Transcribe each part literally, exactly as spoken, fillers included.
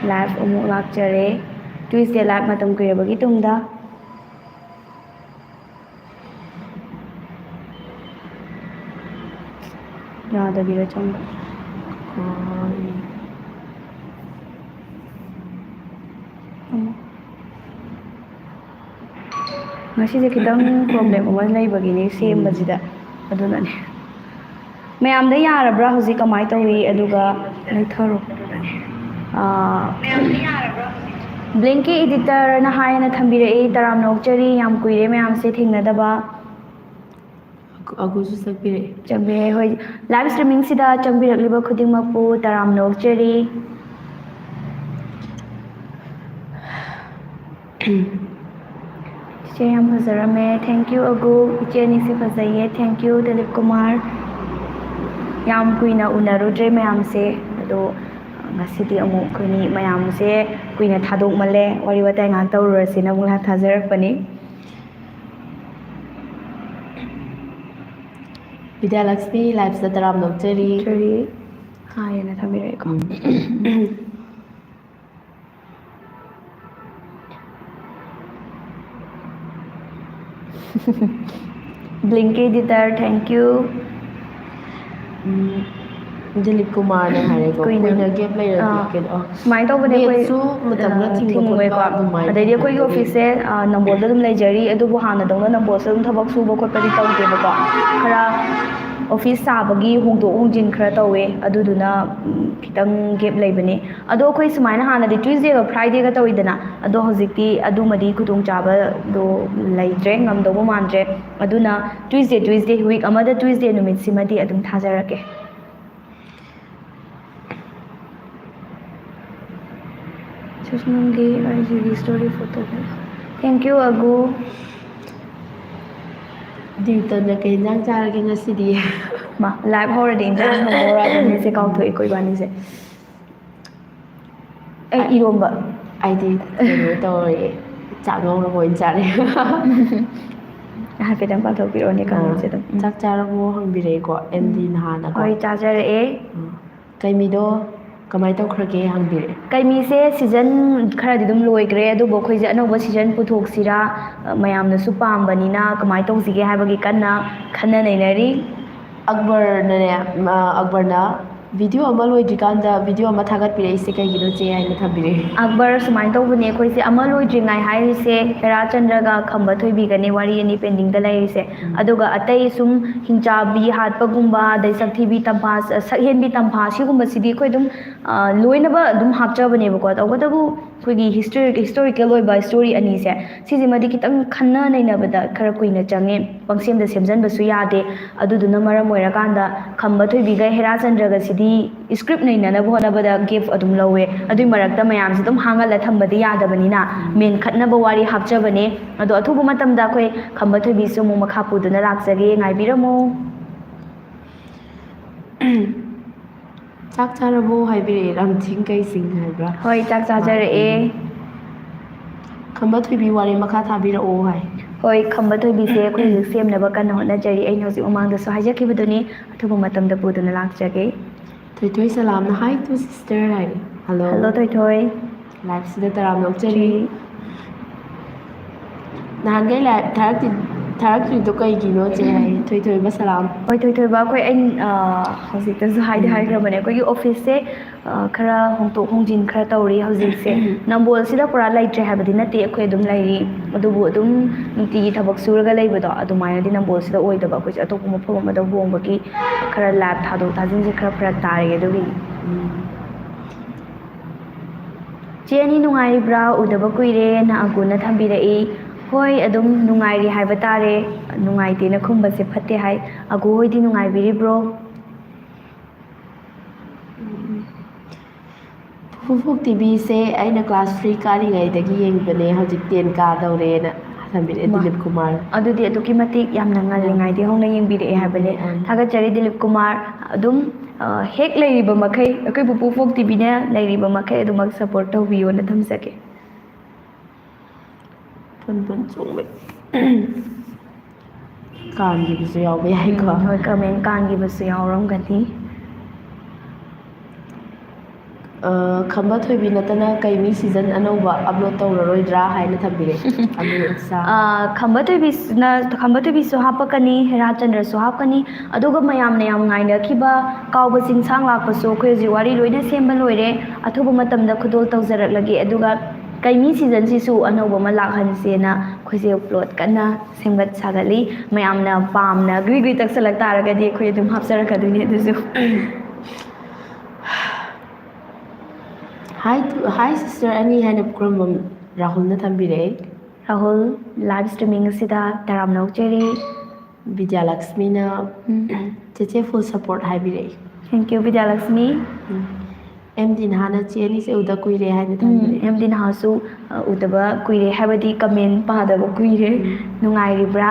Live ꯑꯃꯨꯛ ꯂꯥꯛꯆꯔꯦ꯫ Tuesday live ꯃꯇꯝ ꯀꯨꯏꯔꯕꯒꯤ ꯇꯨꯡꯗ꯫ ꯌꯥꯗꯕꯤꯔ ꯆꯪꯕ꯫ ꯍꯣꯏ꯫ ꯑꯃꯨꯛ꯫ ꯉꯁꯤꯁꯦ ꯈꯤꯇꯪ problem ꯑꯃ ꯂꯩꯕꯒꯤꯅꯦ ꯁꯦꯝꯕꯁꯤꯗ, ꯑꯗꯨꯅꯅꯦ꯫ ꯃꯌꯥꯝꯗ ꯌꯥꯔꯕ꯭ꯔꯥ ꯍꯧꯖꯤꯛ ꯀꯃꯥꯏꯅ ꯇꯧꯔꯤ? ꯑꯗꯨꯒ ꯂꯩꯊꯔꯣ꯫ ꯑꯥ, Blanky Editorꯅ ꯍꯥꯏꯅ ꯊꯝꯕꯤꯔꯛꯏ, "ꯇꯔꯥꯝꯅ ꯑꯣꯛꯆꯔꯤ, ꯌꯥꯝ ꯀꯨꯏꯔꯦ ꯃꯌꯥꯝꯁꯦ ꯊꯦꯡꯅꯗꯕ"꯫ ꯑꯒꯨꯁꯨ ꯆꯪꯕꯤꯔꯛꯑꯦ꯫ ꯆꯪꯕꯤꯔꯛꯑꯦ, ꯍꯣꯏ꯫ Live streamingꯁꯤꯗ ꯆꯪꯕꯤꯔꯛꯂꯤꯕ ꯈꯨꯗꯤꯡꯃꯛꯄꯨ ꯇꯔꯥꯝꯅ ꯑꯣꯛꯆꯔꯤ꯫ ꯏꯆꯦ ꯌꯥꯝ ꯐꯖꯔꯝꯃꯦ꯫ Thank you ꯑꯒꯨ꯫ ꯏꯆꯦ ꯑꯅꯤꯁꯦ ꯐꯖꯩꯌꯦ꯫ Thank you Dilip Kumar. ꯌꯥꯝ ꯀꯨꯏꯅ ꯎꯅꯔꯨꯗ꯭ꯔꯦ ꯃꯌꯥꯝꯁꯦ꯫ ꯑꯗꯣ ꯉꯁꯤꯗꯤ ꯑꯃꯨꯛ ꯑꯩꯈꯣꯏꯅꯤ ꯃꯌꯥꯝꯁꯦ ꯀꯨꯏꯅ ꯊꯥꯗꯣꯛꯃꯜꯂꯦ꯫ ꯋꯥꯔꯤ ꯋꯥꯇꯥꯏ ꯉꯥꯏꯍꯥꯛ ꯇꯧꯔꯨꯔꯁꯦꯅ ꯑꯃꯨꯛ ꯊꯥꯖꯔꯛꯄꯅꯤ꯫ ꯕꯤꯗ꯭ꯌꯥꯂꯛꯁꯃꯤ liveꯇ ꯇꯔꯥꯝꯅ ꯑꯣꯛꯆꯔꯤ꯫ ꯑꯣꯛꯆꯔꯤ꯫ ꯍꯥꯏꯌꯦꯅ ꯊꯝꯕꯤꯔꯛꯑꯦꯀꯣ꯫ ꯎꯝ꯫ Blinky Editor, thank you꯫ ꯎꯝ, ꯗꯤꯂꯤꯞ ꯀꯨꯃꯥꯔꯅ ꯍꯥꯏꯔꯦꯀꯣ, ꯀꯨꯏꯅ, ꯀꯨꯏꯅ gap ꯂꯩꯔꯗꯤ ꯑꯥ, ꯀꯩꯅꯣ, ꯑ, ꯁꯨꯃꯥꯏꯅ ꯇꯧꯕꯅꯦ ꯑꯩꯈꯣꯏ, netꯁꯨ ꯃꯇꯝ ꯈꯔ ꯑ, ꯊꯤꯡꯕ ꯊꯤꯡꯉꯦꯀꯣ꯫ ꯈꯣꯠꯄ ꯑꯗꯨꯃꯥꯏꯅ ꯑꯗꯩꯗꯤ ꯑꯩꯈꯣꯏꯒꯤ ꯇꯧꯕꯗꯒꯤ officeꯁꯦ, ꯑ, ꯅꯝꯕꯣꯜꯗ ꯑꯗꯨꯝ ꯂꯩꯖꯔꯤ, ꯑꯗꯨꯕꯨ ꯍꯥꯟꯅꯗꯧꯅ ꯅꯝꯕꯣꯜꯁꯦ ꯑꯗꯨꯝ ꯊꯕꯛ ꯁꯨꯕ ꯈꯣꯠꯄꯗꯤ ꯇꯧꯗꯦꯕꯀꯣ꯫ ꯈꯔ office ꯁꯥꯕꯒꯤ ꯍꯣꯡꯗꯣꯛ ꯍꯣꯡꯖꯤꯟ ꯈꯔ ꯇꯧꯋꯦ, ꯑꯗꯨꯗꯨꯅ, ꯎꯝ, ꯈꯤꯇꯪ gap ꯂꯩꯕꯅꯦ꯫ ꯑꯗꯣ ꯑꯩꯈꯣꯏ ꯁꯨꯃꯥꯏꯅ ꯍꯥꯟꯅꯗꯤ Tuesdayꯒ Fridayꯒ ꯇꯧꯋꯤꯗꯅ, ꯑꯗꯣ ꯍꯧꯖꯤꯛꯇꯤ ꯑꯗꯨꯃꯗꯤ ꯈꯨꯗꯣꯡꯆꯥꯕꯗꯣ ꯂꯩꯇ꯭ꯔꯦ, ꯉꯝꯗꯧꯕ ꯃꯥꯟꯗ꯭ꯔꯦ꯫ ꯑꯗꯨꯅ Tuesday, Tuesday, week ꯑꯃꯗ Tuesday ꯅꯨꯃꯤꯠꯁꯤꯃꯗꯤ ꯑꯗꯨꯝ ꯊꯥꯖꯔꯛꯀꯦ꯫ ꯁꯨꯁꯃꯟꯒꯤ ꯑꯥꯏ ꯖꯤꯒꯤ story photo꯫ Thank you ꯑꯒꯨ꯫ ꯗꯤꯎꯇꯟꯅ ꯀꯩ ꯌꯦꯟꯖꯥꯡ ꯆꯥꯔꯒꯦ ꯉꯁꯤꯗꯤ? ꯃꯥ, live ꯍꯧꯔꯗꯤ ꯏꯟꯖꯥꯡ ꯊꯣꯡꯕ ꯍꯧꯔꯛꯑꯗꯕꯅꯤꯁꯦ, ꯀꯥꯎꯊꯣꯛꯏꯀꯣ ꯏꯕꯥꯅꯤꯁꯦ꯫ ꯑꯩ ꯑꯩ ꯏꯔꯣꯝꯕ꯫ ꯑꯩꯗꯤ ꯀꯩꯅꯣ ꯇꯧꯔꯦ, ꯆꯥꯛ ꯉꯧꯔꯒ ꯑꯣꯏꯅ ꯆꯥꯔꯦ꯫ ꯍꯥꯏꯐꯦꯠꯇꯪ ꯄꯥꯊꯣꯛꯄꯤꯔꯛꯑꯣꯅꯦ ꯑꯥ, commentꯁꯦ ꯑꯗꯨꯝ꯫ ꯎꯝ꯫ ꯆꯥꯛ ꯆꯥꯔꯕꯣ ꯍꯪꯕꯤꯔꯛꯑꯦꯀꯣ, ꯑꯦꯝ ꯗꯤ ꯎꯝ꯫ ꯅꯍꯥꯟꯅꯀꯣ꯫ ꯍꯣꯏ, ꯆꯥꯖꯔꯛꯑꯦ꯫ ꯎꯝ꯫ ꯀꯩ ꯃꯤꯗꯣ? ꯀꯃꯥꯏꯅ ꯇꯧꯈ꯭ꯔꯒꯦ ꯍꯪꯕꯤꯔꯛꯑꯦ꯫ ꯀꯩꯃꯤꯁꯦ ꯁꯤꯖꯟ ꯈꯔꯗꯤ ꯑꯗꯨꯝ ꯂꯣꯏꯈ꯭ꯔꯦ, ꯑꯗꯨꯕꯨ ꯑꯩꯈꯣꯏꯁꯦ ꯑꯅꯧꯕ ꯁꯤꯖꯟ ꯄꯨꯊꯣꯛꯁꯤꯔꯥ, ꯑ, ꯃꯌꯥꯝꯅꯁꯨ ꯄꯥꯝꯕꯅꯤꯅ ꯀꯃꯥꯏꯅ ꯇꯧꯁꯤꯒꯦ ꯍꯥꯏꯕꯒꯤ ꯀꯟꯅ ꯈꯟꯅ ꯅꯩꯅꯔꯤ꯫ ꯑꯛꯕꯔꯅꯅꯦ, ꯑ, ꯑꯛꯕꯔꯅ ꯚꯤꯗꯤꯑꯣ ꯑꯃ ꯂꯣꯏꯗ꯭ꯔꯤꯀꯥꯟꯗ ꯚꯤꯗꯤꯑꯣ ꯑꯃ ꯊꯥꯒꯠꯄꯤꯔꯛꯏꯁꯦ ꯀꯩꯒꯤꯅꯣ ꯆꯦ ꯍꯥꯏꯅ ꯊꯝꯕꯤꯔꯛꯑꯦ꯫ ꯑꯛꯕꯔ, ꯁꯨꯃꯥꯏꯅ ꯇꯧꯕꯅꯦ, ꯑꯩꯈꯣꯏꯁꯦ ꯑꯃ ꯂꯣꯏꯗ꯭ꯔꯤꯉꯥꯏ ꯍꯥꯏꯔꯤꯁꯦ ꯍꯦꯔꯥ ꯆꯟꯗ꯭ꯔꯒ ꯈꯝꯕ ꯊꯣꯏꯕꯤꯒꯅꯦ ꯋꯥꯔꯤ ꯑꯅꯤ ꯄꯦꯟꯗꯤꯡꯗ ꯂꯩꯔꯤꯁꯦ꯫ ꯑꯗꯨꯒ ꯑꯇꯩ ꯁꯨꯝ ꯍꯤꯡꯆꯥꯕꯤ ꯍꯥꯠꯄꯒꯨꯝꯕ, ꯑꯗꯩ ꯁꯛꯊꯤꯕꯤ ꯇꯝꯐꯥ, ꯁꯛꯍꯦꯟꯕꯤ ꯇꯝꯐꯥ, ꯁꯤꯒꯨꯝꯕꯁꯤꯗꯤ ꯑꯩꯈꯣꯏ ꯑꯗꯨꯝ, ꯑ, ꯂꯣꯏꯅꯕ ꯑꯗꯨꯝ ꯍꯥꯞꯆꯕꯅꯦꯕꯀꯣ꯫ ꯇꯧꯕꯇꯕꯨ ꯑꯩꯈꯣꯏꯒꯤ ꯍꯤꯁꯇꯣꯔꯤ-, ꯍꯤꯁꯇꯣꯔꯤꯀꯦꯜ ꯑꯣꯏꯕ ꯁ꯭ꯇꯣꯔꯤ ꯑꯅꯤꯁꯦ, ꯁꯤꯁꯤꯃꯗꯤ ꯈꯤꯇꯪ ꯈꯟꯅ ꯅꯩꯅꯕꯗ ꯈꯔ ꯀꯨꯏꯅ ꯆꯪꯉꯦ꯫ ꯄꯪꯁꯦꯝꯗ ꯁꯦꯝꯖꯟꯕꯁꯨ ꯌꯥꯗꯦ꯫ ꯑꯗꯨꯗꯨꯅ ꯃꯔꯝ ꯑꯣꯏꯔꯀꯥꯟꯗ ꯈꯝꯕ ꯊꯣꯏꯕꯤꯒ ꯍꯦꯔꯥꯆꯟꯗ꯭ꯔꯒꯁꯤꯗꯤ ꯁ꯭ꯀ꯭ꯔꯤꯞ ꯅꯩꯅꯅꯕ ꯍꯣꯠꯅꯕꯗ ꯒꯦꯞ ꯑꯗꯨꯝ ꯂꯧꯋꯦ꯫ ꯑꯗꯨꯏ ꯃꯔꯛꯇ ꯃꯌꯥꯝꯁꯤ ꯑꯗꯨꯝ ꯍꯥꯡꯍꯜꯂ ꯊꯝꯕꯗꯤ ꯌꯥꯗꯕꯅꯤꯅ, ꯃꯦꯟꯈꯠꯅꯕ ꯋꯥꯔꯤ ꯍꯥꯞꯆꯕꯅꯦ꯫ ꯑꯗꯣ ꯑꯊꯨꯕ ꯃꯇꯝꯗ ꯑꯩꯈꯣꯏ ꯈꯝꯕ ꯊꯣꯏꯕꯤꯁꯨ ꯑꯃꯨꯛ ꯃꯈꯥ ꯄꯨꯗꯨꯅ ꯂꯥꯛꯆꯒꯦ, ꯉꯥꯏꯕꯤꯔꯝꯃꯨ꯫ ꯆꯥꯛ ꯆꯥꯔꯕꯣ ꯍꯥꯏꯕꯤꯔꯛꯑꯦ, ꯔꯥꯝꯊꯤꯡ ꯀꯩꯁꯤꯡ ꯍꯥꯏꯕ꯭ꯔꯥ? ꯍꯣꯏ, ꯆꯥꯛ ꯆꯥꯖꯔꯛꯑꯦ꯫ ꯈꯝꯕ ꯊꯣꯏꯕꯤ ꯋꯥꯔꯤ ꯃꯈꯥ ꯊꯥꯕꯤꯔꯛꯑꯣ ꯍꯥꯏ꯫ ꯍꯣꯏ, ꯈꯝꯕ ꯊꯣꯏꯕꯤꯁꯦ ꯑꯩꯈꯣꯏ ꯍꯧꯖꯤꯛ ꯁꯦꯝꯅꯕ ꯀꯟꯅ ꯍꯣꯠꯅꯖꯔꯤ꯫ ꯑꯩꯅ ꯍꯧꯖꯤꯛ ꯃꯃꯥꯡꯗꯁꯨ ꯍꯥꯏꯖꯈꯤꯕꯗꯨꯅꯤ, ꯑꯊꯨꯕ ꯃꯇꯝꯗ ꯄꯨꯗꯨꯅ ꯂꯥꯛꯆꯒꯦ꯫ ꯊꯣꯏꯊꯣꯏ ꯁꯂꯥꯝꯅ, "Hi to sister" hi. Hello. Hello, Thoithoi. ꯂꯥꯏꯐꯁꯤꯗ ꯇꯔꯥꯝꯅ ꯑꯣꯛꯆꯔꯤ꯫ ꯅꯍꯥꯟꯈꯩ ꯂꯥꯏꯐ ꯊꯥꯔꯛꯇ꯭ꯔꯤ-, ꯊꯥꯔꯛꯇ꯭ꯔꯤꯗꯣ ꯀꯩꯒꯤꯅꯣ ꯆꯦ ꯍꯥꯏ꯫ ꯊꯣꯏꯊꯣꯏꯕ ꯁꯂꯥꯝ꯫ ꯍꯣꯏ, ꯊꯣꯏꯊꯣꯏꯕ, ꯑꯩꯈꯣꯏ ꯑꯩ, ꯑ, ꯍꯧꯖꯤꯛꯇꯁꯨ ꯍꯥꯏꯗꯤ ꯍꯥꯏꯈ꯭ꯔꯕꯅꯦ, ꯑꯩꯈꯣꯏꯒꯤ ꯑꯣꯐꯤꯁꯁꯦ, ꯑ, ꯈꯔ ꯍꯣꯡꯗꯣꯛ ꯍꯣꯡꯖꯤꯟ ꯈꯔ ꯇꯧꯔꯤ ꯍꯧꯖꯤꯛꯁꯦ꯫ ꯅꯝꯕꯣꯜꯁꯤꯗ ꯄꯨꯔꯥ ꯂꯩꯇ꯭ꯔꯦ ꯍꯥꯏꯕꯗꯤ ꯅꯠꯇꯦ, ꯑꯩꯈꯣꯏ ꯑꯗꯨꯝ ꯂꯩꯔꯤ, ꯑꯗꯨꯕꯨ ꯑꯗꯨꯝ ꯅꯨꯡꯇꯤꯒꯤ ꯊꯕꯛ ꯁꯨꯔꯒ ꯂꯩꯕꯗꯣ ꯑꯗꯨꯃꯥꯏꯅꯗꯤ ꯅꯝꯕꯣꯜꯁꯤꯗ ꯑꯣꯏꯗꯕ, ꯑꯩꯈꯣꯏꯁꯦ ꯑꯇꯣꯞꯄ ꯃꯐꯝ ꯑꯃꯗ ꯍꯣꯡꯕꯒꯤ ꯈꯔ ꯂꯥꯏꯐ ꯊꯥꯗꯣꯛ ꯊꯥꯖꯤꯟꯁꯦ ꯈꯔ ꯐꯔꯛ ꯇꯥꯔꯦ ꯑꯗꯨꯒꯤꯅꯤ꯫ ꯆꯦ ꯑꯅꯤ ꯅꯨꯡꯉꯥꯏꯔꯤꯕ꯭ꯔꯥ? ꯎꯗꯕ ꯀꯨꯏꯔꯦꯅ ꯑꯒꯨꯅ ꯊꯝꯕꯤꯔꯛꯏ꯫ ꯍꯣꯏ, ꯑꯗꯨꯝ ꯅꯨꯡꯉꯥꯏꯔꯤ ꯍꯥꯏꯕ ꯇꯥꯔꯦ꯫ ꯅꯨꯡꯉꯥꯏꯇꯦꯅ ꯈꯨꯝꯕꯁꯦ ꯐꯠꯇꯦ ꯍꯥꯏ꯫ ꯑꯒꯨ ꯍꯣꯏꯗꯤ ꯅꯨꯡꯉꯥꯏꯕꯤꯔꯤꯕ꯭ꯔꯣ? ꯐꯨꯐꯨꯛ ꯇꯤꯚꯤꯁꯦ ꯑꯩꯅ ꯀ꯭ꯂꯥꯁ ꯊ꯭ꯔꯤ ꯀꯥꯔꯤꯉꯩꯗꯒꯤ ꯌꯦꯡꯕꯅꯦ, ꯍꯧꯖꯤꯛ ꯇꯦꯟ ꯀꯥꯗꯧꯔꯦꯅ ꯊꯝꯕꯤꯔꯛꯑꯦ, ꯃꯥ, ꯗꯤꯂꯤꯞ ꯀꯨꯃꯥꯔ꯫ ꯑꯗꯨꯗꯤ ꯑꯗꯨꯛꯀꯤ ꯃꯇꯤꯛ ꯌꯥꯝꯅ ꯉꯜꯂꯤꯉꯩꯗꯒꯤ ꯍꯧꯅ ꯌꯦꯡꯕꯤꯔꯛꯑꯦ ꯍꯥꯏꯕꯅꯦ꯫ ꯎꯝ꯫ ꯊꯥꯒꯠꯆꯔꯤ ꯗꯤꯂꯤꯞ ꯀꯨꯃꯥꯔ꯫ ꯑꯗꯨꯝ, ꯑ, ꯍꯦꯛ ꯂꯩꯔꯤꯕ ꯃꯈꯩ, ꯑꯩꯈꯣꯏ ꯄꯨꯄꯨ ꯐꯣꯛ ꯇꯤꯚꯤꯅ ꯂꯩꯔꯤꯕ ꯃꯈꯩ ꯑꯗꯨꯃꯛ ꯁꯞꯄꯣꯔꯠ ꯇꯧꯕꯤꯌꯣꯅ ꯊꯝꯖꯒꯦ꯫ ꯐꯨꯟ ꯐꯨꯟ ꯆꯣꯡꯕ꯫ ꯀꯥꯟꯈꯤꯕꯁꯨ ꯌꯥꯎꯕ ꯌꯥꯏꯀꯣ꯫ ꯎꯝ, ꯍꯣꯏ, ꯀꯃꯦꯟ ꯀꯥꯟꯈꯤꯕꯁꯨ ꯌꯥꯎꯔꯝꯒꯅꯤ꯫ ꯑ, ꯈꯝꯕ ꯊꯣꯏꯕꯤ ꯅꯠꯇꯅ ꯀꯩꯃꯤ ꯁꯤꯖꯟ ꯑꯅꯧꯕ ꯑꯞꯂꯣꯗ ꯇꯧꯔꯔꯣꯏꯗ꯭ꯔꯥ ꯍꯥꯏꯅ ꯊꯝꯕꯤꯔꯦ꯫ ꯑꯃꯤꯔ ꯎꯠꯁꯥ꯫ ꯑ, ꯈꯝꯕ ꯊꯣꯏꯕꯤꯁꯤꯅ, ꯈꯝꯕ ꯊꯣꯏꯕꯤꯁꯨ ꯍꯥꯞꯄꯛꯀꯅꯤ, ꯍꯦꯔꯥ ꯆꯟꯗ꯭ꯔꯁꯨ ꯍꯥꯞꯀꯅꯤ꯫ ꯑꯗꯨꯒ ꯃꯌꯥꯝꯅ ꯌꯥꯝ ꯉꯥꯏꯅꯈꯤꯕ ꯀꯥꯎꯕ ꯆꯤꯡꯁꯥꯡ ꯂꯥꯛꯄꯁꯨ ꯑꯩꯈꯣꯏ ꯍꯧꯖꯤꯛ ꯋꯥꯔꯤ ꯂꯣꯏꯅ ꯁꯦꯝꯕ ꯂꯣꯏꯔꯦ꯫ ꯑꯊꯨꯕ ꯃꯇꯝꯗ ꯈꯨꯗꯣꯜ ꯇꯧꯖꯔꯛꯂꯒꯦ꯫ ꯑꯗꯨꯒ ꯀꯩꯃꯤ ꯁꯤꯖꯟꯁꯤꯁꯨ ꯑꯅꯧꯕ ꯑꯃ ꯂꯥꯛꯍꯟꯁꯦꯅ ꯑꯩꯈꯣꯏꯁꯦ ꯄ꯭ꯂꯣꯠ ꯀꯟꯅ ꯁꯦꯝꯒꯠ ꯁꯥꯒꯠꯂꯤ꯫ ꯃꯌꯥꯝꯅ ꯄꯥꯝꯅ ꯒ꯭ꯔꯤ ꯒ꯭ꯔꯤ ꯇꯛꯁꯜꯂꯛ ꯇꯥꯔꯒꯗꯤ ꯑꯩꯈꯣꯏ ꯑꯗꯨꯝ ꯍꯥꯞꯆꯔꯛꯀꯗꯣꯏꯅꯦ ꯑꯗꯨꯁꯨ꯫ ꯍꯥꯏ ꯇꯨ, ꯍꯥꯏ ꯁꯤꯁꯇꯔ ꯑꯅꯤ ꯍꯥꯏꯅ ꯄꯨꯈ꯭ꯔꯝꯕꯝ ꯔꯥꯍꯨꯜꯅ ꯊꯝꯕꯤꯔꯛꯑꯦ꯫ ꯔꯥꯍꯨꯜ, ꯂꯥꯏꯚ ꯁ꯭ꯇ꯭ꯔꯤꯃꯤꯡ ꯑꯁꯤꯗ ꯇꯔꯥꯝꯅ ꯑꯣꯛꯆꯔꯤ꯫ ꯕꯤꯗ꯭ꯌꯥꯂꯛꯁꯃꯤꯅ ꯎꯝ꯫ ꯆꯦꯆꯦ ꯐꯨꯜ ꯁꯞꯄꯣꯔꯠ ꯍꯥꯏꯕꯤꯔꯛꯏ꯫ Thank you, Bidyalakshmi. Um. M D ꯅꯍꯥꯅ ꯆꯦ ꯑꯅꯤꯁꯦ ꯎꯗ ꯀꯨꯏꯔꯦ ꯍꯥꯏꯅ ꯎꯝ, ꯊꯝꯕꯤꯔꯛꯏ꯫ ꯑꯦꯝ ꯗꯤ ꯅꯍꯥꯁꯨ, ꯑ, ꯎꯗꯕ ꯀꯨꯏꯔꯦ, ꯍꯥꯏꯕꯗꯤ ꯀꯃꯦꯟ ꯄꯥꯗꯕ ꯀꯨꯏꯔꯦ꯫ ꯎꯝ꯫ ꯅꯨꯡꯉꯥꯏꯔꯤꯕ꯭ꯔꯥ?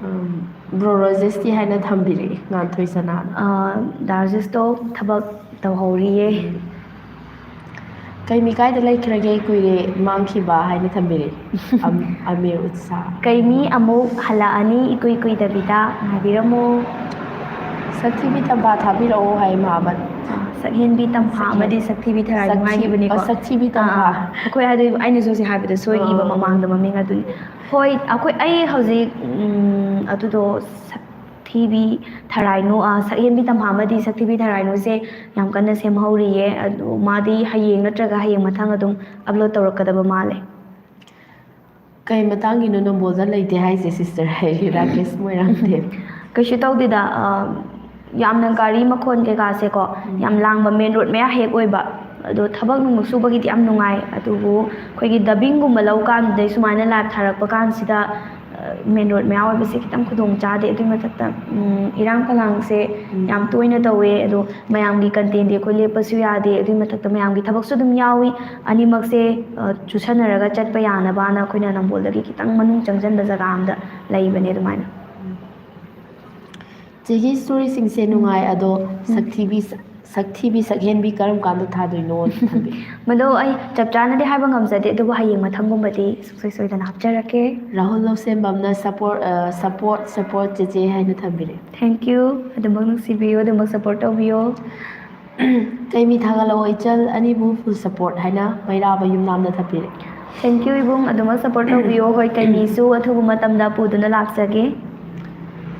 ꯎꯝ, ꯕ꯭ꯔꯣ ꯔꯣꯖꯦꯁꯇꯤ ꯍꯥꯏꯅ ꯊꯝꯕꯤꯔꯛꯏ, ꯉꯥꯟꯊꯣꯏ ꯁꯅꯥꯅ꯫ ꯑ, ꯗꯥ ꯔꯣꯖꯦꯁꯇꯣ ꯊꯕꯛ ꯇꯧꯍꯧꯔꯤꯌꯦ꯫ ꯎꯝ꯫ ꯀꯩꯃꯤ ꯀꯥꯏꯗ ꯂꯩꯈ꯭ꯔꯒꯦ, ꯀꯨꯏꯔꯦ ꯃꯥꯡꯈꯤꯕ ꯍꯥꯏꯅ ꯊꯝꯕꯤꯔꯛꯏ꯫ ꯑꯝ-, ꯑꯃꯤꯔ ꯎꯠꯁꯥ꯫ ꯀꯩꯃꯤ ꯑꯃꯨꯛ ꯍꯜꯂꯛꯑꯅꯤ ꯏꯀꯨꯏ ꯀꯨꯏꯗꯕꯤꯗ, ꯉꯥꯏꯕꯤꯔꯝꯃꯨ꯫ ꯁꯛꯊꯤꯕꯤ ꯇꯝꯐꯥ ꯊꯥꯕꯤꯔꯛꯑꯣ ꯍꯥꯏ ꯃꯍꯥꯕꯟ꯫ ꯁꯛꯍꯦꯟꯕꯤ ꯇꯝꯐꯥ ꯑꯃꯗꯤ ꯁꯛꯊꯤꯕꯤ ꯊꯔꯥꯏ ꯁꯛꯊꯤ-, ꯅꯨꯡꯉꯥꯏꯈꯤꯕꯅꯤꯀꯣ꯫ ꯑ, ꯁꯛꯊꯤꯕꯤ ꯇꯝꯐꯥ꯫ ꯑꯥ, ꯑꯥ꯫ ꯑꯩꯈꯣꯏ ꯑꯗꯨ ꯑꯩꯅꯁꯨ ꯍꯧꯖꯤꯛ ꯍꯥꯏꯕꯗ ꯁꯣꯏꯈꯤꯕ ꯑꯥ꯫ ꯃꯃꯥꯡꯗ ꯃꯃꯤꯡ ꯑꯗꯨꯅꯤ꯫ ꯍꯣꯏ, ꯑꯩꯈꯣꯏ, ꯑꯩ ꯍꯧꯖꯤꯛ, ꯎꯝ, ꯑꯗꯨꯗꯣ ꯁꯛꯊꯤꯕꯤ ꯊꯔꯥꯏꯅꯨ, ꯑ, ꯁꯛꯍꯦꯟꯕꯤ ꯇꯝꯐꯥ ꯑꯃꯗꯤ ꯁꯛꯊꯤꯕꯤ ꯊꯔꯥꯏꯅꯨꯁꯦ ꯌꯥꯝ ꯀꯟꯅ ꯁꯦꯝꯍꯧꯔꯤꯌꯦ꯫ ꯑꯗꯨ ꯃꯥꯗꯤ ꯍꯌꯦꯡ ꯅꯠꯇ꯭ꯔꯒ ꯍꯌꯦꯡ ꯃꯊꯪ ꯑꯗꯨꯝ ꯑꯞꯂꯣꯗ ꯇꯧꯔꯛꯀꯗꯕ ꯃꯥꯜꯂꯦ꯫ ꯀꯩ ꯃꯇꯥꯡꯒꯤꯅꯣ ꯅꯝꯕꯣꯜꯗ ꯂꯩꯇꯦ ꯍꯥꯏꯁꯦ ꯁꯤꯁꯇꯔ? ꯍꯥꯏꯔꯤ ꯔꯥꯀꯦꯁ ꯃꯣꯏꯔꯥꯡꯊꯦꯝ꯫ ꯀꯩꯁꯨ ꯇꯧꯗꯦꯗ, ꯑ, ꯌꯥꯝꯅ ꯒꯥꯔꯤ ꯃꯈꯣꯟ ꯀꯩꯀꯥꯁꯦꯀꯣ, ꯎꯝ꯫ ꯌꯥꯝ ꯂꯥꯡꯕ ꯃꯦꯟ ꯔꯣꯗ ꯃꯌꯥ ꯍꯦꯛ ꯑꯣꯏꯕ꯫ ꯑꯗꯣ ꯊꯕꯛ ꯅꯨꯡꯕꯛ ꯁꯨꯕꯒꯤꯗꯤ ꯌꯥꯝ ꯅꯨꯡꯉꯥꯏ, ꯑꯗꯨꯕꯨ ꯑꯩꯈꯣꯏꯒꯤ ꯗꯕꯤꯡꯒꯨꯝꯕ ꯂꯧ ꯀꯥꯟꯗꯩ ꯁꯨꯃꯥꯏꯅ ꯂꯥꯏꯚ ꯊꯥꯔꯛꯄ ꯀꯥꯟꯁꯤꯗ, ꯑ, ꯃꯦꯟ ꯔꯣꯗ ꯃꯌꯥ ꯑꯣꯏꯕꯁꯦ ꯈꯤꯇꯪ ꯈꯨꯗꯣꯡ ꯆꯥꯗꯦ꯫ ꯑꯗꯨꯒꯤ ꯃꯊꯛꯇ, ꯎꯝ, ꯏꯔꯥꯡ ꯐꯂꯥꯡꯁꯦ ꯎꯝ꯫ ꯌꯥꯝ ꯇꯣꯏꯅ ꯇꯧꯋꯦ꯫ ꯑꯗꯣ ꯃꯌꯥꯝꯒꯤ ꯀꯟꯇꯦꯟꯗꯤ ꯑꯩꯈꯣꯏ ꯂꯦꯞꯄꯁꯨ ꯌꯥꯗꯦ꯫ ꯑꯗꯨꯒꯤ ꯃꯊꯛꯇ ꯃꯌꯥꯝꯒꯤ ꯊꯕꯛꯁꯨ ꯑꯗꯨꯝ ꯌꯥꯎꯏ꯫ ꯑꯅꯤꯃꯛꯁꯦ, ꯑ, ꯆꯨꯁꯟꯅꯔꯒ ꯆꯠꯄ ꯌꯥꯅꯕꯅ ꯑꯩꯈꯣꯏꯅ ꯅꯝꯕꯣꯜꯗꯒꯤ ꯈꯤꯇꯪ ꯃꯅꯨꯡ ꯆꯪꯁꯤꯟꯕ ꯖꯒꯥ ꯑꯝꯗ ꯂꯩꯕꯅꯦ ꯑꯗꯨꯃꯥꯏꯅ꯫ ꯆꯦꯒꯤ ꯁ꯭ꯇꯣꯔꯤꯁꯤꯡꯁꯦ ꯅꯨꯡꯉꯥꯏ, ꯑꯗꯣ ꯁꯛꯊꯤꯕꯤ, ꯁꯛꯊꯤꯕꯤ ꯁꯛꯍꯦꯟꯕꯤ ꯀꯔꯝ ꯀꯥꯟꯗ ꯊꯥꯗꯣꯏꯅꯣ? ꯊꯝꯕꯤ꯫ ꯃꯗꯣ ꯑꯩ ꯆꯞ ꯆꯥꯅꯗꯤ ꯍꯥꯏꯕ ꯉꯝꯖꯗꯦ, ꯑꯗꯨꯕꯨ ꯍꯌꯦꯡ ꯃꯊꯪꯒꯨꯝꯕꯗꯤ ꯁꯨꯡꯁꯣꯏ ꯁꯣꯏꯗꯅ ꯍꯥꯞꯆꯔꯛꯀꯦ꯫ ꯔꯥꯍꯨꯜ ꯂꯧꯁꯦꯝꯕꯝꯅ support, ꯑ, support, support ꯆꯦꯆꯦ ꯍꯥꯏꯅ ꯊꯝꯕꯤꯔꯦ꯫ Thank you꯫ ꯑꯗꯨꯃꯛ ꯅꯨꯡꯁꯤꯕꯤꯌꯨ, ꯑꯗꯨꯃꯛ support ꯇꯧꯕꯤꯌꯨ꯫ ꯀꯩꯃꯤ ꯊꯥꯒꯠꯂꯛꯑꯣ ꯏꯆꯜ, ꯑꯅꯤꯕꯨ full support ꯍꯥꯏꯅ ꯃꯩꯔꯥꯕ ꯌꯨꯝꯅꯥꯝꯅ ꯊꯝꯕꯤꯔꯦ꯫ Thank you ꯏꯕꯨꯡ, ꯑꯗꯨꯃꯛ support ꯇꯧꯕꯤꯌꯣ꯫ ꯍꯣꯏ, ꯀꯩꯃꯤꯁꯨ ꯑꯊꯨꯕ ꯃꯇꯝꯗ ꯄꯨꯗꯨꯅ ꯂꯥꯛꯆꯒꯦ꯫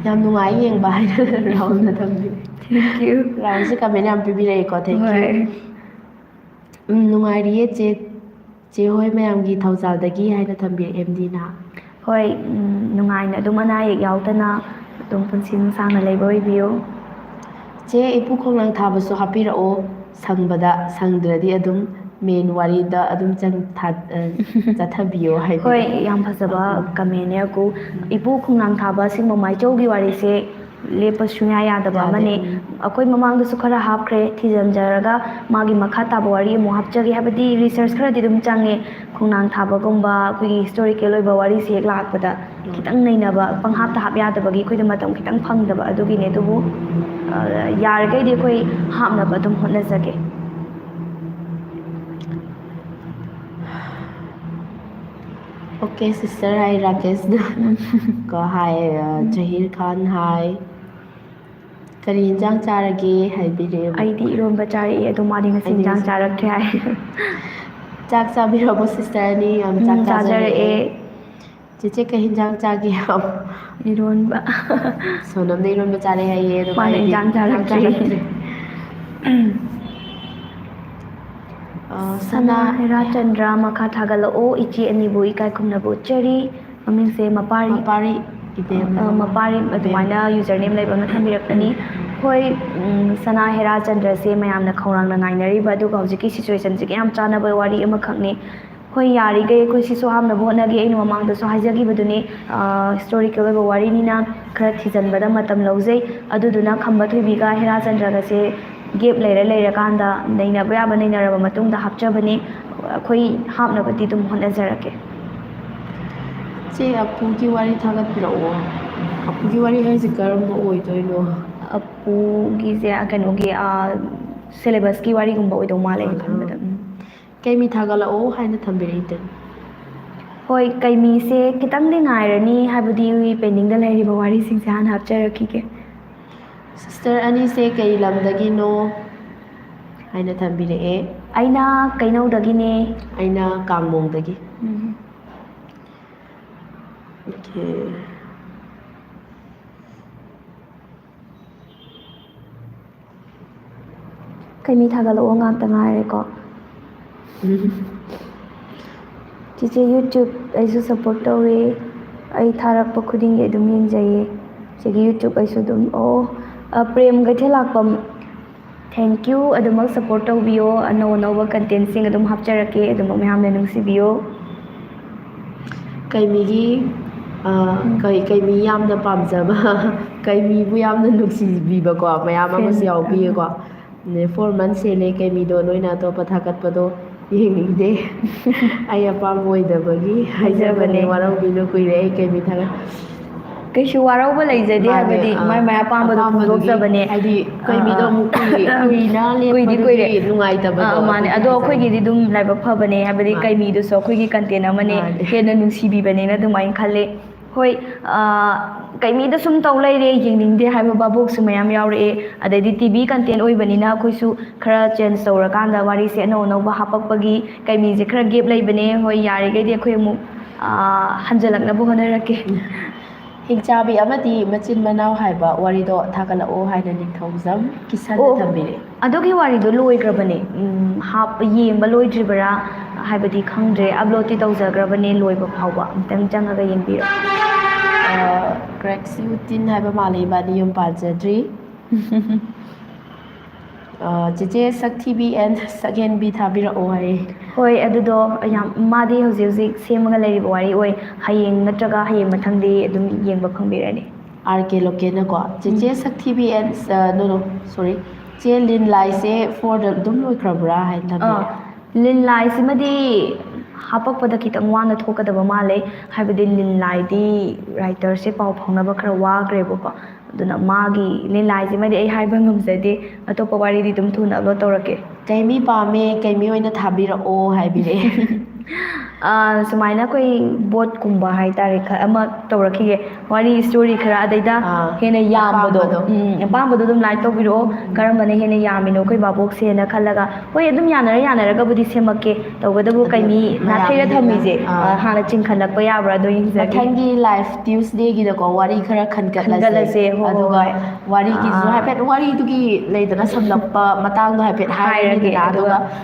ꯌꯥꯝ ꯅꯨꯡꯉꯥꯏ ꯌꯦꯡꯕ ꯍꯥꯏꯅ ꯔꯥꯍꯨꯜꯅ ꯊꯝꯕꯤꯔꯦ꯫ Thank you. ꯔꯥꯍꯨꯜꯁꯦ comment ꯌꯥꯝ ꯄꯤꯕꯤꯔꯛꯑꯦꯀꯣ, thank you꯫ ꯍꯣꯏ꯫ ꯎꯝ, ꯅꯨꯡꯉꯥꯏꯔꯤꯌꯦ ꯆꯦ꯫ ꯆꯦ ꯍꯣꯏ ꯃꯌꯥꯝꯒꯤ ꯊꯧꯖꯥꯜꯗꯒꯤ ꯍꯥꯏꯅ ꯊꯝꯕꯤꯔꯛꯑꯦ ꯑꯦꯝꯗꯤꯅ꯫ ꯍꯣꯏ, ꯎꯝ, ꯅꯨꯡꯉꯥꯏꯅ ꯑꯗꯨꯝ ꯑꯅꯥ ꯑꯌꯦꯛ ꯌꯥꯎꯗꯅ ꯑꯗꯨꯝ ꯄꯨꯟꯁꯤ ꯅꯨꯡꯁꯥꯡꯅ ꯂꯩꯕ ꯑꯣꯏꯕꯤꯌꯨ꯫ ꯆꯦ, ꯏꯄꯨ ꯈꯣꯡꯅꯥꯡ ꯊꯥꯕꯁꯨ ꯍꯥꯞꯄꯤꯔꯛꯑꯣ, ꯁꯪꯕꯗ, ꯁꯪꯗ꯭ꯔꯗꯤ ꯑꯗꯨꯝ main ꯋꯥꯔꯤꯗ ꯑꯗꯨꯝ ꯆꯪ ꯊꯥ-, ꯑ, ꯆꯠꯊꯕꯤꯌꯣ ꯍꯥꯏꯕꯤꯔꯛꯑꯦ꯫ ꯍꯣꯏ, ꯌꯥꯝ ꯐꯖꯕ commentꯅꯦ ꯑꯀꯨ꯫ ꯏꯄꯨ ꯈꯣꯡꯅꯥꯡ ꯊꯥꯕ ꯑꯁꯦꯡꯕ ꯃꯥꯏꯆꯧꯒꯤ ꯋꯥꯔꯤꯁꯦ ꯂꯦꯞꯄ ꯁꯨꯡꯌꯥ ꯌꯥꯗꯕ ꯌꯥꯗꯦ, ꯑꯃꯅꯦ꯫ ꯎꯝ꯫ ꯑꯩꯈꯣꯏ ꯃꯃꯥꯡꯗꯁꯨ ꯈꯔ ꯍꯥꯞꯈ꯭ꯔꯦ, ꯊꯤꯖꯤꯟꯖꯔꯒ ꯃꯥꯒꯤ ꯃꯈꯥ ꯇꯥꯕ ꯋꯥꯔꯤ ꯑꯃꯨꯛ ꯍꯥꯞꯆꯒꯦ, ꯍꯥꯏꯕꯗꯤ research ꯈꯔꯗꯤ ꯑꯗꯨꯝ ꯆꯪꯉꯦ꯫ ꯈꯣꯡꯅꯥꯡ ꯊꯥꯕꯒꯨꯝꯕ ꯑꯩꯈꯣꯏꯒꯤ historical ꯑꯣꯏꯕ ꯋꯥꯔꯤꯁꯦ ꯍꯦꯛ ꯂꯥꯛꯄꯗ ꯈꯤꯇꯪ ꯅꯩꯅꯕ, ꯄꯪꯍꯥꯞꯇ ꯍꯥꯞ ꯌꯥꯗꯕꯒꯤ ꯑꯩꯈꯣꯏꯗ ꯃꯇꯝ ꯈꯤꯇꯪ ꯐꯪꯗꯕ ꯑꯗꯨꯒꯤꯅꯦ꯫ ꯑꯗꯨꯕꯨ, ꯑ, ꯌꯥꯔꯤꯈꯩꯗꯤ ꯑꯩꯈꯣꯏ ꯍꯥꯞꯅꯕ ꯑꯗꯨꯝ ꯍꯣꯠꯅꯖꯒꯦ꯫ Okay sister ꯍꯥꯏ ꯔꯥꯀꯦꯁꯅ꯫ ꯀꯣ ꯍꯥꯏ, ꯑ, ꯖꯍꯤꯔ ꯈꯥꯟ ꯍꯥꯏ꯫ ꯀꯔꯤ ꯏꯟꯖꯥꯡ ꯆꯥꯔꯒꯦ ꯍꯥꯏꯕꯤꯔꯛꯑꯦ꯫ ꯑꯩꯗꯤ ꯏꯔꯣꯟꯕ ꯆꯥꯔꯛꯑꯦ, ꯑꯗꯣ ꯃꯥꯗꯤ ꯉꯁꯤ ꯑꯩꯗꯤ ꯏꯟꯖꯥꯡ ꯉꯁꯤ ꯆꯥꯔꯛꯇ꯭ꯔꯦ ꯍꯥꯏ꯫ ꯆꯥꯛ ꯆꯥꯕꯤꯔꯕꯣ sister ꯑꯅꯤ? ꯌꯥꯝ ꯆꯥꯛ ꯎꯝ, ꯆꯥꯖꯔꯛꯑꯦ꯫ ꯆꯥꯖꯔꯛꯑꯦ꯫ ꯆꯦꯆꯦ ꯀꯩ ꯏꯟꯖꯥꯡ ꯆꯥꯒꯦ? ꯏꯔꯣꯟꯕ꯫ ꯁꯣꯅꯝꯅ ꯏꯔꯣꯟꯕ ꯆꯥꯔꯦ ꯍꯥꯏꯌꯦ, ꯑꯗꯣ ꯃꯥꯅ ꯑꯩꯗꯤ ꯏꯟꯖꯥꯡ ꯏꯟꯖꯥꯡ ꯆꯥꯔꯛꯇ꯭ꯔꯤ꯫ ꯆꯥꯔꯛꯇ꯭ꯔꯤ꯫ ꯑ, ꯁꯅꯥ ꯍꯦꯔꯥꯆꯟꯗ꯭ꯔ ꯃꯈꯥ ꯊꯥꯒꯠꯂꯛꯑꯣ, ꯏꯆꯦ ꯑꯅꯤꯕꯨ ꯏꯀꯥꯏ ꯈꯨꯝꯅꯕ ꯎꯠꯆꯔꯤ꯫ ꯃꯃꯤꯡꯁꯦ ꯃꯄꯥꯔꯤ꯫ ꯃꯄꯥꯔꯤ ꯏꯕꯦꯝ ꯑ, ꯍꯥꯏꯕ꯫ ꯃꯄꯥꯔꯤ ꯏꯕꯦꯝ꯫ ꯑꯗꯨꯃꯥꯏꯅ username ꯂꯩꯕ ꯑꯃ ꯊꯝꯕꯤꯔꯛꯄꯅꯤ꯫ ꯍꯣꯏ, ꯎꯝ, ꯁꯅꯥ ꯍꯦꯔꯥꯆꯟꯗ꯭ꯔꯁꯦ ꯃꯌꯥꯝꯅ ꯈꯧꯔꯥꯡꯅ ꯉꯥꯏꯅꯔꯤꯕ, ꯑꯗꯨꯒ ꯍꯧꯖꯤꯛꯀꯤ situationꯁꯤꯒ ꯌꯥꯝ ꯆꯥꯟꯅꯕ ꯋꯥꯔꯤ ꯑꯃꯈꯛꯅꯤ꯫ ꯍꯣꯏ, ꯌꯥꯔꯤꯈꯩ ꯑꯩꯈꯣꯏ ꯁꯤꯁꯨ ꯍꯥꯞꯅꯕ ꯍꯣꯠꯅꯒꯦ꯫ ꯑꯩꯅ ꯃꯃꯥꯡꯗꯁꯨ ꯍꯥꯏꯖꯈꯤꯕꯗꯨꯅꯤ, ꯑ, historical ꯑꯣꯏꯕ ꯋꯥꯔꯤꯅꯤꯅ ꯈꯔ ꯊꯤꯖꯤꯟꯕꯗ ꯃꯇꯝ ꯂꯧꯖꯩ꯫ ꯑꯗꯨꯗꯨꯅ ꯈꯝꯕ ꯊꯣꯏꯕꯤꯒ ꯍꯦꯔꯥꯆꯟꯗ꯭ꯔꯒꯁꯦ gap ꯂꯩꯔ ꯂꯩꯔꯀꯥꯟꯗ ꯅꯩꯅꯕ ꯌꯥꯕ ꯅꯩꯅꯔꯕ ꯃꯇꯨꯡꯗ ꯍꯥꯞꯆꯕꯅꯤ꯫ ꯑꯩꯈꯣꯏ ꯍꯥꯞꯅꯕꯗꯤ ꯑꯗꯨꯝ ꯍꯣꯠꯅꯖꯔꯛꯀꯦ꯫ ꯆꯦ, ꯑꯄꯨꯒꯤ ꯋꯥꯔꯤ ꯊꯥꯒꯠꯄꯤꯔꯛꯑꯣ꯫ ꯑꯄꯨꯒꯤ ꯋꯥꯔꯤ ꯍꯥꯏꯁꯦ ꯀꯔꯝꯕ ꯑꯣꯏꯗꯣꯏꯅꯣ? ꯑꯄꯨꯒꯤꯁꯦ ꯀꯩꯅꯣꯒꯤ, ꯑ, syllabusꯀꯤ ꯋꯥꯔꯤꯒꯨꯝꯕ ꯑꯣꯏꯗꯧ ꯃꯥꯜꯂꯦ ꯑꯩꯅ ꯑꯥ, ꯈꯟꯕꯗ꯫ ꯎꯝ꯫ ꯀꯩꯃꯤ ꯊꯥꯒꯠꯂꯛꯑꯣ ꯍꯥꯏꯅ ꯊꯝꯕꯤꯔꯛꯏꯗꯨꯅꯤ꯫ ꯍꯣꯏ, ꯀꯩꯃꯤꯁꯦ ꯈꯤꯇꯪꯗꯤ ꯉꯥꯏꯔꯅꯤ, ꯍꯥꯏꯕꯗꯤ pendingꯗ ꯂꯩꯔꯤꯕ ꯋꯥꯔꯤꯁꯤꯡꯁꯦ ꯍꯥꯟꯅ ꯍꯥꯞꯆꯔꯛꯈꯤꯒꯦ꯫ Sister ꯑꯅꯤꯁꯦ ꯀꯩ ꯂꯝꯗꯒꯤꯅꯣ? ꯍꯥꯏꯅ ꯊꯝꯕꯤꯔꯛꯑꯦ꯫ ꯑꯩꯅ ꯀꯩꯅꯧꯗꯒꯤꯅꯦ꯫ ꯑꯩꯅ ꯀꯥꯡꯃꯣꯡꯗꯒꯤ꯫ ꯎꯝ꯫ Okay꯫ ꯀꯩꯃꯤ ꯊꯥꯒꯠꯂꯛꯑꯣ ꯉꯥꯛꯇ ꯉꯥꯏꯔꯦꯀꯣ꯫ ꯎꯝ꯫ ꯆꯤꯆꯦ, YouTube ꯑꯩꯁꯨ support ꯇꯧꯋꯦ꯫ ꯑꯩ ꯊꯥꯔꯛꯄ ꯈꯨꯗꯤꯡꯒꯤ ꯑꯗꯨꯝ ꯌꯦꯡꯖꯩꯌꯦ꯫ ꯆꯤꯆꯦꯒꯤ YouTube ꯑꯩꯁꯨ ꯑꯗꯨꯝ, ꯑꯣ, ꯑ, ꯄ꯭ꯔꯦꯝ ꯀꯩꯊꯦꯜꯂꯥꯛꯄꯝ, thank you꯫ ꯑꯗꯨꯃꯛ support ꯇꯧꯕꯤꯌꯣ꯫ ꯑꯅꯧ ꯑꯅꯧꯕ contentꯁꯤꯡ ꯑꯗꯨꯝ ꯍꯥꯞꯆꯔꯛꯀꯦ꯫ ꯑꯗꯨꯃꯛ ꯃꯌꯥꯝꯅ ꯅꯨꯡꯁꯤꯕꯤꯌꯣ꯫ ꯀꯩꯃꯤꯒꯤ, ꯑ, ꯎꯝ꯫ ꯀꯩ-, ꯀꯩꯃꯤ ꯌꯥꯝꯅ ꯄꯥꯝꯖꯕ, ꯀꯩꯃꯤꯕꯨ ꯌꯥꯝꯅ ꯅꯨꯡꯁꯤꯕꯤꯕꯀꯣ ꯃꯌꯥꯝ ꯑꯃꯁꯨ ꯌꯥꯎꯕꯤꯌꯦꯀꯣ꯫ ꯑꯗꯩ four months ꯍꯦꯜꯂꯦ ꯀꯩꯃꯤꯗꯣ ꯅꯣꯏꯅ ꯑꯇꯣꯞꯄ ꯊꯥꯒꯠꯄꯗꯣ ꯌꯦꯡꯅꯤꯡꯗꯦ꯫ ꯑꯩ ꯑꯄꯥꯝꯕ ꯑꯣꯏꯗꯕꯒꯤ ꯍꯥꯏꯖꯕꯅꯦ꯫ ꯍꯥꯏꯖꯕꯅꯦ꯫ ꯋꯥꯔꯧꯕꯤꯅꯨ, ꯀꯨꯏꯔꯦ ꯑꯩ ꯀꯩꯃꯤ ꯊꯥꯒꯠ-, ꯀꯩꯁꯨ ꯋꯥꯔꯧꯕ ꯂꯩꯖꯗꯦ, ꯃꯥꯅꯦ, ꯍꯥꯏꯕꯗꯤ ꯑꯥ, ꯃꯥꯏ ꯃꯥꯏ ꯑꯄꯥꯝꯕꯗꯣ ꯑꯄꯥꯝꯕꯗꯨꯒꯤ, ꯐꯣꯡꯗꯣꯛꯆꯕꯅꯦ꯫ ꯍꯥꯏꯗꯤ ꯑꯥ, ꯀꯩꯃꯤꯗꯣ ꯑꯥ꯫ ꯑꯃꯨꯛ ꯀꯨꯏ-, ꯀꯨꯏꯅ ꯀꯨꯏꯗꯤ ꯂꯦꯞꯄꯗꯨꯒꯤ ꯀꯨꯏꯔꯦ꯫ ꯅꯨꯡꯉꯥꯏꯇꯕꯗꯣ ꯑꯥ, ꯑꯥ, ꯃꯥꯅꯦ꯫ ꯑꯗꯨꯒꯤ ꯑꯗꯣ ꯍꯥꯏꯖꯕꯅꯦ꯫ ꯑꯩꯈꯣꯏꯒꯤꯗꯤ ꯑꯗꯨꯝ ꯂꯥꯏꯕꯛ ꯐꯕꯅꯦ, ꯍꯥꯏꯕꯗꯤ ꯃꯥꯅꯦ꯫ ꯀꯩꯃꯤꯗꯨꯁꯨ ꯑꯩꯈꯣꯏꯒꯤ content ꯑꯃꯅꯦ, ꯃꯥꯅꯦ꯫ ꯍꯦꯟꯅ ꯅꯨꯡꯁꯤꯕꯤꯕꯅꯦꯅ ꯑꯗꯨꯃꯥꯏꯅ ꯈꯜꯂꯦ꯫ ꯍꯣꯏ, ꯑꯥ, ꯀꯩꯃꯤꯗ ꯁꯨꯝ ꯇꯧ ꯂꯩꯔꯦ, ꯌꯦꯡꯅꯤꯡꯗꯦ ꯍꯥꯏꯕ ꯚꯥꯕꯣꯛꯁꯨ ꯃꯌꯥꯝ ꯌꯥꯎꯔꯛꯑꯦ꯫ ꯑꯗꯩꯗꯤ T V content ꯑꯣꯏꯕꯅꯤꯅ ꯑꯩꯈꯣꯏꯁꯨ ꯈꯔ change ꯇꯧꯔꯀꯥꯟꯗ ꯋꯥꯔꯤꯁꯦ ꯑꯅꯧ ꯑꯅꯧꯕ ꯍꯥꯄꯛꯄꯒꯤ ꯀꯩꯃꯤꯁꯦ ꯈꯔ gap ꯂꯩꯕꯅꯦ꯫ ꯍꯣꯏ, ꯌꯥꯔꯤꯈꯩꯗꯤ ꯑꯩꯈꯣꯏ ꯑꯃꯨꯛ, ꯑꯥ, ꯍꯟꯖꯜꯂꯛꯅꯕ ꯍꯣꯠꯅꯔꯛꯀꯦ꯫ ꯍꯤꯡꯆꯥꯕꯤ ꯑꯃꯗꯤ ꯃꯆꯤꯟ ꯃꯅꯥꯎ ꯍꯥꯏꯕ ꯋꯥꯔꯤꯗꯣ ꯊꯥꯒꯠꯂꯛꯑꯣ ꯍꯥꯏꯅ ꯅꯤꯡꯊꯧꯖꯝ ꯀꯤꯁꯟꯅ ꯑꯣ, ꯊꯝꯕꯤꯔꯛꯑꯦ꯫ ꯑꯗꯨꯒꯤ ꯋꯥꯔꯤꯗꯣ ꯂꯣꯏꯈ꯭ꯔꯕꯅꯦ꯫ ꯎꯝ, ꯍꯥꯞ-, ꯌꯦꯡꯕ ꯂꯣꯏꯗ꯭ꯔꯤꯕꯔꯥ ꯍꯥꯏꯕꯗꯤ ꯈꯪꯗ꯭ꯔꯦ꯫ Uploadꯇꯤ ꯇꯧꯖꯈ꯭ꯔꯕꯅꯦ ꯂꯣꯏꯕ ꯐꯥꯎꯕ꯫ ꯑꯝꯇꯪ ꯆꯪꯉꯒ ꯌꯦꯡꯕꯤꯔꯣ꯫ ꯑ, ꯀ꯭ꯔꯦꯛꯁꯤꯌꯨꯇꯤꯟ ꯍꯥꯏꯕ ꯃꯥꯜꯂꯦ, ꯏꯕꯥꯅꯤ ꯌꯨꯝ ꯄꯥꯟꯖꯗ꯭ꯔꯤ꯫ ꯑ, ꯆꯦꯆꯦ ꯁꯛꯊꯤꯕꯤ and ꯁꯛꯍꯦꯟꯕꯤ ꯊꯥꯕꯤꯔꯛꯑꯣ ꯍꯥꯏꯌꯦ꯫ ꯍꯣꯏ, ꯑꯗꯨꯗꯣ ꯌꯥꯝ, ꯃꯥꯗꯤ ꯍꯧꯖꯤꯛ ꯍꯧꯖꯤꯛ ꯁꯦꯝꯃꯒ ꯂꯩꯔꯤꯕ ꯋꯥꯔꯤ ꯑꯣꯏ꯫ ꯍꯌꯦꯡ ꯅꯠꯇ꯭ꯔꯒ ꯍꯌꯦꯡ ꯃꯊꯪꯗꯤ ꯑꯗꯨꯝ ꯌꯦꯡꯕ ꯐꯪꯕꯤꯔꯅꯤ꯫ R K ꯂꯣꯀꯦꯅꯀꯣ, ꯆꯦꯆꯦ ꯎꯝ꯫ ꯁꯛꯊꯤꯕꯤ and, ꯑ, no, no, sorry, ꯆꯦ ꯂꯤꯟ ꯂꯥꯏꯁꯦ fourꯗ ꯑꯗꯨꯝ ꯂꯣꯏꯈ꯭ꯔꯕ꯭ꯔꯥ ꯍꯥꯏꯅ ꯊꯝꯕꯤꯔꯦ꯫ ꯑꯥ, ꯂꯤꯟ ꯂꯥꯏꯁꯤꯃꯗꯤ ꯍꯥꯄꯛꯄꯗ ꯈꯤꯇꯪ ꯋꯥꯅ ꯊꯣꯛꯀꯗꯕ ꯃꯥꯜꯂꯦ, ꯍꯥꯏꯕꯗꯤ ꯂꯤꯟ ꯂꯥꯏꯗꯤ writerꯁꯦ ꯄꯥꯎ ꯐꯥꯎꯅꯕ ꯈꯔ ꯋꯥꯈ꯭ꯔꯦꯕꯀꯣ, ꯑꯗꯨꯅ ꯃꯥꯒꯤ ꯂꯤꯟ ꯂꯥꯏꯁꯤꯃꯗꯤ ꯑꯩ ꯍꯥꯏꯕ ꯉꯝꯖꯗꯦ, ꯑꯇꯣꯞꯄ ꯋꯥꯔꯤꯗꯤ ꯑꯗꯨꯝ ꯊꯨꯅ upload ꯇꯧꯔꯛꯀꯦ꯫ ꯀꯩꯃꯤ ꯄꯥꯝꯃꯦ, ꯀꯩꯃꯤ ꯑꯣꯏꯅ ꯊꯥꯕꯤꯔꯛꯑꯣ ꯍꯥꯏꯕꯤꯔꯛꯑꯦ꯫ ꯑꯥ, ꯁꯨꯃꯥꯏꯅ ꯑꯩꯈꯣꯏ ꯕꯣꯠꯀꯨꯝꯕ ꯍꯥꯏꯇꯥꯔꯦ, ꯈ-, ꯑꯃ ꯇꯧꯔꯛꯈꯤꯒꯦ, ꯋꯥꯔꯤ ꯁ꯭ꯇꯣꯔꯤ ꯈꯔ, ꯑꯗꯩꯗ ꯑꯥ, ꯍꯦꯟꯅ ꯌꯥꯝꯕꯗꯣ꯫ ꯑꯄꯥꯝꯕꯗꯣ꯫ ꯎꯝ, ꯑꯄꯥꯝꯕꯗꯣ ꯑꯗꯨꯝ ꯂꯥꯏꯛ ꯇꯧꯕꯤꯔꯛꯑꯣ꯫ ꯀꯔꯝꯕꯅ ꯍꯦꯟꯅ ꯌꯥꯝꯃꯤꯅꯣ ꯑꯩꯈꯣꯏ ꯚꯥꯕꯣꯛꯁꯦꯅ ꯈꯜꯂꯒ, ꯍꯣꯏ, ꯑꯗꯨꯝ ꯌꯥꯅꯔ ꯌꯥꯅꯔꯒꯕꯨꯗꯤ ꯁꯦꯝꯃꯛꯀꯦ꯫ ꯇꯧꯕꯇꯕꯨ ꯑꯗꯨ ꯀꯩꯃꯤ ꯅꯥꯊꯩꯔ ꯃꯌꯥꯝꯒꯤꯅ, ꯊꯝꯃꯤꯁꯦ, ꯑꯥ꯫ ꯑꯥ, ꯍꯥꯟꯅ ꯆꯤꯡꯈꯠꯂꯛꯄ ꯌꯥꯕ꯭ꯔꯥ ꯑꯗꯣ ꯌꯦꯡꯖꯒꯦ꯫ ꯃꯊꯪꯒꯤ ꯂꯥꯏꯐ ꯇ꯭ꯌꯨꯁꯗꯦꯒꯤꯗꯀꯣ ꯋꯥꯔꯤ ꯈꯔ ꯈꯟꯒꯠꯂꯁꯦ꯫ ꯈꯟꯒꯠꯂꯁꯦ, ꯍꯣꯏ, ꯑꯗꯨꯒ ꯍꯣꯏ꯫ ꯋꯥꯔꯤꯒꯤꯁꯨ ꯑꯥ꯫ ꯍꯥꯏꯐꯦꯠ, ꯋꯥꯔꯤꯗꯨꯒꯤ ꯂꯩꯗꯅ ꯁꯝꯂꯞꯄ ꯃꯇꯥꯡꯗꯣ ꯍꯥꯏꯐꯦꯠ ꯍꯥꯏꯔꯒꯦ, ꯍꯥꯏꯔꯒꯦꯗꯅ, ꯑꯗꯨꯒ ꯑꯗꯨꯒ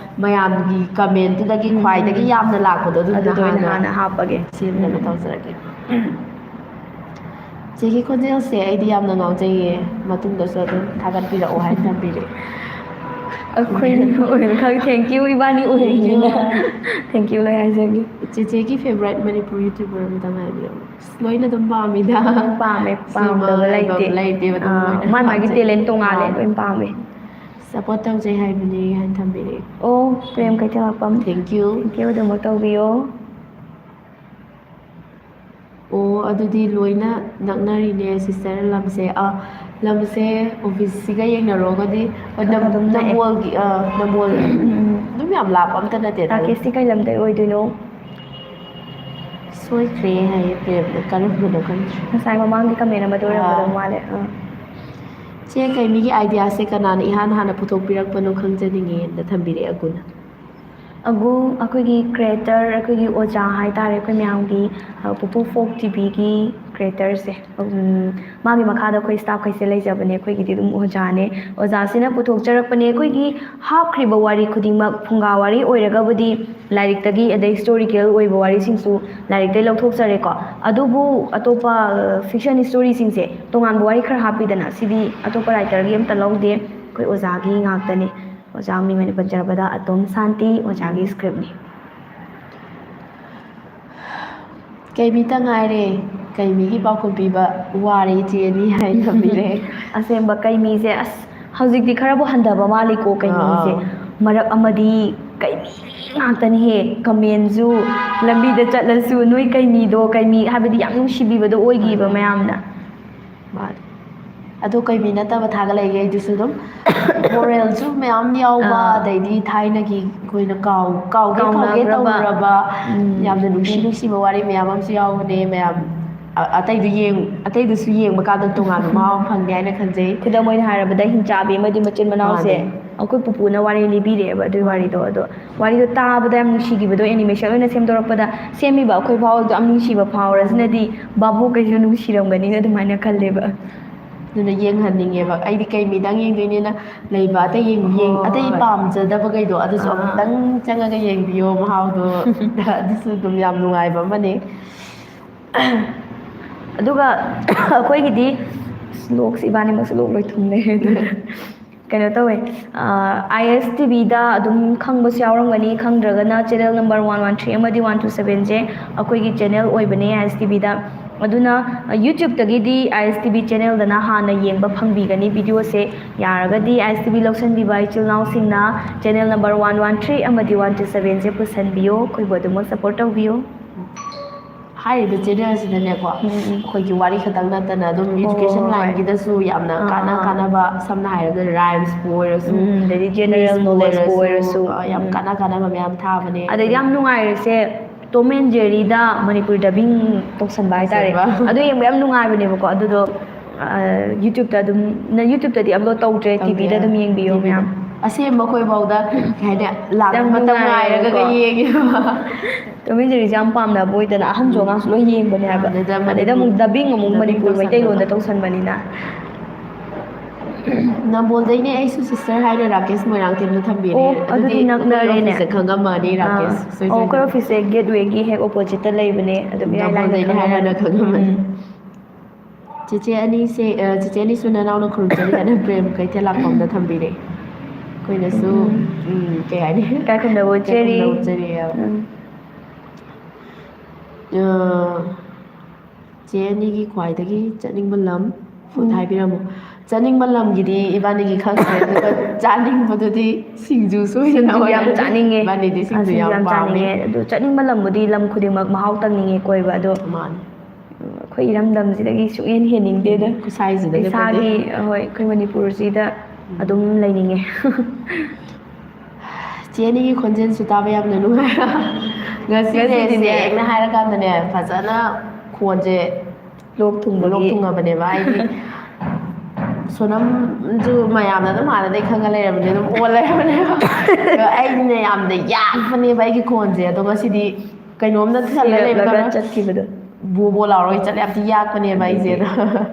ꯃꯌꯥꯝꯒꯤ ꯀꯃꯦꯟꯠꯇꯨꯗꯒꯤ ꯎꯝ, ꯈ꯭ꯋꯥꯏꯗꯒꯤ ꯎꯝ꯫ ꯌꯥꯝꯅ ꯂꯥꯛꯄꯗꯣ ꯑꯗꯨꯗꯨꯅ ꯑꯗꯨꯗꯣ ꯑꯣꯏꯅ ꯍꯥꯟꯅ ꯍꯥꯟꯅ ꯍꯥꯞꯄꯒꯦ꯫ ꯁꯦꯝꯅꯕ ꯎꯝ꯫ ꯇꯧꯖꯔꯒꯦ꯫ ꯆꯦꯒꯤ ꯈꯣꯟꯖꯦꯜꯁꯦ ꯑꯩꯗꯤ ꯌꯥꯝꯅ ꯉꯥꯎꯖꯩꯌꯦ, ꯃꯇꯨꯡꯗꯁꯨ ꯑꯗꯨꯝ ꯊꯥꯒꯠꯄꯤꯔꯛꯑꯣ ꯍꯥꯏꯅ ꯊꯝꯕꯤꯔꯦ꯫ ꯑꯩꯈꯣꯏ ꯑꯣꯏꯅ ꯈꯪ-, thank you, ꯏꯕꯥꯅꯤ ꯑꯣꯏꯔꯤꯅꯤꯅ꯫ Thank you ꯂꯣꯏ ꯍꯥꯏꯖꯒꯦ꯫ ꯆꯦꯆꯦꯒꯤ ꯐꯦꯚꯣꯔꯥꯏꯠ ꯃꯅꯤꯄꯨꯔ ꯌꯨꯇ꯭ꯌꯨꯕꯔ ꯑꯝꯇꯪ ꯍꯥꯏꯕꯤꯔꯛꯑꯣ꯫ ꯑꯁ, ꯂꯣꯏꯅ ꯑꯗꯨꯝ ꯄꯥꯝꯃꯤꯗ꯫ ꯑꯗꯨꯝ ꯄꯥꯝꯃꯦ, ꯁꯤꯃ ꯄꯥꯝꯗꯕ ꯂꯩꯇꯦ꯫ ꯂꯩꯇꯦꯕ, ꯑꯗꯨꯝ ꯑꯥ, ꯂꯣꯏꯅ ꯃꯥꯏ ꯃꯥꯒꯤ ꯄꯥꯝꯖꯩ꯫ talent ꯇꯣꯉꯥꯜꯂꯦ, ꯑꯥ꯫ ꯂꯣꯏ ꯄꯥꯝꯃꯦ꯫ Support ꯇꯧꯖꯩ ꯍꯥꯏꯕꯅꯦ ꯍꯥꯏꯅ ꯊꯝꯕꯤꯔꯛꯑꯦ꯫ ꯑꯣ, Prem ꯀꯩꯊꯦꯜꯃꯛꯄꯝ꯫ Thank you꯫ Thank you ꯑꯗꯨꯃꯛ ꯇꯧꯕꯤꯌꯣ꯫ ꯑꯣ, ꯑꯗꯨꯗꯤ ꯂꯣꯏꯅ ꯅꯛꯅꯔꯤꯅꯦ sister, ꯂꯝꯁꯦ꯫ ꯑꯥ, ꯂꯝꯁꯦ office ꯁꯤꯒ ꯌꯦꯡꯅꯔꯨꯔꯒꯗꯤ, ꯍꯣꯏ, ꯅꯝ-, ꯑꯗꯨꯝ ꯅꯛꯑꯦ꯫ ꯅꯝꯕꯣꯜꯒꯤ, ꯑꯥ, ꯅꯝꯕꯣꯜ ꯎꯝ, ꯎꯝ꯫ ꯑꯗꯨꯝ ꯌꯥꯝ ꯂꯥꯞꯄ ꯑꯝꯇ ꯅꯠꯇꯦꯗ꯫ ꯔꯥꯀꯦꯁꯇꯤ ꯀꯩ ꯂꯝꯗꯩ ꯑꯣꯏꯗꯣꯏꯅꯣ? ꯁꯣꯏꯈ꯭ꯔꯦ ꯍꯥꯏꯌꯦ ꯄ꯭ꯔꯦꯝꯗꯣ, ꯀꯔꯝꯕꯅꯣ ꯈꯪꯗ꯭ꯔꯦ꯫ ꯉꯁꯥꯏ ꯃꯃꯥꯡꯒꯤ comment ꯑꯃꯗ ꯑꯣꯏꯔꯝꯒꯗꯧ ꯑꯥ꯫ ꯃꯥꯜꯂꯦ꯫ ꯑꯥ꯫ ꯆꯦ, ꯀꯩꯃꯤꯒꯤ idea ꯁꯦ ꯀꯅꯥꯅ ꯏꯍꯥꯟ ꯍꯥꯟꯅ ꯄꯨꯊꯣꯛꯄꯤꯔꯛꯄꯅꯣ ꯈꯪꯖꯅꯤꯡꯉꯦꯅ ꯊꯝꯕꯤꯔꯛꯑꯦ ꯑꯒꯨꯅ꯫ ꯑꯒꯨ, ꯑꯩꯈꯣꯏꯒꯤ creator, ꯑꯩꯈꯣꯏꯒꯤ ꯑꯣꯖꯥ ꯍꯥꯏꯇꯥꯔꯦ, ꯑꯩꯈꯣꯏ ꯃꯌꯥꯝꯒꯤ, ꯑ, ꯄꯨꯄꯨ Folk TV ꯒꯤ creator ꯁꯦ꯫ ꯎꯝ, ꯃꯥꯒꯤ ꯃꯈꯥꯗ ꯑꯩꯈꯣꯏ staff ꯈꯩꯁꯦ ꯂꯩꯖꯕꯅꯦ, ꯑꯩꯈꯣꯏꯒꯤꯗꯤ ꯑꯗꯨꯝ ꯑꯣꯖꯥꯅꯦ꯫ ꯑꯣꯖꯥꯁꯤꯅ ꯄꯨꯊꯣꯛꯆꯔꯛꯄꯅꯦ꯫ ꯑꯩꯈꯣꯏꯒꯤ ꯍꯥꯞꯈ꯭ꯔꯤꯕ ꯋꯥꯔꯤ ꯈꯨꯗꯤꯡꯃꯛ, ꯐꯨꯡꯒꯥ ꯋꯥꯔꯤ ꯑꯣꯏꯔꯒꯕꯨꯗꯤ ꯂꯥꯏꯔꯤꯛꯇꯒꯤ, ꯑꯗꯩ historical ꯑꯣꯏꯕ ꯋꯥꯔꯤꯁꯤꯡꯁꯨ ꯂꯥꯏꯔꯤꯛꯇꯩ ꯂꯧꯊꯣꯛꯆꯔꯦꯀꯣ꯫ ꯑꯗꯨꯕꯨ ꯑꯇꯣꯞꯄ, ꯑ, fiction story ꯁꯤꯡꯁꯦ ꯇꯣꯉꯥꯟꯕ ꯋꯥꯔꯤ ꯈꯔ ꯍꯥꯞꯄꯤꯗꯅ, ꯁꯤꯗꯤ ꯑꯇꯣꯞꯄ writer ꯒꯤ ꯑꯝꯇ ꯂꯧꯗꯦ, ꯑꯩꯈꯣꯏ ꯑꯣꯖꯥꯒꯤ ꯉꯥꯛꯇꯅꯦ꯫ ꯑꯣꯖꯥ ꯃꯤꯡ ꯑꯣꯏꯅ ꯄꯟꯖꯔꯕꯗ ꯑꯇꯣꯝ ꯁꯥꯟꯇꯤ ꯑꯣꯖꯥꯒꯤ script ꯅꯤ꯫ ꯀꯩꯃꯤꯇ ꯉꯥꯏꯔꯦ, ꯀꯩꯃꯤꯒꯤ ꯄꯥꯎꯈꯨꯝ ꯄꯤꯕ ꯋꯥꯔꯦ ꯏꯆꯦ ꯑꯅꯤ ꯍꯥꯏꯅ ꯊꯝꯕꯤꯔꯦ꯫ ꯑꯁꯦꯡꯕ ꯀꯩꯃꯤꯁꯦ, ꯑꯁ, ꯍꯧꯖꯤꯛꯇꯤ ꯈꯔꯕꯨ ꯍꯟꯊꯕ ꯃꯥꯜꯂꯤꯀꯣ ꯀꯩꯃꯤꯁꯦ꯫ ꯑꯥ꯫ ꯃꯔꯛ ꯑꯃꯗꯤ ꯀꯩꯃꯤ ꯉꯥꯛꯇꯅꯤꯍꯦ, comment ꯁꯨ, ꯂꯝꯕꯤꯗ ꯆꯠꯂꯁꯨ ꯅꯣꯏ ꯀꯩꯃꯤꯗꯣ, ꯀꯩꯃꯤ ꯍꯥꯏꯕꯗꯤ ꯌꯥꯝ ꯅꯨꯡꯁꯤꯕꯤꯕꯗꯣ ꯑꯣꯏꯈꯤꯕ ꯃꯌꯥꯝꯅ꯫ ꯃꯥꯅꯦ꯫ ꯑꯗꯣ ꯀꯩ ꯃꯤ ꯅꯠꯇꯕ ꯊꯥꯒꯠꯂꯛꯏꯒꯦ ꯑꯩꯗꯨꯁꯨ ꯑꯗꯨꯝ ꯃꯣꯔꯦꯜꯁꯨ ꯃꯌꯥꯝ ꯌꯥꯎꯕ, ꯑꯥ꯫ ꯑꯗꯩꯗꯤ ꯊꯥꯏꯅꯒꯤ ꯑꯩꯈꯣꯏꯅ ꯀꯥꯎ ꯀꯥꯎꯒꯦ ꯀꯥꯎꯒꯦ ꯀꯥꯎꯅꯈ꯭ꯔꯕ꯫ ꯇꯧꯔꯕ ꯎꯝ꯫ ꯌꯥꯝꯅ ꯅꯨꯡꯁꯤ ꯎꯝ꯫ ꯅꯨꯡꯁꯤꯕ ꯋꯥꯔꯤ ꯃꯌꯥꯝ ꯑꯃꯁꯨ ꯌꯥꯎꯕꯅꯦ ꯃꯌꯥꯝ꯫ ꯑ- ꯑꯇꯩꯗꯨ ꯌꯦꯡ ꯑꯇꯩꯗꯨꯁꯨ ꯌꯦꯡꯕ ꯀꯥꯟꯗ ꯇꯣꯉꯥꯟꯕ ꯃꯍꯥꯎ ꯑꯃ ꯐꯪꯅꯤ ꯍꯥꯏꯅ ꯈꯟꯖꯩ꯫ ꯈꯨꯗꯝ ꯑꯣꯏꯅ ꯍꯥꯏꯔꯕꯗ ꯍꯤꯡꯆꯥꯕꯤ ꯑꯃꯗꯤ ꯃꯆꯤꯟ ꯃꯅꯥꯎꯁꯦ ꯃꯥꯅꯦ꯫ ꯑꯩꯈꯣꯏ ꯄꯨꯄꯨꯅ ꯋꯥꯔꯤ ꯂꯤꯕꯤꯔꯛꯑꯦꯕ ꯑꯗꯨꯒꯤ ꯋꯥꯔꯤꯗꯣ꯫ ꯑꯗꯣ ꯋꯥꯔꯤꯗꯣ ꯇꯥꯕꯗ ꯌꯥꯝ ꯅꯨꯡꯁꯤꯈꯤꯕꯗꯣ, ꯑꯦꯅꯤꯃꯦꯁꯟ ꯑꯣꯏꯅ ꯁꯦꯝꯗꯣꯔꯛꯄꯗ ꯁꯦꯝꯃꯤꯕ ꯑꯩꯈꯣꯏ ꯐꯥꯎꯗꯣ ꯌꯥꯝ ꯅꯨꯡꯁꯤꯕ ꯐꯥꯎꯔꯁꯤꯅꯗꯤ ꯚꯥꯕꯣꯛꯈꯩꯁꯨ ꯅꯨꯡꯁꯤꯔꯝꯒꯅꯤꯅ ꯑꯗꯨꯃꯥꯏꯅ ꯈꯜꯂꯦꯕ꯫ ꯑꯗꯨꯅ ꯌꯦꯡꯍꯟꯅꯤꯡꯉꯦꯕ꯫ ꯑꯩꯗꯤ ꯀꯩ ꯃꯤꯗꯪ ꯌꯦꯡꯗꯣꯏꯅꯦꯅ ꯂꯩꯕ, ꯑꯇꯩ ꯌꯦꯡ- ꯌꯦꯡ- ꯑꯇꯩ ꯍꯣꯏ꯫ ꯄꯥꯝꯖꯗꯕꯈꯩꯗꯣ ꯑꯗꯨꯁꯨ ꯑꯥ꯫ ꯑꯃꯨꯛꯇꯪ ꯆꯪꯉꯒ ꯌꯦꯡꯕꯤꯌꯣ ꯃꯍꯥꯎꯗꯣ꯫ ꯑꯗꯨꯁꯨ ꯑꯗꯨꯝ ꯌꯥꯝ ꯅꯨꯡꯉꯥꯏꯕ ꯑꯃꯅꯦ꯫ ꯑꯗꯨꯒ ꯑꯩꯈꯣꯏꯒꯤꯗꯤ ꯂꯣꯛꯁꯤ ꯏꯕꯥꯅꯤꯃꯛꯁꯨ ꯂꯣꯛ ꯂꯣꯏ ꯊꯨꯡ ꯂꯩꯔꯦ ꯑꯗꯨꯅ ꯀꯩꯅꯣ ꯇꯧꯋꯦ꯫ ꯑꯥꯏ ꯑꯦꯁ ꯇꯤ ꯚꯤꯗ ꯑꯗꯨꯝ ꯈꯪꯕꯁꯨ ꯌꯥꯎꯔꯝꯒꯅꯤ, ꯈꯪꯗ꯭ꯔꯒꯅ channel number one one three ꯑꯃꯗꯤ ꯋꯥꯟ ꯇꯨ ꯁꯕꯦꯟꯁꯦ ꯑꯩꯈꯣꯏꯒꯤ ꯆꯦꯅꯦꯜ ꯑꯣꯏꯕꯅꯦ ꯑꯥꯏ ꯑꯦꯁ ꯇꯤ ꯚꯤꯗ꯫ ꯑꯗꯨꯅ ꯌꯨꯇ꯭ꯌꯨꯕꯇꯒꯤꯗꯤ ꯑꯥꯏ ꯑꯦꯁ ꯇꯤ ꯚꯤ ꯆꯦꯅꯦꯜꯗꯅ ꯍꯥꯟꯅ ꯌꯦꯡꯕ ꯐꯪꯕꯤꯒꯅꯤ ꯚꯤꯗꯤꯑꯣꯁꯦ꯫ ꯌꯥꯔꯒꯗꯤ ꯑꯥꯏ ꯑꯦꯁ ꯇꯤ ꯚꯤ ꯂꯧꯁꯤꯟꯕꯤꯕ ꯏꯆꯤꯜ ꯏꯅꯥꯎꯁꯤꯡꯅ channel number one one three ꯑꯃꯗꯤ ꯋꯥꯟ ꯇꯨ ꯁꯕꯦꯟꯁꯦ ꯄꯨꯁꯟꯕꯤꯌꯨ, ꯑꯩꯈꯣꯏꯕꯨ ꯑꯗꯨꯃꯛ ꯁꯞꯄꯣꯔꯠ ꯇꯧꯕꯤꯌꯨ꯫ ꯍꯥꯏꯔꯤꯕ ꯆꯦꯅꯦꯜꯁꯤꯗꯅꯦꯀꯣ ꯎꯝ, ꯎꯝ꯫ ꯑꯩꯈꯣꯏꯒꯤ ꯋꯥꯔꯤ ꯈꯛꯇꯪ ꯅꯠꯇꯅ ꯑꯗꯨꯝ ꯍꯣꯏ, ꯏꯗꯨꯀꯦꯁꯟ ꯍꯣꯏ, ꯍꯣꯏ꯫ ꯂꯥꯏꯟꯒꯤꯗꯁꯨ ꯌꯥꯝꯅ ꯑꯥ, ꯀꯥꯟꯅ ꯑꯥ꯫ ꯀꯥꯟꯅꯕ, ꯁꯝꯅ ꯍꯥꯏꯔꯕꯗ ꯔꯥꯏꯝꯁꯄꯨ ꯑꯣꯏꯔꯁꯨ, ꯎꯝ, ꯎꯝ, ꯑꯗꯩꯗꯤ ꯖꯦꯅꯔꯦꯜ quiz ꯄꯨ ꯅꯣꯂꯦꯖꯄꯨ ꯑꯣꯏꯔꯁꯨ, ꯑꯣꯏꯔꯁꯨ, ꯑ, ꯌꯥꯝ ꯎꯝ꯫ ꯀꯥꯟꯅ ꯀꯥꯟꯅꯕ ꯃꯌꯥꯝ ꯊꯥꯕꯅꯦ꯫ ꯑꯗꯩꯗꯤ ꯌꯥꯝ ꯅꯨꯡꯉꯥꯏꯔꯤꯁꯦ ꯇꯣꯝ ꯑꯦꯟ ꯖꯦꯔꯤꯗ ꯃꯅꯤꯄꯨꯔꯤ ꯗꯕꯤꯡ ꯇꯧꯁꯟꯕ ꯍꯥꯏꯇꯥꯔꯦ꯫ ꯇꯧꯁꯟꯕ꯫ ꯑꯗꯨ ꯌꯦꯡꯕ ꯌꯥꯝ ꯅꯨꯡꯉꯥꯏꯕꯅꯦꯕꯀꯣ꯫ ꯑꯗꯨꯗꯣ ꯑ, ꯌꯨꯇ꯭ꯌꯨꯕꯇ ꯑꯗꯨꯝ, ꯅ ꯌꯨꯇ꯭ꯌꯨꯕꯇꯗꯤ ꯑꯇꯣꯞ ꯇꯧꯗ꯭ꯔꯦ, ꯇꯧꯗꯦ꯫ ꯇꯤ ꯚꯤꯗ ꯑꯗꯨꯝ ꯌꯦꯡꯕꯤꯌꯣ ꯇꯤ ꯚꯤꯗ꯫ ꯃꯌꯥꯝ꯫ ꯑꯁꯦꯡꯕ ꯑꯩꯈꯣꯏꯐꯥꯎꯗ ꯀꯩ ꯍꯥꯏꯅꯤ, ꯂꯥꯛꯄ ꯌꯥꯝ ꯃꯇꯝ ꯅꯨꯡꯉꯥꯏꯌꯦꯕꯀꯣ꯫ ꯉꯥꯏꯔꯒ ꯌꯦꯡꯉꯦꯕ꯫ ꯇꯣꯝ ꯑꯦꯟ ꯖꯦꯔꯤꯁꯦ ꯌꯥꯝ ꯄꯥꯝꯅꯕ ꯑꯣꯏꯗꯅ ꯑꯍꯟꯁꯨ ꯑꯉꯥꯡꯁꯨ ꯂꯣꯏ ꯌꯦꯡꯕꯅꯦ ꯍꯥꯏꯕ꯫ ꯑꯗꯨꯗ ꯑꯗꯩꯗ ꯑꯃꯨꯛ ꯃꯅꯤꯄꯨꯔ ꯗꯕꯤꯡ ꯑꯃꯨꯛ dubbing ꯃꯅꯤꯄꯨꯔ ꯇꯧꯁꯟꯕꯗꯣ꯫ ꯃꯩꯇꯩꯂꯣꯟꯗ ꯇꯧꯁꯟꯕꯅꯤꯅ꯫ ꯅꯝꯕꯣꯜꯗꯩꯅꯦ ꯑꯩꯁꯨ ꯁꯤꯁꯇꯔ ꯍꯥꯏꯅ ꯔꯥꯀꯦꯁ ꯃꯣꯏꯔꯥꯡꯊꯦꯝꯅ ꯊꯝꯕꯤꯔꯦ꯫ ꯑꯣ, ꯑꯗꯨꯗꯤ ꯑꯩꯈꯣꯏ ꯅꯛꯅꯔꯦꯅꯦ꯫ ꯑꯣꯐꯤꯁꯁꯦ ꯈꯪꯉꯝꯃꯅꯤ ꯑꯥ꯫ ꯔꯥꯀꯦꯁ ꯑꯣ, ꯑꯩꯈꯣꯏ ꯁꯣꯏꯖꯅ꯫ ꯑꯣꯐꯤꯁꯁꯦ ꯒꯦꯠꯋꯦꯒꯤ ꯍꯦꯛ ꯑꯣꯄꯣꯖꯤꯠꯇ ꯂꯩꯕꯅꯦ꯫ ꯑꯗꯨꯝ ꯏꯔꯥꯏ ꯂꯥꯏꯅ ꯅꯝꯕꯣꯜꯗꯩꯅꯦ ꯍꯥꯏꯔꯒ ꯈꯪꯉꯝꯃꯅꯤ꯫ ꯈꯪꯉꯝꯃꯅꯤ꯫ ꯎꯝ꯫ ꯆꯦꯆꯦ ꯑꯅꯤꯁꯦ, ꯑ, ꯆꯦꯆꯦ ꯑꯅꯤꯁꯨ ꯅꯅꯥꯎꯅ ꯈꯨꯔꯨꯝꯖꯔꯤ ꯍꯥꯏꯅ ꯄ꯭ꯔꯦꯝ ꯀꯩꯊꯦꯜ ꯂꯥꯛꯄꯝꯗ ꯊꯝꯕꯤꯔꯦ꯫ ꯑꯩꯈꯣꯏꯅꯁꯨ, ꯎꯝ꯫ ꯎꯝ, ꯀꯩ ꯍꯥꯏꯅꯤ? ꯏꯀꯥꯏ ꯈꯨꯝꯅꯕ ꯎꯠꯆꯔꯤ꯫ ꯏꯀꯥꯏ ꯈꯨꯝꯅꯕ ꯎꯠꯆꯔꯤ ꯍꯥꯏꯕ꯫ ꯎꯝ꯫ ꯑ, ꯆꯦ ꯑꯅꯤꯒꯤ ꯈ꯭ꯋꯥꯏꯗꯒꯤ ꯆꯠꯅꯤꯡꯕ ꯂꯝ food ꯎꯝ꯫ ꯍꯥꯏꯕꯤꯔꯝꯃꯣ꯫ ꯆꯠꯅꯤꯡꯕ ꯂꯝꯒꯤꯗꯤ ꯏꯕꯥꯅꯤꯒꯤ ꯈꯪꯈ꯭ꯔꯦ, ꯑꯗꯨꯒ ꯆꯥꯅꯤꯡꯕꯗꯨꯗꯤ ꯁꯤꯡꯖꯨ ꯁꯣꯏꯗꯅ ꯁꯤꯡꯖꯨ ꯌꯥꯝ ꯑꯣꯏꯔꯅꯤ꯫ ꯆꯥꯅꯤꯡꯉꯦ꯫ ꯏꯕꯥꯅꯤꯗꯤ ꯑ, ꯁꯤꯡꯖꯨ ꯁꯤꯡꯖꯨ ꯌꯥꯝ ꯌꯥꯝ ꯄꯥꯝꯃꯦ꯫ ꯆꯥꯅꯤꯡꯉꯦ꯫ ꯑꯗꯨ ꯆꯠꯅꯤꯡꯕ ꯂꯝꯕꯨꯗꯤ ꯂꯝ ꯈꯨꯗꯤꯡꯃꯛ ꯃꯍꯥꯎ ꯇꯪꯅꯤꯡꯉꯦ ꯀꯣꯏꯕ꯫ ꯑꯗꯣ ꯃꯥꯅꯤ꯫ ꯑꯩꯈꯣꯏ ꯏꯔꯝꯗꯝꯁꯤꯗꯒꯤ ꯁꯨꯡꯍꯦꯟ ꯍꯦꯟꯅꯤꯡꯗꯦꯗ꯫ ꯈꯨꯠꯁꯥꯏꯁꯤꯗ ꯏꯁꯥꯒꯤ, ꯍꯣꯏ, ꯑꯩꯈꯣꯏ ꯃꯅꯤꯄꯨꯔꯁꯤꯗ ꯑꯗꯨꯝ ꯂꯩꯅꯤꯡꯉꯦ꯫ ꯆꯦ ꯑꯅꯤꯒꯤ ꯈꯣꯟꯖꯦꯜꯁꯨ ꯇꯥꯕ ꯌꯥꯝꯅ ꯅꯨꯡꯉꯥꯏ꯫ ꯉꯁꯤꯁꯦ ꯉꯁꯤꯗꯤꯅꯦ꯫ ꯁꯦꯡꯅ ꯍꯥꯏꯔꯀꯥꯟꯗꯅꯦ, ꯐꯖꯅ ꯈꯣꯟꯁꯦ ꯂꯣꯛ ꯊꯨꯡꯕꯒꯤ꯫ ꯂꯣꯛ ꯊꯨꯡꯉꯕꯅꯦꯕ꯫ ꯍꯥꯏꯗꯤ ꯁꯣꯅꯝꯁꯨ ꯃꯌꯥꯝꯅ ꯑꯗꯨꯝ ꯍꯥꯟꯅꯗꯩ ꯈꯪꯉ ꯂꯩꯔꯕꯅꯦ, ꯑꯗꯨꯝ ꯑꯣꯟ ꯂꯩꯔꯕꯅꯦꯕ꯫ ꯑꯗꯣ ꯑꯩꯅ ꯌꯥꯝꯅ ꯌꯥꯛꯄꯅꯦꯕ ꯑꯩꯒꯤ ꯈꯣꯟꯁꯦ꯫ ꯑꯗꯣ ꯉꯁꯤꯗꯤ ꯀꯩꯅꯣꯝꯗ ꯊꯜꯂ ꯂꯩꯕ ꯁꯤꯔꯞꯂꯒ ꯈꯔ ꯆꯠꯈꯤꯕꯗꯣ꯫ ꯕꯣ ꯕꯣ ꯂꯥꯎꯔꯒ ꯆꯠꯂꯦ, ꯌꯥꯝ ꯊꯤ ꯌꯥꯛꯄꯅꯦꯕ ꯑꯩꯁꯦ꯫ ꯑꯗꯣ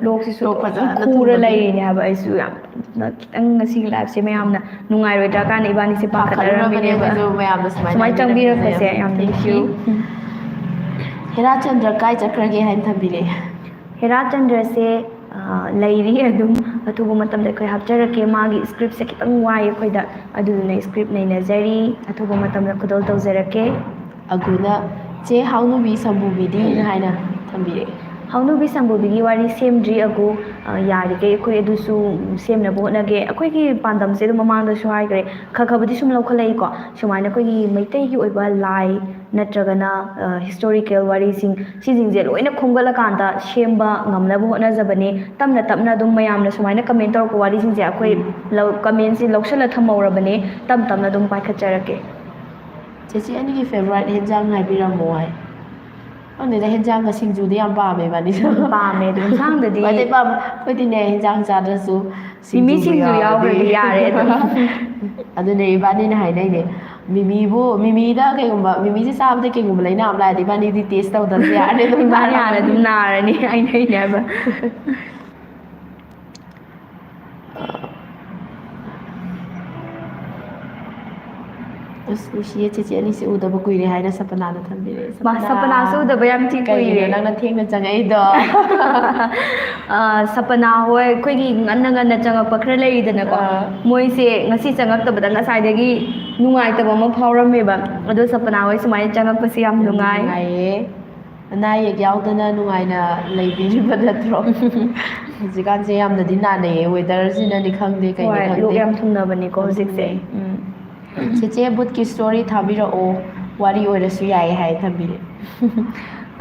ꯂꯣꯛꯁꯤꯁꯨ ꯂꯣꯛ ꯐꯖꯅ ꯈꯨꯔ ꯊꯨꯡꯕꯒꯤ꯫ ꯂꯩꯔꯤꯅꯦ ꯍꯥꯏꯕ ꯑꯩꯁꯨ꯫ ꯌꯥꯝꯅ ꯈꯤꯇꯪ ꯉꯁꯤꯒꯤ ꯂꯥꯏꯐꯁꯦ ꯃꯌꯥꯝꯅ ꯅꯨꯡꯉꯥꯏꯔꯣꯏꯗ꯭ꯔꯥ ꯀꯥꯟꯗ ꯏꯕꯥꯅꯤꯁꯦ ꯄꯥꯈꯠꯂꯨꯔꯕꯅꯦ ꯄꯥꯈꯠꯅꯔꯝꯃꯤꯅꯦꯕ꯫ ꯑꯩꯈꯣꯏꯁꯨ ꯃꯌꯥꯝꯗ ꯁꯨꯃꯥꯏꯅ ꯁꯨꯃꯥꯏꯅ ꯂꯩꯕꯤꯔꯛꯄꯁꯦ ꯆꯪꯕꯤꯔꯛꯄꯁꯦ ꯌꯥꯝ ꯌꯥꯝ thank ꯅꯨꯡꯁꯤ꯫ you꯫ ꯍꯦꯔꯥ ꯆꯟꯗ꯭ꯔ ꯀꯥꯏ ꯆꯠꯈ꯭ꯔꯒꯦ ꯍꯥꯏꯅ ꯊꯝꯕꯤꯔꯛꯑꯦ꯫ ꯍꯦꯔꯥ ꯆꯟꯗ꯭ꯔꯁꯦ, ꯑ, ꯂꯩꯔꯤ ꯑꯗꯨꯝ꯫ ꯑꯊꯨꯕ ꯃꯇꯝꯗ ꯑꯩꯈꯣꯏ ꯍꯥꯞꯆꯔꯛꯀꯦ꯫ ꯃꯥꯒꯤ ꯁ꯭ꯀ꯭ꯔꯤꯞꯁꯦ ꯈꯤꯇꯪ ꯋꯥꯏ ꯑꯩꯈꯣꯏꯗ, ꯑꯗꯨꯗꯨꯅ ꯁ꯭ꯀ꯭ꯔꯤꯞ ꯅꯩꯅꯖꯔꯤ꯫ ꯑꯊꯨꯕ ꯃꯇꯝꯗ ꯈꯨꯗꯣꯜ ꯇꯧꯖꯔꯛꯀꯦ꯫ ꯑꯒꯨꯅ ꯆꯦ ꯍꯥꯎꯅꯨꯕꯤ ꯁꯝꯕꯨꯕꯤꯗꯤ ꯍꯥꯏꯅ ꯊꯝꯕꯤꯔꯛꯑꯦ꯫ ꯍꯥꯎꯅꯨꯕꯤ ꯁꯝꯕꯨꯕꯤꯒꯤ ꯋꯥꯔꯤ ꯁꯦꯝꯗ꯭ꯔꯤ ꯑꯒꯨ꯫ ꯑ, ꯌꯥꯔꯤꯈꯩ ꯑꯩꯈꯣꯏ ꯑꯗꯨꯁꯨ ꯁꯦꯝꯅꯕ ꯍꯣꯠꯅꯒꯦ꯫ ꯑꯩꯈꯣꯏꯒꯤ ꯄꯥꯟꯗꯝꯁꯦ ꯑꯗꯨꯝ ꯃꯃꯥꯡꯗꯁꯨ ꯍꯥꯏꯈ꯭ꯔꯦ, ꯈꯔ ꯈꯔꯕꯨꯗꯤ ꯁꯨꯝ ꯂꯧꯈꯠꯂꯛꯏꯀꯣ꯫ ꯁꯨꯃꯥꯏꯅ ꯑꯩꯈꯣꯏꯒꯤ ꯃꯩꯇꯩꯒꯤ ꯑꯣꯏꯕ ꯂꯥꯏ ꯅꯠꯇ꯭ꯔꯒꯅ, ꯑ, ꯍꯤꯁꯇꯣꯔꯤꯀꯦꯜ ꯋꯥꯔꯤꯁꯤꯡ, ꯁꯤꯁꯤꯡꯁꯦ ꯂꯣꯏꯅ ꯈꯣꯝꯒꯠꯂꯀꯥꯟꯗ ꯁꯦꯝꯕ ꯉꯝꯅꯕ ꯍꯣꯠꯅꯖꯕꯅꯦ꯫ ꯇꯞꯅ ꯇꯞꯅ ꯑꯗꯨꯝ ꯃꯌꯥꯝꯅ ꯁꯨꯃꯥꯏꯅ ꯀꯃꯦꯟ ꯇꯧꯔꯛꯄ ꯋꯥꯔꯤꯁꯤꯡꯁꯦ ꯑꯩꯈꯣꯏ ꯂꯧ-, ꯀꯃꯦꯟꯁꯦ ꯂꯧꯁꯜꯂ ꯊꯝꯍꯧꯔꯕꯅꯦ꯫ ꯇꯞ ꯇꯞꯅ ꯑꯗꯨꯝ ꯄꯥꯏꯈꯠꯆꯔꯛꯀꯦ꯫ ꯆꯦꯆꯦ ꯑꯅꯤꯒꯤ ꯐꯦꯚꯣꯔꯥꯏꯠ ꯍꯦꯟꯖꯥꯡ ꯍꯥꯏꯕꯤꯔꯝꯃꯣ ꯍꯥꯏ꯫ ꯈꯪꯗꯦꯗ, ꯍꯦꯟꯖꯥꯡꯒ ꯁꯤꯡꯖꯨꯗꯤ ꯌꯥꯝ ꯄꯥꯝꯃꯦ ꯏꯕꯥꯅꯤꯁꯨ꯫ ꯄꯥꯝꯃꯦ ꯑꯗꯨꯝ ꯏꯟꯁꯥꯡꯗꯗꯤ꯫ ꯃꯇꯦꯛ ꯄꯥꯝꯃꯦ꯫ ꯑꯩꯈꯣꯏꯗꯤꯅꯦ, ꯍꯦꯟꯖꯥꯡ ꯆꯥꯗ꯭ꯔꯁꯨ ꯃꯤꯃꯤ ꯁꯤꯡꯖꯨꯕꯨ ꯁꯤꯡꯖꯨ ꯌꯥꯎꯔꯗꯤ꯫ ꯌꯥꯎꯈ꯭ꯔꯗꯤ ꯌꯥꯔꯦ ꯑꯗꯨꯝ꯫ ꯑꯗꯨꯅꯦ ꯏꯕꯥꯅꯤꯅ ꯍꯥꯏꯅꯩꯅꯦ, ꯃꯤꯃꯤꯕꯨ, ꯃꯤꯃꯤꯗ ꯀꯩꯒꯨꯝꯕ, ꯃꯤꯃꯤꯁꯦ ꯆꯥꯕꯗ ꯀꯩꯒꯨꯝꯕ ꯂꯩꯅꯥ ꯑꯃ ꯂꯥꯛꯑꯗꯤ ꯏꯕꯥꯅꯤꯗꯤ ꯇꯦꯁ ꯇꯧꯗꯕꯁꯨ ꯌꯥꯔꯅꯤ ꯑꯗꯨꯝ꯫ ꯏꯕꯥꯅꯤ ꯍꯥꯟꯅ ꯑꯗꯨꯝ ꯅꯥꯔꯅꯤ, ꯑꯩꯅ ꯍꯥꯏꯅꯦ ꯍꯥꯏꯕ꯫ ꯑꯁ, ꯅꯨꯡꯁꯤꯌꯦ, ꯆꯦꯆꯦ ꯑꯅꯤꯁꯦ ꯎꯗꯕ ꯀꯨꯏꯔꯦ ꯍꯥꯏꯅ ꯁꯄꯅꯥꯅ ꯊꯝꯕꯤꯔꯛꯑꯦ꯫ ꯃꯥ, ꯁꯄꯅꯥꯁꯨ ꯎꯗꯕ ꯌꯥꯝ ꯊꯤ ꯀꯩꯒꯤꯅꯣ ꯀꯨꯏꯔꯦ꯫ ꯅꯪꯅ ꯊꯦꯡꯅ ꯆꯪꯉꯛꯏꯗꯣ? ꯑ, ꯁꯄꯅꯥ ꯍꯣꯏ ꯑꯩꯈꯣꯏꯒꯤ ꯉꯟꯅ ꯉꯟꯅ ꯆꯪꯉꯛꯄ ꯈꯔ ꯂꯩꯔꯤꯗꯅꯀꯣ꯫ ꯑꯥ꯫ ꯃꯣꯏꯁꯦ ꯉꯁꯤ ꯆꯪꯉꯛꯇꯕꯗ ꯉꯁꯥꯏꯗꯒꯤ ꯅꯨꯡꯉꯥꯏꯇꯕ ꯑꯃ ꯐꯥꯎꯔꯝꯃꯦꯕ꯫ ꯑꯗꯣ ꯁꯄꯅꯥ ꯍꯣꯏ ꯁꯨꯃꯥꯏꯅ ꯆꯪꯉꯛꯄꯁꯦ ꯌꯥꯝ ꯌꯥꯝ ꯅꯨꯡꯉꯥꯏ꯫ ꯅꯨꯡꯉꯥꯏꯌꯦ꯫ ꯑꯅꯥ ꯑꯌꯦꯛ ꯌꯥꯎꯗꯅ ꯅꯨꯡꯉꯥꯏꯅ ꯂꯩꯕꯤꯔꯤꯕ ꯅꯠꯇ꯭ꯔꯣ? ꯍꯧꯖꯤꯛꯀꯥꯟꯁꯦ ꯌꯥꯝꯅꯗꯤ ꯅꯥꯅꯩꯌꯦ, ꯋꯦꯗꯔꯁꯤꯅꯅꯤ ꯈꯪꯗꯦ, ꯀꯩꯅꯤ ꯍꯣꯏ, ꯈꯪꯗꯦ꯫ ꯂꯣꯛ ꯌꯥꯝ ꯊꯨꯡꯅꯕꯅꯤꯀꯣ ꯌꯥꯝ ꯍꯧꯖꯤꯛꯁꯦ꯫ ꯊꯨꯡꯅꯩ꯫ ꯎꯝ꯫ ꯆꯦꯆꯦ, ꯚꯨꯠꯀꯤ ꯁ꯭ꯇꯣꯔꯤ ꯊꯥꯕꯤꯔꯛꯑꯣ, ꯋꯥꯔꯤ ꯑꯣꯏꯔꯁꯨ ꯌꯥꯏꯌꯦ ꯍꯥꯏ ꯊꯝꯕꯤꯔꯦ꯫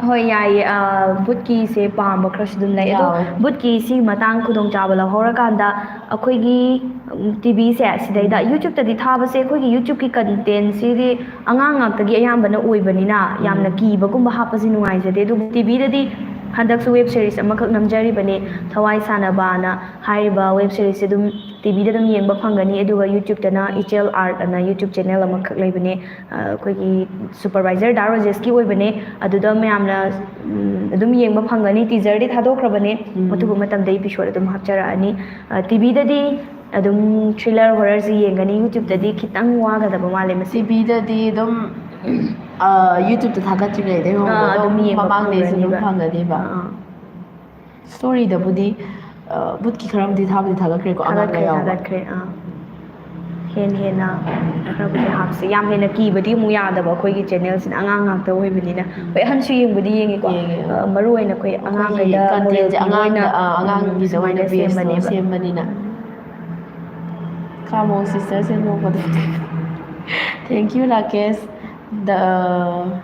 ꯍꯣꯏ, ꯌꯥꯏꯌꯦ꯫ ꯑ, ꯕꯨꯠꯀꯤꯁꯦ ꯄꯥꯝꯕ ꯈꯔꯁꯨ ꯑꯗꯨꯝ ꯂꯩ꯫ ꯑꯗꯣ ꯌꯥꯎꯋꯦ꯫ ꯕꯨꯠꯀꯤ ꯁꯤ ꯃꯇꯥꯡ ꯈꯨꯗꯣꯡꯆꯥꯕ ꯂꯧꯍꯧꯔꯀꯥꯟꯗ ꯑꯩꯈꯣꯏꯒꯤ, ꯎꯝ, ꯇꯤꯚꯤꯁꯦ ꯁꯤꯗꯩꯗ, ꯎꯝ, YouTubeꯇꯗꯤ ꯊꯥꯕꯁꯦ ꯑꯩꯈꯣꯏꯒꯤ YouTubeꯀꯤ contentꯁꯤꯗꯤ ꯑꯉꯥꯡ ꯉꯥꯛꯇꯒꯤ ꯑꯌꯥꯝꯕꯅ ꯑꯣꯏꯕꯅꯤꯅ ꯌꯥꯝꯅ, ꯎꯝ, ꯀꯤꯕꯒꯨꯝꯕ ꯍꯥꯞꯄꯁꯦ ꯅꯨꯡꯉꯥꯏꯖꯗꯦ꯫ ꯑꯗꯨꯕꯨ ꯇꯤꯚꯤꯗꯗꯤ ꯍꯟꯗꯛꯁꯨ web series ꯑꯃꯈꯛ ꯅꯝꯖꯔꯤꯕꯅꯦ, ꯊꯋꯥꯏ ꯁꯥꯟꯅꯕꯅ ꯍꯥꯏꯔꯤꯕ web seriesꯁꯦ ꯑꯗꯨꯝ ꯇꯤꯚꯤꯗ ꯑꯗꯨꯝ ꯌꯦꯡꯕ ꯐꯪꯒꯅꯤ꯫ ꯑꯗꯨꯒ YouTubeꯇꯅ ꯏꯆꯦꯜ Art ꯑꯅ YouTube channel ꯑꯃꯈꯛ ꯂꯩꯕꯅꯦ꯫ ꯑ, ꯑꯩꯈꯣꯏꯒꯤ supervisor ꯗꯥ ꯔꯣꯖꯦꯁꯀꯤ ꯑꯣꯏꯕꯅꯦ꯫ ꯑꯗꯨꯗ ꯃꯌꯥꯝꯅ, ꯎꯝ, ꯑꯗꯨꯝ ꯌꯦꯡꯕ ꯐꯪꯒꯅꯤ꯫ Teaserꯗꯤ ꯊꯥꯗꯣꯛꯈ꯭ꯔꯕꯅꯦ꯫ ꯎꯝ꯫ ꯑꯊꯨꯕ ꯃꯇꯝꯗ episode ꯑꯗꯨꯝ ꯍꯥꯞꯆꯔꯛꯑꯅꯤ꯫ ꯑ, ꯇꯤꯚꯤꯗꯗꯤ ꯑꯗꯨꯝ thriller horrorꯁꯤ ꯌꯦꯡꯒꯅꯤ꯫ YouTubeꯇꯗꯤ, ꯎꯝ, ꯈꯤꯇꯪ ꯋꯥꯒꯗꯕ ꯃꯥꯜꯂꯦ ꯃꯁꯤ꯫ ꯇꯤꯚꯤꯗꯗꯤ ꯑꯗꯨꯝ, ꯑ, YouTubeꯇ ꯊꯥꯒꯠꯇ꯭ꯔꯤꯉꯩꯗꯩ ꯑꯥ, ꯍꯧꯕꯗꯣ ꯑꯗꯨꯝ ꯌꯦꯡꯕ ꯃꯃꯥꯡꯗꯩꯁꯨ ꯑꯗꯨꯝ ꯐꯪꯒꯅꯤꯕ꯫ ꯐꯪꯒꯅꯤꯕ꯫ ꯑꯥ, ꯑꯥ꯫ Storyꯗꯕꯨꯗꯤ, ꯑ, ꯕꯨꯠꯀꯤ ꯈꯔꯕꯨꯗꯤ ꯊꯥꯕꯨꯗꯤ ꯊꯥꯒꯠꯈ꯭ꯔꯦꯀꯣ, ꯑꯉꯥꯡꯒ ꯊꯥꯒꯠꯈ꯭ꯔꯦ, ꯌꯥꯎꯕ꯫ ꯊꯥꯒꯠꯈ꯭ꯔꯦ, ꯑꯥ꯫ ꯍꯦꯟꯅ ꯍꯦꯟꯅ ꯈꯔꯕꯨꯗꯤ ꯍꯥꯞꯁꯤ꯫ ꯌꯥꯝ ꯍꯦꯟꯅ ꯀꯤꯕꯗꯤ ꯑꯃꯨꯛ ꯌꯥꯗꯕ, ꯑꯩꯈꯣꯏꯒꯤ channelꯁꯤꯅ ꯑꯉꯥꯡ ꯉꯥꯛꯇ ꯑꯣꯏꯕꯅꯤꯅ꯫ ꯎꯝ꯫ ꯍꯣꯏ, ꯑꯍꯟꯁꯨ ꯌꯦꯡꯕꯨꯗꯤ ꯌꯦꯡꯉꯤꯀꯣ꯫ ꯌꯦꯡꯉꯦ, ꯑ, ꯑꯥ꯫ ꯃꯔꯨ ꯑꯣꯏꯅ ꯑꯩꯈꯣꯏ ꯑꯩꯈꯣꯏꯒꯤ ꯑꯉꯥꯡꯈꯩꯗ contentꯁꯦ moralꯒꯤ ꯑꯉꯥꯡꯗ, ꯑꯣꯏꯅ, ꯑ, ꯑꯉꯥꯡꯒꯤꯗ ꯎꯝ, ꯑꯣꯏꯅ ꯁꯨꯃꯥꯏꯅ baseꯇ ꯁꯦꯝꯕꯅꯦꯕ꯫ ꯁꯦꯝꯕꯅꯤꯅ꯫ ꯎꯝ꯫ ꯈꯥꯃꯣ sisterꯁꯦ ꯅꯣꯛꯄꯗ꯫ Thank you, Rakesh. ꯗ-,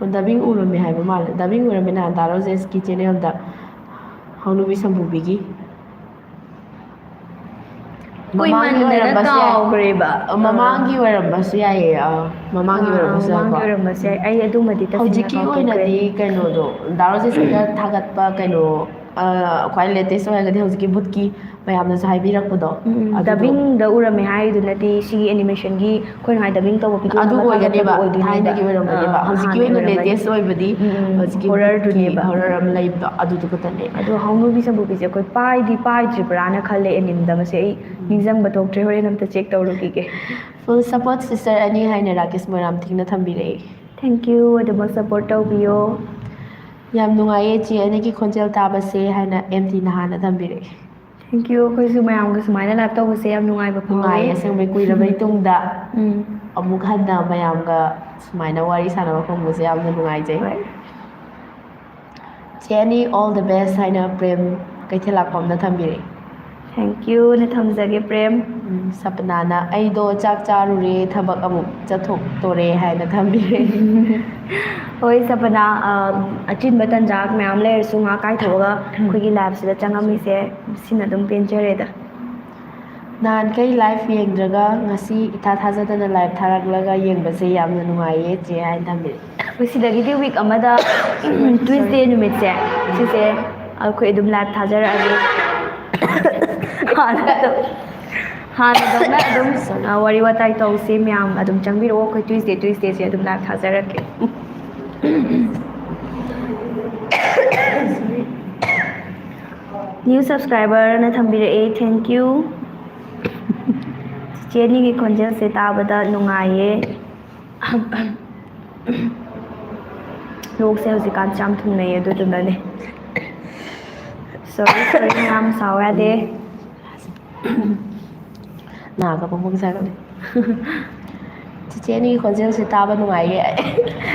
ꯑ, dubbing ꯎꯔꯝꯃꯦ ꯍꯥꯏꯕ ꯃꯥꯜꯂꯦ꯫ Dubbing ꯎꯔꯝꯃꯦ ꯅꯍꯥꯟ ꯗꯥ ꯔꯣꯖꯦꯁꯀꯤ channelꯗ ꯍꯧꯅꯨꯕꯤ ꯁꯝꯕꯨꯕꯤꯒꯤ꯫ ꯃꯃꯥꯡꯒꯤ ꯀꯨꯏꯃꯟꯗꯅ ꯑꯣꯏꯔꯝꯕꯁꯨ ꯌꯥꯏ꯫ ꯀꯥꯎꯈ꯭ꯔꯦꯕ꯫ ꯑ, ꯃꯃꯥꯡꯒꯤ ꯑꯣꯏꯔꯝꯕꯁꯨ ꯌꯥꯏꯌꯦ꯫ ꯑ, ꯃꯃꯥꯡꯒꯤ ꯑꯥ, ꯑꯣꯏꯔꯝꯕꯁꯨ ꯃꯃꯥꯡꯒꯤ ꯌꯥꯏꯀꯣ꯫ ꯑꯣꯏꯔꯝꯕꯁꯨ ꯌꯥꯏ꯫ ꯑꯩ ꯑꯗꯨꯃꯗꯤ ꯇꯁꯦꯡꯅ ꯍꯧꯖꯤꯛꯀꯤ ꯀꯥꯎꯊꯣꯛꯈ꯭ꯔꯦ꯫ ꯑꯣꯏꯅꯗꯤ ꯀꯩꯅꯣꯗꯣ, ꯗꯥ ꯔꯣꯖꯦꯁꯀꯤꯗ ꯊꯥꯒꯠꯄ ꯀꯩꯅꯣ, ꯑ, ꯈ꯭ꯋꯥꯏ latest ꯑꯣꯏꯔꯒꯗꯤ ꯍꯧꯖꯤꯛꯀꯤ ꯕꯨꯠꯀꯤ ꯃꯌꯥꯝꯅꯁꯨ ꯍꯥꯏꯕꯤꯔꯛꯄꯗꯣ, ꯎꯝ, ꯎꯝ, ꯑꯗꯨꯗꯣ꯫ Dubbingꯗ ꯎꯔꯝꯃꯦ ꯍꯥꯏꯗꯨꯅꯗꯤ ꯁꯤꯒꯤ animationꯒꯤ ꯑꯩꯈꯣꯏꯅ ꯍꯥꯏ dubbing ꯇꯧꯕ video ꯑꯗꯨ ꯑꯃ ꯊꯥꯒꯠꯄꯗꯣ ꯑꯣꯏꯒꯅꯦꯕ, ꯑꯣꯏꯗꯣꯏꯅꯦꯕ꯫ ꯊꯥꯏꯅꯒꯤ ꯑꯣꯏꯔꯝꯒꯅꯦꯕ꯫ ꯑꯥ, ꯍꯧꯖꯤꯛꯀꯤ ꯑꯍꯥꯟꯕꯒꯤ ꯑꯣꯏꯅ ꯑꯣꯏꯔꯝꯒꯅꯤ꯫ Latest ꯑꯣꯏꯕꯗꯤ ꯎꯝ, ꯎꯝ, ꯍꯧꯖꯤꯛꯀꯤ horrorꯗꯨꯅꯦꯕ꯫ ꯕꯨꯠꯀꯤ horror ꯑꯃ ꯂꯩꯕꯗꯣ, ꯑꯗꯨꯗꯨ ꯈꯛꯇꯅꯦ꯫ ꯑꯗꯣ ꯍꯧꯅꯨꯕꯤ ꯁꯝꯕꯨꯕꯤꯁꯦ ꯑꯩꯈꯣꯏ ꯄꯥꯏꯗꯤ ꯄꯥꯏꯗ꯭ꯔꯤꯕ꯭ꯔꯥꯅ ꯈꯜꯂꯦ animeꯗ꯫ ꯃꯁꯤ ꯑꯩ ꯎꯝ꯫ ꯅꯤꯡꯁꯤꯡꯕ ꯊꯣꯛꯇ꯭ꯔꯦ, ꯍꯣꯔꯦꯟ ꯑꯝꯇ check ꯇꯧꯔꯨꯈꯤꯒꯦ꯫ Full support sister ꯑꯅꯤ ꯍꯥꯏꯅ ꯔꯥꯀꯦꯁ ꯃꯣꯏꯔꯥꯝꯊꯤꯡꯅ ꯊꯝꯕꯤꯔꯛꯏ꯫ Thank you, ꯑꯗꯨꯃꯛ support ꯇꯧꯕꯤꯌꯣ꯫ ꯌꯥꯝ ꯅꯨꯡꯉꯥꯏꯌꯦ ꯆꯦ ꯑꯅꯤꯒꯤ ꯈꯣꯟꯖꯦꯜ ꯇꯥꯕꯁꯦ ꯍꯥꯏꯅ ꯑꯦꯝ ꯇꯤ ꯅꯍꯥꯟꯅ ꯊꯝꯕꯤꯔꯛꯏ꯫ Thank you, ꯑꯩꯈꯣꯏꯁꯨ ꯃꯌꯥꯝꯒ ꯁꯨꯃꯥꯏꯅ live ꯇꯧꯕꯁꯦ ꯌꯥꯝ ꯅꯨꯡꯉꯥꯏꯕ ꯐꯥꯎꯋꯦ꯫ ꯅꯨꯡꯉꯥꯏꯌꯦ ꯑꯁꯦꯡꯕꯩ, ꯀꯨꯏꯔꯕꯩ ꯇꯨꯡꯗ ꯎꯝ꯫ ꯑꯃꯨꯛ ꯍꯟꯅ ꯃꯌꯥꯝꯒ ꯁꯨꯃꯥꯏꯅ ꯋꯥꯔꯤ ꯁꯥꯟꯅꯕ ꯐꯪꯕꯁꯦ ꯌꯥꯝꯅ ꯅꯨꯡꯉꯥꯏꯖꯩ꯫ ꯍꯣꯏ꯫ ꯆꯦ ꯑꯅꯤ, all the best ꯍꯥꯏꯅ ꯄ꯭ꯔꯦꯝ ꯀꯩꯊꯦꯜꯂꯥꯛꯄꯝꯅ ꯊꯝꯕꯤꯔꯛꯏ꯫ Thank you ꯅ ꯊꯝꯖꯒꯦ, ꯄ꯭ꯔꯦꯝ꯫ ꯎꯝ, ꯁꯄꯅꯥꯅ "ꯑꯩꯗꯣ ꯆꯥꯛ ꯆꯥꯔꯨꯔꯦ, ꯊꯕꯛ ꯑꯃꯨꯛ ꯆꯠꯊꯣꯛꯇꯣꯔꯦ" ꯍꯥꯏꯅ ꯊꯝꯕꯤꯔꯦ꯫ ꯍꯣꯏ, ꯁꯄꯅꯥ, ꯑ, ꯑꯆꯤꯟꯕ ꯇꯟꯖꯥ ꯃꯌꯥꯝ ꯂꯩꯔꯁꯨ ꯉꯥꯏꯍꯥꯛ ꯀꯥꯏꯊꯣꯛꯑꯒ ꯑꯩꯈꯣꯏꯒꯤ ꯂꯥꯏꯐꯁꯤꯗ ꯆꯪꯉꯝꯃꯤꯁꯦ ꯁꯤꯅ ꯑꯗꯨꯝ ꯄꯦꯟꯖꯔꯦꯗ꯫ ꯅꯍꯥꯟꯈꯩ ꯂꯥꯏꯐ ꯌꯦꯡꯗ꯭ꯔꯒ ꯉꯁꯤ ꯏꯊꯥ ꯊꯥꯖꯗꯅ ꯂꯥꯏꯐ ꯊꯥꯔꯛꯂꯒ ꯌꯦꯡꯕꯁꯦ ꯌꯥꯝꯅ ꯅꯨꯡꯉꯥꯏꯌꯦ ꯆꯦ ꯍꯥꯏꯅ ꯊꯝꯕꯤꯔꯦ꯫ ꯑꯩꯈꯣꯏ ꯁꯤꯗꯒꯤꯗꯤ ꯋꯤꯛ ꯑꯃꯗ ꯇ꯭ꯋꯤꯁꯗꯦ ꯅꯨꯃꯤꯠꯁꯦ, ꯁꯤꯁꯦ ꯑꯩꯈꯣꯏ ꯑꯗꯨꯝ ꯂꯥꯏꯐ ꯊꯥꯖꯔꯛꯑꯒꯦ꯫ ꯍꯥꯟꯅ ꯑꯗꯨꯝ, ꯍꯥꯟꯅꯗꯧꯅ ꯑꯗꯨꯝ, ꯑ, ꯋꯥꯔꯤ ꯋꯥꯇꯥꯏ ꯇꯧꯁꯦ ꯃꯌꯥꯝ, ꯑꯗꯨꯝ ꯆꯪꯕꯤꯔꯛꯑꯣ꯫ ꯑꯩꯈꯣꯏ ꯇ꯭ꯋꯤꯁꯗꯦ ꯇ꯭ꯋꯤꯁꯗꯦꯁꯦ ꯑꯗꯨꯝ ꯂꯥꯏꯐ ꯊꯥꯖꯔꯛꯀꯦ꯫ New subscriber ꯅ ꯊꯝꯕꯤꯔꯛꯑꯦ, thank you꯫ ꯆꯤꯆꯦ ꯑꯅꯤꯒꯤ ꯈꯣꯟꯖꯦꯜꯁꯦ ꯇꯥꯕꯗ ꯅꯨꯡꯉꯥꯏꯌꯦ꯫ ꯂꯣꯛꯁꯦ ꯍꯧꯖꯤꯛꯀꯥꯟꯁꯦ ꯌꯥꯝ ꯊꯨꯡꯅꯩꯌꯦ, ꯑꯗꯨꯗꯨꯅꯅꯦ꯫ Sorry, sorry, ꯃꯌꯥꯝ ꯁꯥꯎ ꯌꯥꯗꯦ꯫ ꯅꯥꯒ ꯄꯣꯡꯄꯣꯡ ꯁꯥꯒꯠꯂꯦ꯫ ꯆꯤꯆꯦ ꯑꯅꯤꯒꯤ ꯈꯣꯟꯖꯦꯜꯁꯦ ꯇꯥꯕ ꯅꯨꯡꯉꯥꯏꯌꯦ꯫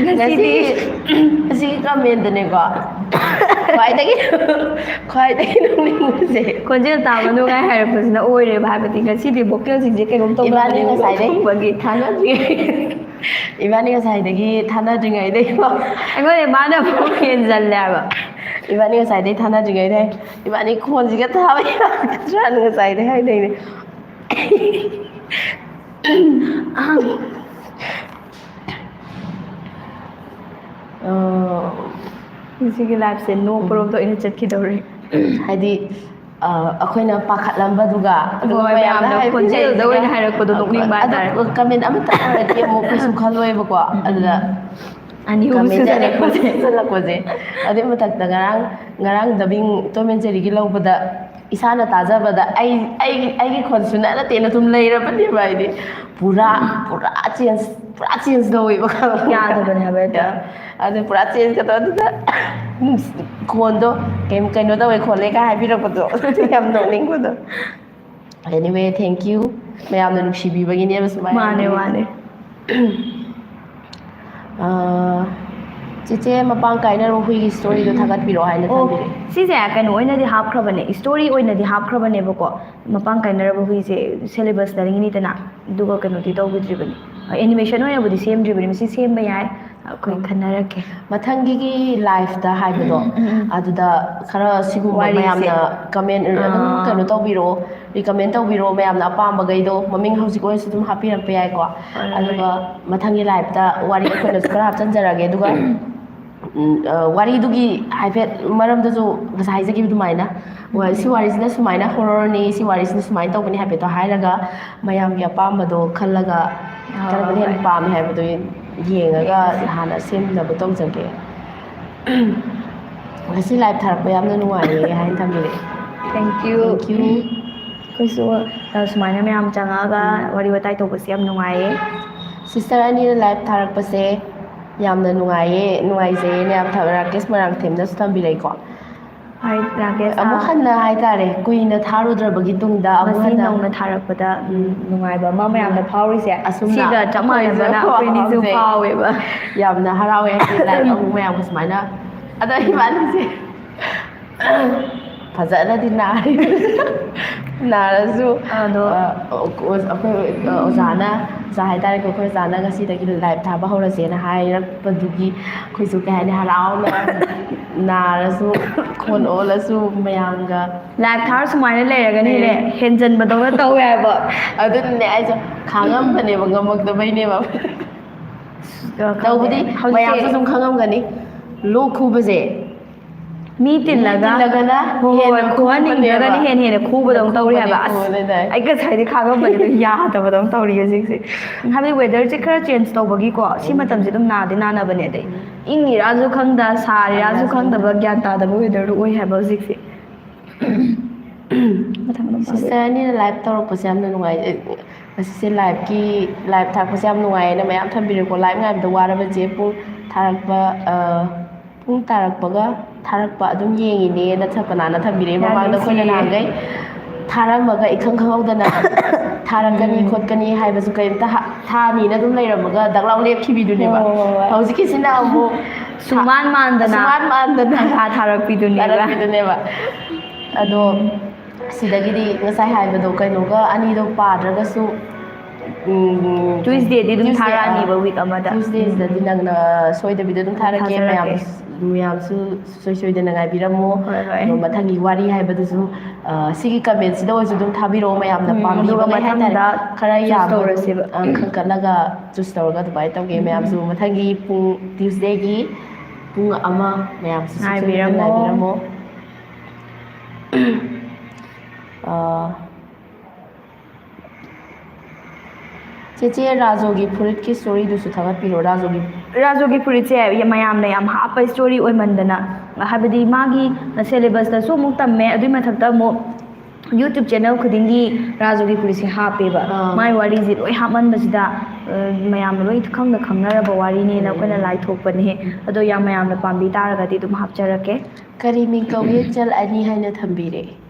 ꯉꯁꯤꯗꯤ ꯉꯁꯤ, ꯉꯁꯤꯒꯤ ꯀꯃꯦꯟꯗꯅꯦꯀꯣ, ꯈ꯭ꯋꯥꯏꯗꯒꯤ, ꯈ꯭ꯋꯥꯏꯗꯒꯤ ꯅꯣꯛꯅꯤꯡꯕꯁꯦ꯫ ꯈꯣꯟꯖꯦꯜ ꯇꯥꯕ ꯅꯨꯡꯉꯥꯏ ꯍꯥꯏꯔꯛꯄꯁꯤꯅ ꯑꯣꯏꯔꯦꯕ, ꯍꯥꯏꯕꯗꯤ ꯉꯁꯤꯗꯤ ꯚꯣꯀꯦꯜꯁꯤꯡꯁꯦ ꯀꯩꯅꯣꯝ ꯏꯕꯥꯅꯤ ꯇꯧꯅꯕꯅꯦ, ꯉꯁꯥꯏꯗꯩ ꯊꯣꯛꯄꯒꯤ꯫ ꯊꯥꯅꯗ꯭ꯔꯤꯉꯩ, ꯏꯕꯥꯅꯤ ꯉꯁꯥꯏꯗꯒꯤ ꯊꯥꯅꯗ꯭ꯔꯤꯉꯩꯗꯩꯀꯣ꯫ ꯑꯩꯉꯣꯟꯗ ꯃꯥꯅ ꯑꯃꯨꯛ ꯍꯦꯟꯖꯜꯂꯦ ꯍꯥꯏꯕ꯫ ꯏꯕꯥꯅꯤ ꯉꯁꯥꯏꯗꯩ ꯊꯥꯅꯗ꯭ꯔꯤꯉꯩꯗꯩ, ꯏꯕꯥꯅꯤ ꯈꯣꯟꯁꯤꯒ ꯇꯥꯕ ꯌꯥꯒꯗ꯭ꯔꯥꯅ ꯉꯁꯥꯏꯗꯩ ꯍꯥꯏꯅꯩꯅꯦ꯫ ꯑ, ꯉꯁꯤꯒꯤ ꯂꯥꯏꯐꯁꯦ ꯅꯣꯛꯄꯔꯣꯝꯗ ꯑꯣꯏꯅ ꯆꯠꯈꯤꯗꯧꯔꯦ꯫ ꯍꯥꯏꯗꯤ, ꯑ, ꯑꯩꯈꯣꯏꯅ ꯄꯥꯈꯠꯂꯝꯕꯗꯨꯒ ꯑꯗꯨꯒ ꯍꯣꯏ, ꯃꯌꯥꯝꯅ ꯃꯌꯥꯝꯅ ꯍꯥꯏꯕꯤꯔꯛꯏꯁꯤꯒ, ꯈꯣꯟꯖꯦꯜꯗ ꯑꯣꯏꯅ ꯍꯥꯏꯔꯛꯄꯗꯣ ꯅꯣꯛꯅꯤꯡꯕ ꯑꯗꯣ ꯍꯥꯏꯇꯥꯔꯦ꯫ ꯀꯃꯦꯟ ꯑꯃꯇ ꯑꯣꯏꯔꯗꯤ ꯑꯃꯨꯛ ꯀꯩꯁꯨ ꯈꯜꯂꯣꯏꯕꯀꯣ꯫ ꯑꯗꯨꯗ ꯑꯅꯤ ꯑꯍꯨꯝ ꯀꯃꯦꯟ ꯁꯨꯖꯜꯂꯛꯄꯁꯦ꯫ ꯁꯨꯖꯜꯂꯛꯄꯁꯦ꯫ ꯑꯗꯨꯏ ꯃꯊꯛꯇ ꯉꯔꯥꯡ, ꯉꯔꯥꯡ dubbing Tom and Jerryꯒꯤ ꯂꯧꯕꯗ ꯏꯁꯥꯅ ꯇꯥꯖꯕꯗ ꯑꯩ, ꯑꯩꯒꯤ, ꯑꯩꯒꯤ ꯈꯣꯟ ꯁꯨꯅ ꯅꯠꯇꯦꯅ ꯑꯗꯨꯝ ꯂꯩꯔꯕꯅꯦꯕ ꯑꯩꯗꯤ꯫ ꯄꯨꯔꯥ, ꯄꯨꯔꯥ change, ꯄꯨꯔꯥ change ꯇꯧꯋꯦꯕ꯫ ꯌꯥꯗꯕꯅꯦ ꯍꯥꯏꯕ ꯍꯦꯛꯇ꯫ ꯑꯗꯨ ꯄꯨꯔꯥ change ꯀ ꯇꯧ-, ꯑꯗꯨꯗ ꯈꯣꯟꯗꯣ ꯀꯩꯝ, ꯀꯩꯅꯣ ꯇꯧꯋꯦ ꯈꯣꯠꯂꯦ ꯀꯥꯏ ꯍꯥꯏꯕꯤꯔꯛꯄꯗꯣ ꯌꯥꯝ ꯅꯣꯛꯅꯤꯡꯕꯗꯣ꯫ Anyway, thank you꯫ ꯃꯌꯥꯝꯅ ꯅꯨꯡꯁꯤꯕꯤꯕꯒꯤꯅꯦꯕ ꯁꯨꯃꯥꯏꯅ ꯃꯥꯅꯦ, ꯍꯥꯏꯕꯤꯔꯤꯁꯦ꯫ ꯃꯥꯅꯦ꯫ ꯑꯥ, ꯆꯦꯆꯦ, ꯃꯄꯥꯡ ꯀꯥꯏꯅꯔꯕ ꯍꯨꯏꯒꯤ storyꯗꯣ ꯊꯥꯒꯠꯄꯤꯔꯛꯑꯣ ꯍꯥꯏꯅ ꯑꯣ ꯊꯝꯕꯤꯔꯛꯑꯦ꯫ ꯁꯤꯁꯦ ꯀꯩꯅꯣ ꯑꯣꯏꯅꯗꯤ ꯍꯥꯞꯈ꯭ꯔꯕꯅꯦ, story ꯑꯣꯏꯅꯗꯤ ꯍꯥꯞꯈ꯭ꯔꯕꯅꯦꯕꯀꯣ꯫ ꯃꯄꯥꯡ ꯀꯥꯏꯅꯔꯕ ꯍꯨꯏꯁꯦ syllabus ꯅꯤꯗꯅ, ꯑꯗꯨꯒ ꯀꯩꯅꯣꯗꯤ ꯇꯧꯈꯤꯗ꯭ꯔꯤꯕꯅꯤ, animation ꯑꯣꯏꯅꯕꯨꯗꯤ ꯁꯦꯝꯗ꯭ꯔꯤꯕꯅꯤ꯫ ꯃꯁꯤ ꯁꯦꯝꯕ ꯌꯥꯏ, ꯑꯩꯈꯣꯏ ꯈꯟꯅꯔꯛꯀꯦ꯫ ꯃꯊꯪꯒꯤ liveꯇ ꯍꯥꯏꯕꯗꯣ, ꯑꯗꯨꯗ ꯈꯔ ꯁꯤꯒꯨꯝꯕ ꯋꯥꯔꯤꯁꯦ꯫ ꯃꯌꯥꯝꯅ comment ꯑꯗꯨꯝ ꯑꯥ꯫ ꯀꯩꯅꯣ ꯇꯧꯕꯤꯔꯛꯑꯣ, recommend ꯇꯧꯕꯤꯔꯛꯑꯣ, ꯃꯌꯥꯝꯅ ꯑꯄꯥꯝꯕꯈꯩꯗꯣ ꯃꯃꯤꯡ ꯍꯧꯖꯤꯛ ꯑꯣꯏꯔꯁꯨ ꯑꯗꯨꯝ ꯍꯥꯞꯄꯤꯔꯛꯄ ꯌꯥꯏꯀꯣ꯫ ꯍꯣꯏ, ꯍꯣꯏ꯫ ꯑꯗꯨꯒ ꯃꯊꯪꯒꯤ liveꯇ ꯋꯥꯔꯤ ꯑꯩꯈꯣꯏꯅꯁꯨ ꯈꯔ ꯍꯥꯞꯆꯤꯟꯖꯔꯛꯑꯒꯦ꯫ ꯑꯗꯨꯒ ꯎꯝ, ꯑ, ꯋꯥꯔꯤꯗꯨꯒꯤ ꯍꯥꯏꯐꯦꯠ ꯃꯔꯝꯗꯁꯨ ꯉꯁꯥꯏ ꯍꯥꯏꯖꯈꯤꯕ ꯑꯗꯨꯃꯥꯏꯅ, ꯋꯥ-, ꯁꯤ ꯋꯥꯔꯤꯁꯤꯅ ꯁꯨꯃꯥꯏꯅ horrorꯅꯤ, ꯁꯤ ꯋꯥꯔꯤꯁꯤꯅ ꯁꯨꯃꯥꯏꯅ ꯇꯧꯕꯅꯤ ꯍꯥꯏꯐꯦꯠꯇꯣ ꯍꯥꯏꯔꯒ, ꯃꯌꯥꯝꯒꯤ ꯑꯄꯥꯝꯕꯗꯣ ꯈꯜꯂꯒ ꯍꯣꯏ, ꯀꯔꯝꯕꯅ ꯍꯦꯟꯅ ꯍꯣꯏ꯫ ꯄꯥꯝꯃꯦ ꯍꯥꯏꯕꯗꯨ ꯌꯦꯡꯉꯒ ꯍꯥꯟꯅ ꯁꯦꯝꯅꯕ ꯇꯧꯖꯒꯦ꯫ ꯉꯁꯤ live ꯊꯥꯔꯛꯄ ꯌꯥꯝꯅ ꯅꯨꯡꯉꯥꯏꯌꯦ ꯍꯥꯏꯅ ꯊꯝꯕꯤꯔꯛꯑꯦ꯫ Thank you꯫ Thank you꯫ ꯑꯩꯈꯣꯏꯁꯨ, ꯑ, ꯁꯨꯃꯥꯏꯅ ꯃꯌꯥꯝ ꯆꯪꯉꯛꯑꯒ ꯋꯥꯔꯤ ꯋꯥꯇꯥꯏ ꯇꯧꯕꯁꯦ ꯌꯥꯝ ꯅꯨꯡꯉꯥꯏꯌꯦ꯫ Sister ꯑꯅꯤꯅ live ꯊꯥꯔꯛꯄꯁꯦ ꯌꯥꯝꯅ ꯅꯨꯡꯉꯥꯏꯌꯦ, ꯅꯨꯡꯉꯥꯏꯖꯩꯌꯦꯅ ꯌꯥꯝ ꯊꯥ-, ꯔꯥꯀꯦꯁ ꯃꯣꯏꯔꯥꯡꯊꯦꯝꯅꯁꯨ ꯊꯝꯕꯤꯔꯛꯏꯀꯣ꯫ ꯍꯣꯏ, ꯔꯥꯀꯦꯁ, ꯑꯃꯨꯛ ꯑꯥ, ꯍꯟꯅ ꯍꯥꯏꯇꯥꯔꯦ, ꯀꯨꯏꯅ ꯊꯥꯔꯨꯗ꯭ꯔꯕꯒꯤ ꯇꯨꯡꯗ ꯑꯃꯨꯛ ꯉꯁꯤ ꯍꯟꯅ ꯅꯧꯅ ꯊꯥꯔꯛꯄꯗ, ꯎꯝ, ꯅꯨꯡꯉꯥꯏꯕ ꯑꯃ ꯃꯌꯥꯝꯅ ꯐꯥꯎꯔꯤꯁꯦ, ꯑꯁꯨꯝꯅ ꯁꯤꯒ ꯆꯞ ꯃꯥꯟꯅꯕꯅ ꯑꯩꯈꯣꯏꯁꯨ ꯑꯩꯈꯣꯏꯅꯤꯁꯨ ꯐꯥꯎꯖꯩ꯫ ꯐꯥꯎꯋꯦꯕ꯫ ꯌꯥꯝꯅ ꯍꯔꯥꯎꯋꯦ ꯉꯁꯤ live ꯑꯃꯨꯛ ꯃꯌꯥꯝꯒ ꯁꯨꯃꯥꯏꯅ꯫ ꯑꯗꯣ ꯏꯕꯥꯅꯤꯁꯦ ꯐꯖꯅꯗꯤ ꯅꯥꯔꯤ꯫ ꯅꯥꯔꯁꯨ, ꯑꯗꯣ ꯑ, ꯑꯩꯈꯣꯏ, ꯑ, ꯑꯣꯖꯥꯅ, ꯑꯣꯖꯥ ꯍꯥꯏꯇꯥꯔꯦꯀꯣ, ꯑꯩꯈꯣꯏ ꯑꯣꯖꯥꯅ ꯉꯁꯤꯗꯒꯤ live ꯊꯥꯕ ꯍꯧꯔꯁꯦꯅ ꯍꯥꯏꯔꯛꯄꯗꯨꯒꯤ ꯑꯩꯈꯣꯏꯁꯨ, ꯀꯩ ꯍꯥꯏꯅꯤ, ꯍꯔꯥꯎꯅ ꯅꯥꯔꯁꯨ, ꯈꯣꯟ ꯑꯣꯜꯂꯁꯨ ꯃꯌꯥꯝꯒ live ꯊꯥꯔ ꯁꯨꯃꯥꯏꯅ ꯂꯩꯔꯒꯅ ꯍꯦꯟꯅ ꯎꯝ꯫ ꯍꯦꯟꯖꯟꯕꯗꯧꯅ ꯇꯧꯋꯦ ꯍꯥꯏꯕ꯫ ꯑꯗꯨꯅꯅꯦ ꯑꯩꯁꯨ ꯈꯥꯡꯉꯝꯕꯅꯦꯕ, ꯉꯝꯃꯛꯇꯕꯩꯅꯦꯕ꯫ ꯈꯪꯗꯦ꯫ ꯇꯧꯕꯗꯤ ꯍꯧꯖꯤꯛꯁꯦ ꯃꯌꯥꯝꯁꯨ ꯑꯗꯨꯝ ꯈꯪꯉꯝꯒꯅꯤ, ꯂꯣꯛ ꯈꯨꯕꯁꯦ꯫ ꯃꯤ ꯇꯤꯜꯂꯒ, ꯃꯤ ꯇꯤꯜꯂꯒꯅ ꯍꯣꯏ, ꯍꯣꯏ, ꯍꯦꯟꯅ ꯈꯨꯍꯟꯅꯤꯡꯗ꯭ꯔꯒꯅ ꯈꯨꯕꯅꯦꯕ꯫ ꯍꯦꯟꯅ ꯍꯦꯟꯅ ꯈꯨꯕꯗꯧꯅ ꯇꯧꯔꯤ ꯍꯥꯏꯕ꯫ ꯈꯨꯕꯅꯦ, ꯑꯁ, ꯈꯨꯕꯅꯦ꯫ ꯑꯩ ꯉꯁꯥꯏꯗꯤ ꯈꯥꯡꯉꯝꯕꯅꯦ, ꯑꯗꯨ ꯌꯥꯗꯕꯗꯧꯅ ꯇꯧꯔꯤ ꯍꯧꯖꯤꯛꯁꯦ꯫ ꯍꯥꯏꯕꯗꯤ weatherꯁꯦ ꯈꯔ change ꯇꯧꯕꯒꯤꯀꯣ, ꯁꯤ ꯃꯇꯝꯁꯦ ꯑꯗꯨꯝ ꯅꯥꯗꯤ ꯅꯥꯅꯕꯅꯦ꯫ ꯑꯗꯩ ꯏꯪꯉꯤꯔꯥꯁꯨ ꯈꯪꯗ, ꯁꯥꯔꯤꯔꯥꯁꯨ ꯈꯪꯗꯕ, ꯒ꯭ꯌꯥꯟ ꯇꯥꯗꯕ weatherꯗꯣ ꯑꯣꯏ ꯍꯥꯏꯕ ꯍꯧꯖꯤꯛꯁꯦ꯫ ꯃꯊꯪ ꯑꯗꯨꯝ ꯄꯥꯕꯤꯌꯨ꯫ Sister ꯑꯅꯤꯅ live ꯇꯧꯔꯛꯄꯁꯦ ꯌꯥꯝꯅ ꯅꯨꯡꯉꯥꯏ꯫ ꯑꯦ, ꯉꯁꯤꯁꯦ liveꯀꯤ, live ꯊꯥꯔꯛꯄꯁꯦ ꯌꯥꯝ ꯅꯨꯡꯉꯥꯏꯌꯦꯅ ꯃꯌꯥꯝ ꯊꯝꯕꯤꯔꯦꯀꯣ꯫ Live ꯉꯥꯏꯕꯗ ꯋꯥꯔꯕ ꯆꯦ, ꯄꯨꯡ ꯊꯥꯔꯛꯄ, ꯑ, ꯄꯨꯡ ꯇꯥꯔꯛꯄꯒ ꯊꯥꯔꯛꯄ ꯑꯗꯨꯝ ꯌꯦꯡꯉꯤꯅꯦꯅ ꯁꯄꯅꯥꯅ ꯊꯝꯕꯤꯔꯛꯑꯦ꯫ ꯌꯥꯝ ꯃꯃꯥꯡꯗ ꯑꯩꯈꯣꯏꯅ ꯅꯨꯡꯁꯤꯌꯦ꯫ ꯅꯍꯥꯟꯈꯩ ꯊꯥꯔꯝꯃꯒ ꯏꯈꯪ ꯈꯪꯍꯧꯗꯅ ꯊꯥꯔꯛꯀꯅꯤ ꯈꯣꯠꯀꯅꯤ ꯍꯥꯏꯕꯁꯨ ꯀꯩꯝꯇ ꯍꯥ-, ꯊꯥꯅꯤꯅ ꯑꯗꯨꯝ ꯂꯩꯔꯝꯃꯒ ꯗꯛ ꯂꯥꯎ ꯂꯦꯞꯈꯤꯕꯤꯗꯨꯅꯦꯕ꯫ ꯍꯣꯏ, ꯍꯣꯏ, ꯍꯣꯏ꯫ ꯍꯧꯖꯤꯛꯀꯤꯁꯤꯅ ꯑꯃꯨꯛ ꯁꯨꯃꯥꯟ ꯃꯥꯟꯗꯅ ꯁꯨꯃꯥꯟ ꯃꯥꯟꯗꯅ ꯊꯥ ꯊꯥꯔꯛꯄꯤꯗꯨꯅꯦꯕ꯫ ꯇꯥꯔꯛꯄꯤꯗꯨꯅꯦꯕ꯫ ꯑꯗꯣ ꯁꯤꯗꯒꯤꯗꯤ ꯉꯁꯥꯏ ꯍꯥꯏꯕꯗꯣ, ꯀꯩꯅꯣꯒ ꯑꯅꯤꯗꯣ ꯄꯥꯗ꯭ꯔꯒꯁꯨ, ꯎꯝ, Tuesdayꯗꯤ ꯑꯗꯨꯝ Tuesday, ꯊꯥꯔꯛꯑꯅꯤꯕ ꯑꯥ, week ꯑꯃꯗ꯫ Tuesdayꯁꯤꯗꯗꯤ ꯅꯪꯅ ꯁꯣꯏꯗꯕꯤꯗ ꯑꯗꯨꯝ ꯊꯥꯔꯛꯀꯦ꯫ ꯊꯥꯖꯔꯛꯀꯦ꯫ ꯃꯌꯥꯝ, ꯃꯌꯥꯝꯁꯨ ꯁꯨꯡꯁꯣꯏ ꯁꯣꯏꯗꯅ ꯉꯥꯏꯕꯤꯔꯝꯃꯣ꯫ ꯍꯣꯏ, ꯍꯣꯏ꯫ ꯑꯗꯣ ꯃꯊꯪꯒꯤ ꯋꯥꯔꯤ ꯍꯥꯏꯕꯗꯨꯁꯨ, ꯑ, ꯁꯤꯒꯤ commentꯁꯤꯗ ꯑꯣꯏꯔꯁꯨ ꯑꯗꯨꯝ ꯊꯥꯕꯤꯔꯛꯑꯣ ꯃꯌꯥꯝꯅ ꯎꯝ, ꯄꯥꯝꯕꯤꯕ ꯑꯗꯨꯒ ꯂꯩ ꯍꯥꯏꯇꯥꯔꯦ꯫ ꯃꯊꯪꯗ ꯈꯔ choose ꯌꯥꯝꯕ, ꯇꯧꯔꯁꯦꯕ꯫ ꯑ, ꯈꯟꯒꯠꯂꯒ choose ꯇꯧꯔꯒ ꯑꯗꯨꯃꯥꯏꯅ ꯇꯧꯒꯦ꯫ ꯎꯝ, ꯃꯌꯥꯝꯁꯨ ꯎꯝ꯫ ꯃꯊꯪꯒꯤ ꯄꯨꯡ Tuesdayꯒꯤ ꯄꯨꯡ ꯑꯃ ꯃꯌꯥꯝꯁꯨ ꯁꯨꯡꯁꯣꯏ ꯁꯣꯏꯗꯅ ꯉꯥꯏꯕꯤꯔꯝꯃꯣ꯫ ꯉꯥꯏꯕꯤꯔꯝꯃꯣ꯫ ꯑ, ꯆꯦꯆꯦ, ꯔꯥꯖꯣꯒꯤ ꯐꯨꯔꯤꯠꯀꯤ storyꯗꯨꯁꯨ ꯊꯥꯒꯠꯄꯤꯔꯣ꯫ ꯔꯥꯖꯣꯒꯤ ꯔꯥꯖꯣꯒꯤ ꯐꯨꯔꯤꯠꯁꯦ ꯃꯌꯥꯝꯅ ꯌꯥꯝ ꯍꯥꯞꯄ story ꯑꯣꯏꯃꯟꯗꯅ, ꯍꯥꯏꯕꯗꯤ ꯃꯥꯒꯤ syllabusꯇꯁꯨ ꯑꯃꯨꯛ ꯇꯝꯃꯦ, ꯑꯗꯨꯏ ꯃꯊꯛꯇ ꯑꯃꯨꯛ YouTube channel ꯈꯨꯗꯤꯡꯒꯤ ꯔꯥꯖꯣꯒꯤ ꯐꯨꯔꯤꯠꯁꯦ ꯍꯥꯞꯄꯦꯕ꯫ ꯑꯥ꯫ ꯃꯥꯏ ꯋꯥꯔꯤꯁꯦ ꯂꯣꯏ ꯍꯥꯞꯃꯟꯕꯁꯤꯗ, ꯑ, ꯃꯌꯥꯝꯅ ꯂꯣꯏ ꯈꯪꯅ ꯈꯪꯅꯔꯕ ꯋꯥꯔꯤꯅꯦꯅ ꯑꯩꯈꯣꯏꯅ ꯂꯥꯏꯊꯣꯛꯄꯅꯦ꯫ ꯑꯗꯣ ꯌꯥꯝ ꯃꯌꯥꯝꯅ ꯄꯥꯝꯕꯤ ꯇꯥꯔꯒꯗꯤ ꯑꯗꯨꯝ ꯍꯥꯞꯆꯔꯛꯀꯦ꯫ ꯀꯔꯤ ꯃꯤꯡ ꯀꯧꯏ? ꯏꯆꯜ ꯑꯅꯤ ꯍꯥꯏꯅ ꯊꯝꯕꯤꯔꯦ꯫